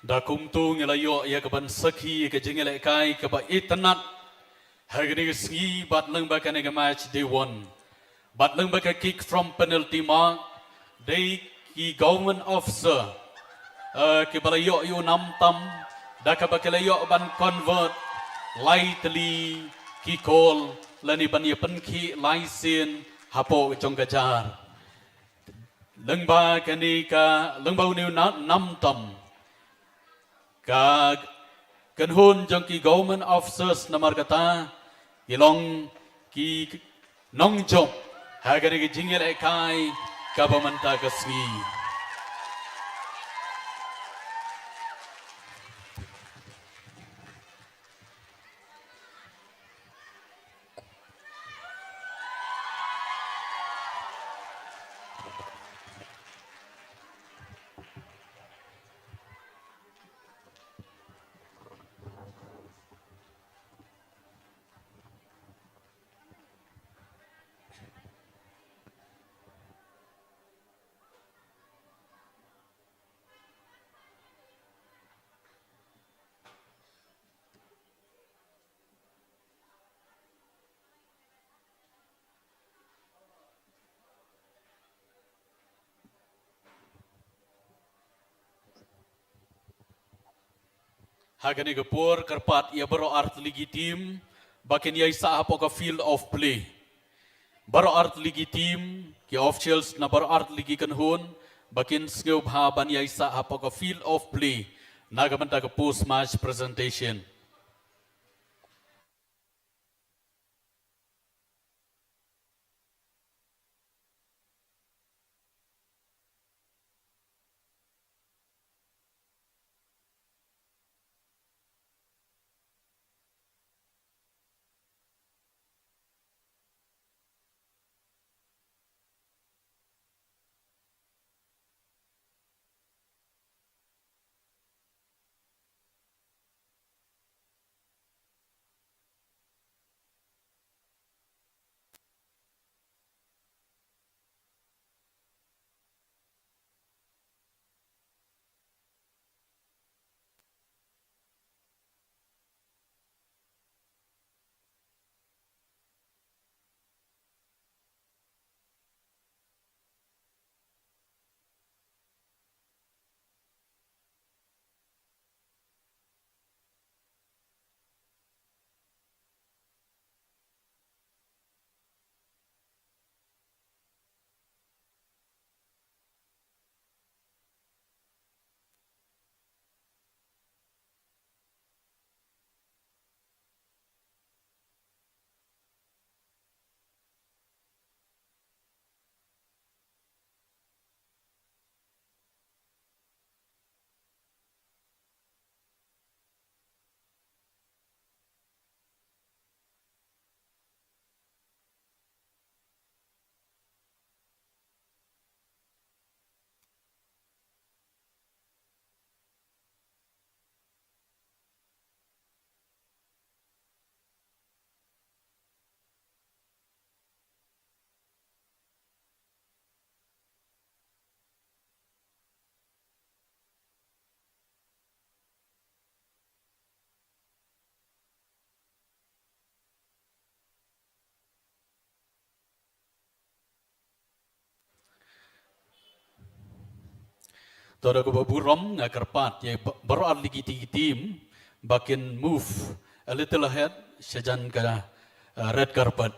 Da kumtu ngi la ïoh ïa ka ban sakhi ïa ka jingïalehkai kaba itynnad ha kane ka sngi bad lyngba kane ka match day one. Bad lyngba ka kick from penalty mark, dei ki government officer, eh, kiba la ïoh ïa u nam tam da kaba ki la ïoh ban convert lai tylli ki goal lane ban ïa pynkhih lai sien hapoh jong ka jar. Lyngba kane ka, lyngba une u na-, nam tam, ka kynhun jong ki government officers namar kata ki long ki nongjop ha kane ka jingïalehkai kaba mynta ka sngi. Ha kane ka por kyrpad ïa baroh artylli ki team ba kin ïaisah hapoh ka field of play. Baroh artylli ki team, ki officials na baroh artylli ki kynhun ba kin sngewbha ban ïaisah hapoh ka field of play na ka bynta ka post match presentation. To da kaba burom nga kyrpad ïa ba-, baroh artylli ki team ba kin move a little ahead shajan ka, uh, red carpet.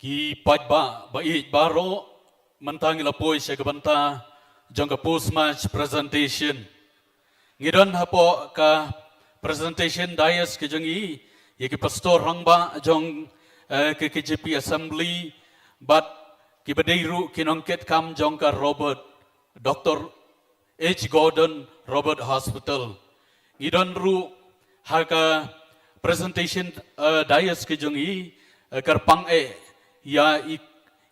Ki paidbah ba ïeit baroh, Mynta ngi la poi sha ka bynta jong ka post match presentation. Ngi don hapoh ka presentation dais ka jong i ïa ki pastor rangbah jong, eh, ka K J P Assembly bad ki ba dei ruh ki nongkitkam jong ka Robert, Doctor H Gordon Robert Hospital. Ngi don ruh ha ka presentation, eh, dais ka jong i, eh, kyrpang eh ïa i,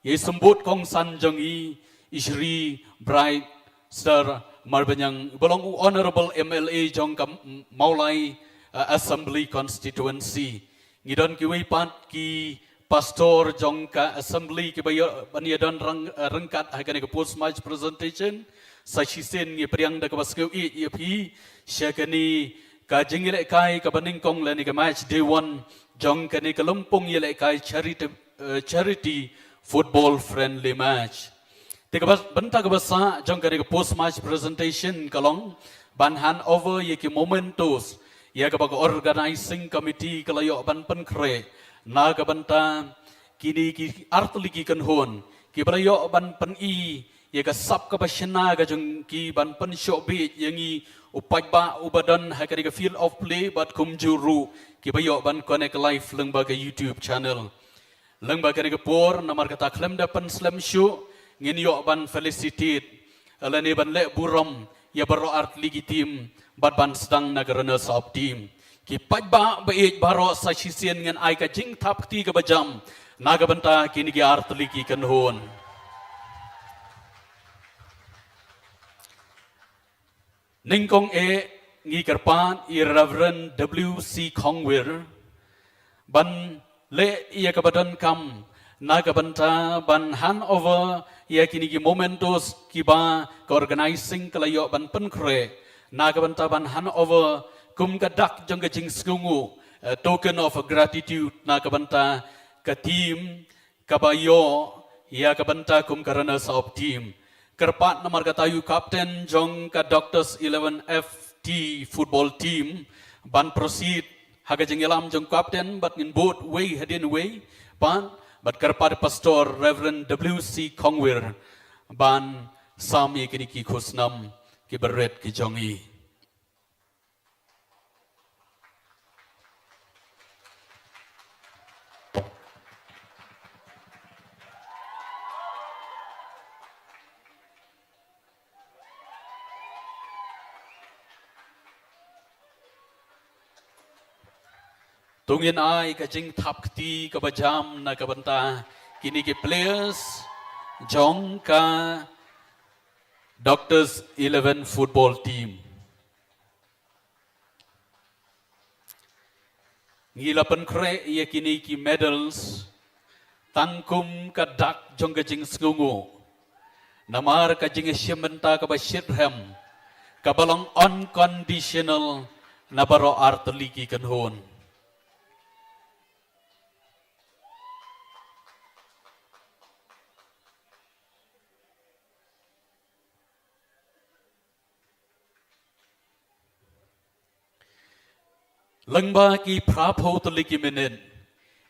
ïa i symbud kongsan jong i, i Shri Bright Sir Marbaniang ba long u Honorable M L A jong ka M-, Mawlai, eh, Assembly Constituency. Ngi don kiwei pat ki pastor jong ka assembly ki ba ïoh ban ïa don rang, eh, ryngkat ha kane ka post match presentation. Sa shisien ngi pdiang da kaba sngewbha ïa phi sha kane ka jingïalehkai kaba nyngkong lane ka match day one jong kane ka lympung ïalehkai charity, eh, charity football friendly match. Te kaba, bynta kaba sah jong kane ka post match presentation ka long ban hand over ïa ki mementos ïa kaba ka organizing committee ka la ïoh ban pynkhreh na ka bynta kine ki artylli ki kynhun ki ba la ïoh ban pyni ïa ka sap kaba shna ka jong ki ban pynshoh beit ïa ngi u paidbah u ba don ha kane ka field of play bad kumjuh ruh ki ba ïoh ban connect live lyngba ka YouTube channel. Lyngba kane ka por, namar kata khlem da pynslem shuh, ngin ïoh ban felicitate lane ban leh burom ïa baroh artylli ki team bad ban sdang na ka runners up team. Ki paidbah ba ïeit baroh, sa shisien ngin ai ka jingthap kti kaba jam na ka bynta kine ki artylli ki kynhun. Nyngkong eh ngi kyrpad ïa i Reverend W C Khongwir ban leh ïa kaba donkam na ka bynta ban hand over ïa kine ki mementos kiba ka organizing ka la ïoh ban pynkhreh na ka bynta ban hand over kum ka dak jong ka jingsngewnguh, eh, token of gratitude na ka bynta ka team kaba ïoh ïa ka bynta kum ka runners up team. Kyrpad namar kata ïa u captain jong ka Doctors eleven F T football team ban proceed ha ka jingïalam jong u captain bad ngin bud wei hadien wei pat, bad kyrpad Pastor Reverend W C Khongwir ban sam ïa kine ki khusnam kiba rit ki jong i. To ngin ai ka jingthap kti kaba jam na ka bynta kine ki players jong ka Doctors eleven football team. Ngi la pynkhreh ïa kine ki medals tang kum ka dak jong ka jingsngewnguh namar ka jingïashim bynta kaba shitrhem kaba long unconditional na baroh artylli ki kynhun. Lyngba ki phra phew tylli ki minit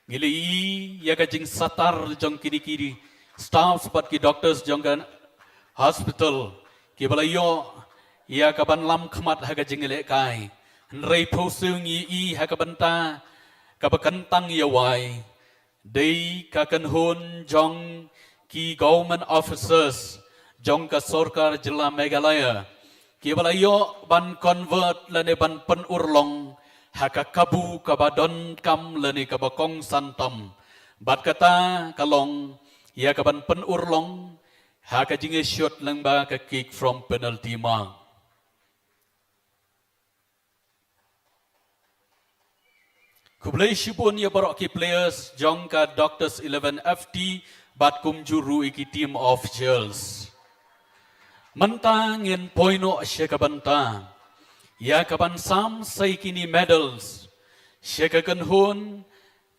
ngi la ïohi ïa ka jingsatar jong kine ki staff bad ki doctors jong ka hospital kiba la ïoh ïa ka ban lam khmat ha ka jingïalehkai. Hynrei phew siew ngi ïohi ha ka bynta kaba kyntang ïa wai dei ka kynhun jong ki government officers jong ka sorkar jylla Meghalaya kiba la ïoh ban convert lane ban pynurlong ha ka kabu kaba donkam lane kaba kongsan tam. Bad kata ka long ïa ka ban pynurlong ha ka jingïashut lyngba ka kick from penalty mark. Khublei shibun ïa baroh ki players jong ka Doctors eleven F T bad kumjuh ruh ïa ki team officials. Mynta ngin poi noh sha ka bynta ïa ka ban sam sa ïa kine medals sha ka kynhun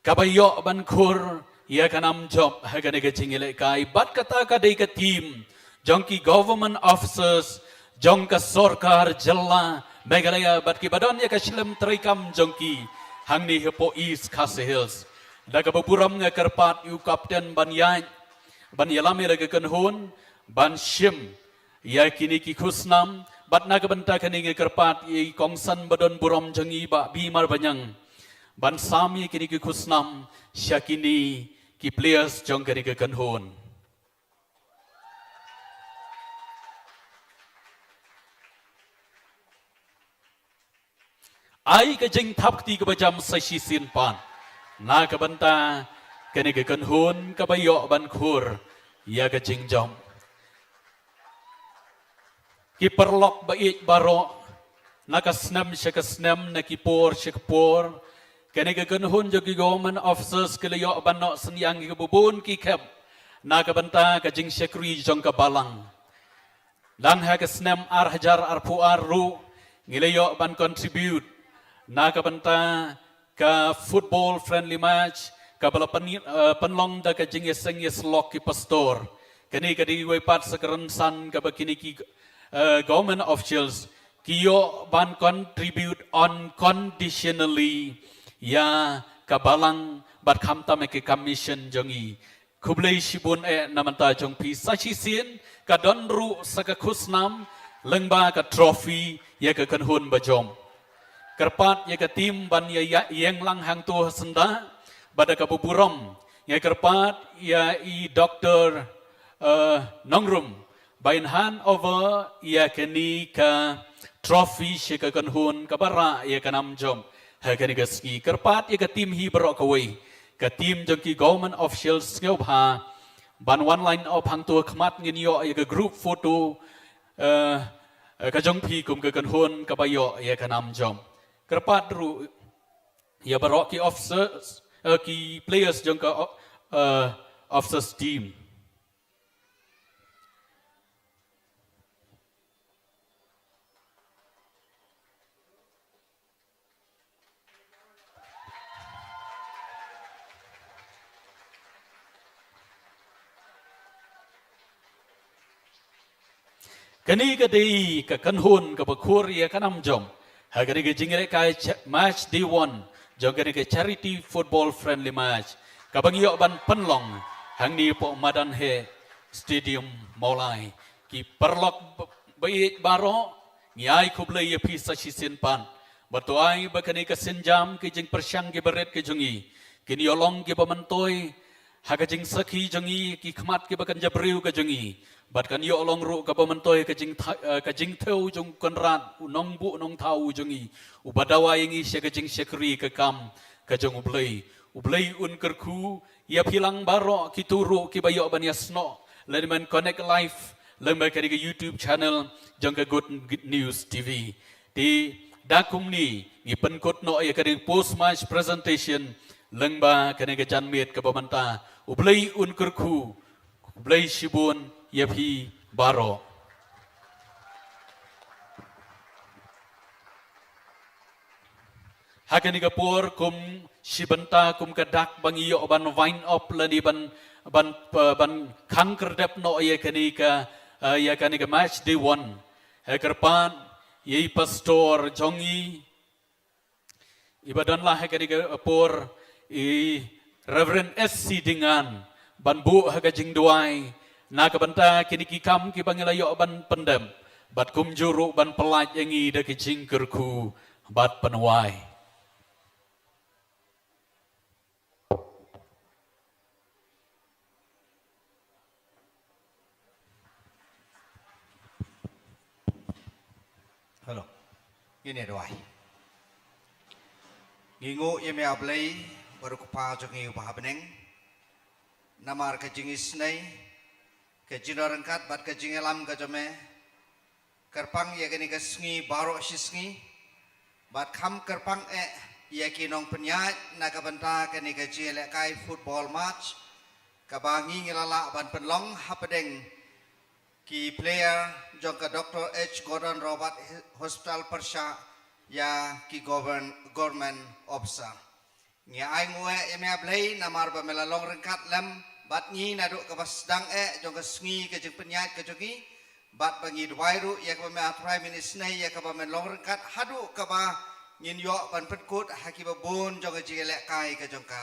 kaba ïoh ban khur ïa ka nam jop ha kane ka jingïalehkai bad kata ka dei ka team jong ki government officers jong ka sorkar jylla Meghalaya bad kiba don ïa ka shlem treikam jong ki hangne hapoh East Khasi Hills. Da kaba burom nga kyrpad ïa u captain ban ïaid ban ïalam ïa la ka kynhun ban shim ïa kine ki khusnam, bad na ka bynta kane nga kyrpad ïa i kongsan badonburom jong ngi Bah B. Marbaniang ban sam ïa kine ki khusnam sha kine ki players jong kane ka kynhun. Ai ka jingthap kti kaba jam sa shisien pat na ka bynta kane ka kynhun kaba ïoh ban khur ïa ka jingjop. Ki paralok ba ïeit baroh, na ka snem sha ka snem, na ki por sha ki por, kane ka kynhun jong ki government officers ki la ïoh ban noh synñiang ïa kiba bun ki khep na ka bynta ka jingshakri jong ka balang. Dang ha ka snem ar hajar arphew ar ruh ngi la ïoh ban contribute na ka bynta ka football friendly match kaba la pyn-, eh, pynlong da ka jingïaseng ïasyllok ki pastor. Kane ka dei wei pat sa ka rynsan kaba kine ki, eh, government officials ki ïoh ban contribute unconditionally ïa ka balang bad khamtam ïa ka commission jong ngi. Khublei shibun eh na bynta jong phi. Sa shisien ka don ruh sa ka khusnam lyngba ka trophy ïa ka kynhun ba jop. Kyrpad ïa ka team ban ïa, ïa ïeng lang hangto ha syndah bad da kaba burom nga kyrpad ïa i Doktor, eh, Nongrum ban hand over ïa kane ka trophy sha ka kynhun kaba rah ïa ka nam jop ha kane ka sngi. Kyrpad ïa ka team hi baroh kawei, ka team jong ki government officials sngewbha ban wan line up hangto ha khmat, ngin ïoh ïa ka group photo, eh, eh, ka jong phi kum ka kynhun kaba ïoh ïa ka nam jop. Kyrpad ruh ïa baroh ki officers, eh, ki players jong ka o-, eh, officers team. Kane ka dei ka kynhun kaba khur ïa ka nam jop ha kane ka jingïalehkai cha-, match day one jong kane ka charity football friendly match kaba ngi ïoh ban pynlong hangne hapoh madan ha Stadium Mawlai. Ki paralok ba, ba ïeit baroh, ngi ai khublei ïa phi sa shisien pat. Bad to ai ba kane ka sienjam ki jingpyrshang kiba rit ki jong ngi kin ïoh long kiba myntoi ha ka jingsakhi jong ngi, ki khmat kiba kynja briew ka jong ngi. Bad kan ïoh long ruh kaba myntoi ka jingtha-, eh, ka jingthew jong u Kynrad, u nongbuh nongthaw u jong ngi, uba dawa ïa ngi sha ka jingshakri ka kam ka jong U Blei. U Blei un kyrkhu ïa phi lang baroh kito ruh kiba ïoh ban ïasnoh lane ban connect live lyngba kane ka YouTube channel jong ka Good News T V. Te da kumne ngi pynkut noh ïa kane ka post match presentation lyngba kane ka janmiet kaba mynta. U Blei un kyrkhu, khublei shibun ïa phi baroh. Ha kane ka por kum shi bynta kum ka dak ba ngi ïoh ban wind up lane ban, ban, ban khang kyrdep noh ïa kane ka, eh, ïa kane ka match day one. Nga kyrpad ïa i pastor jong ngi iba don la ha kane ka por, i Reverend S C Dingan, ban buh ha ka jingduwai na ka bynta kine ki kam kiba ngi la ïoh ban pyndep, bad kumjuh ruh ban pyllait ïa ngi da ka jingkyrkhu bad pynwai. Hello. Ngin ïa duwai. Ngi nguh ïa me, A Blei, baroh, Kpa jong ngi uba ha bneng. Namar ka jingisynei, ka jingrangkat bad ka jingïalam ka jong me, kyrpang ïa kane ka sngi baroh shi sngi, bad kham kyrpang eh ïa ki nongpynïaid na ka bynta kane ka jingïalehkai football match kaba ngi ngi la lah ban pynlong hapdeng ki player jong ka Doctor H Gordon Roberts Hospital pyrshah ïa ki govern-, government officer. Ngi ai nguh eh ïa me, A Blei, namar ba me la long ryngkat lem bad ngi naduh kaba sdang eh jong ka sngi ka jingpynïaid ka jong ngi, bad ba ngi duwai ruh ïa kaba me, A Trai, men isynei ïa kaba men long ryngkat haduh kaba ngin ïoh ban pynkut ha kiba bun jong ka jingïalehkai ka jong ka.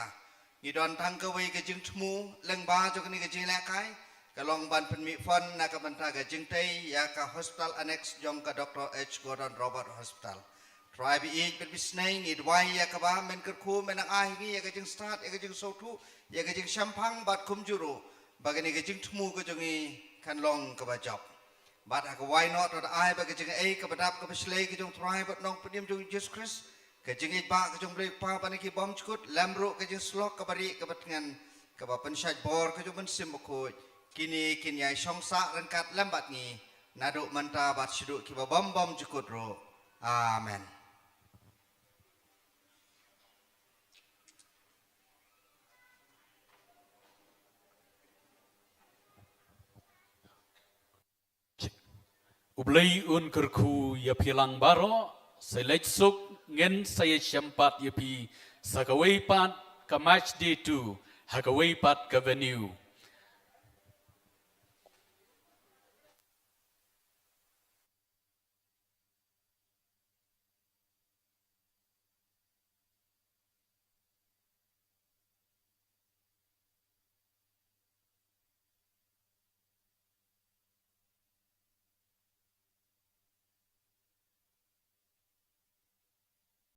Ngi don tang kawei ka jingthmu lyngba jong kane ka jinglehkai, ka long ban pynmih fund na ka bynta ka jingtei ïa ka hospital annex jong ka Doctor H Gordon Roberts Hospital. Trai ba ïeit bad ba isynei, ngi duwai ïa kaba men kyrkhu, men nang ai ha ngi ïa ka jingstad, ïa ka jingsngewthuh, ïa ka jingshemphang bad kumjuh ruh ba kane ka jingthmu ka jong ngi kan long kaba jop. Bad ha kawei noh, to da ai ba ka jingaiei kaba dap kaba shlei ka jong U Trai bad U Nongpynim jong ngi U Jisu Khrist, ka jingïeit ba ka jong U Blei Kpa bad na ki bymjukut, lem ruh ka jingsyllok kaba rieh kaba tngen, kaba pynshait bor ka jong U Mynsiem Bakhuid, kine kin ïai shong sah ryngkat lem bad ngi naduh mynta bad shaduh kiba bym bymjukut ruh. Amen. U Blei un kyrkhu ïa phi lang baroh. Sa leit suk, ngin sa ïashem pat ïa phi sa kawei pat ka Match Day two ha kawei pat ka venue.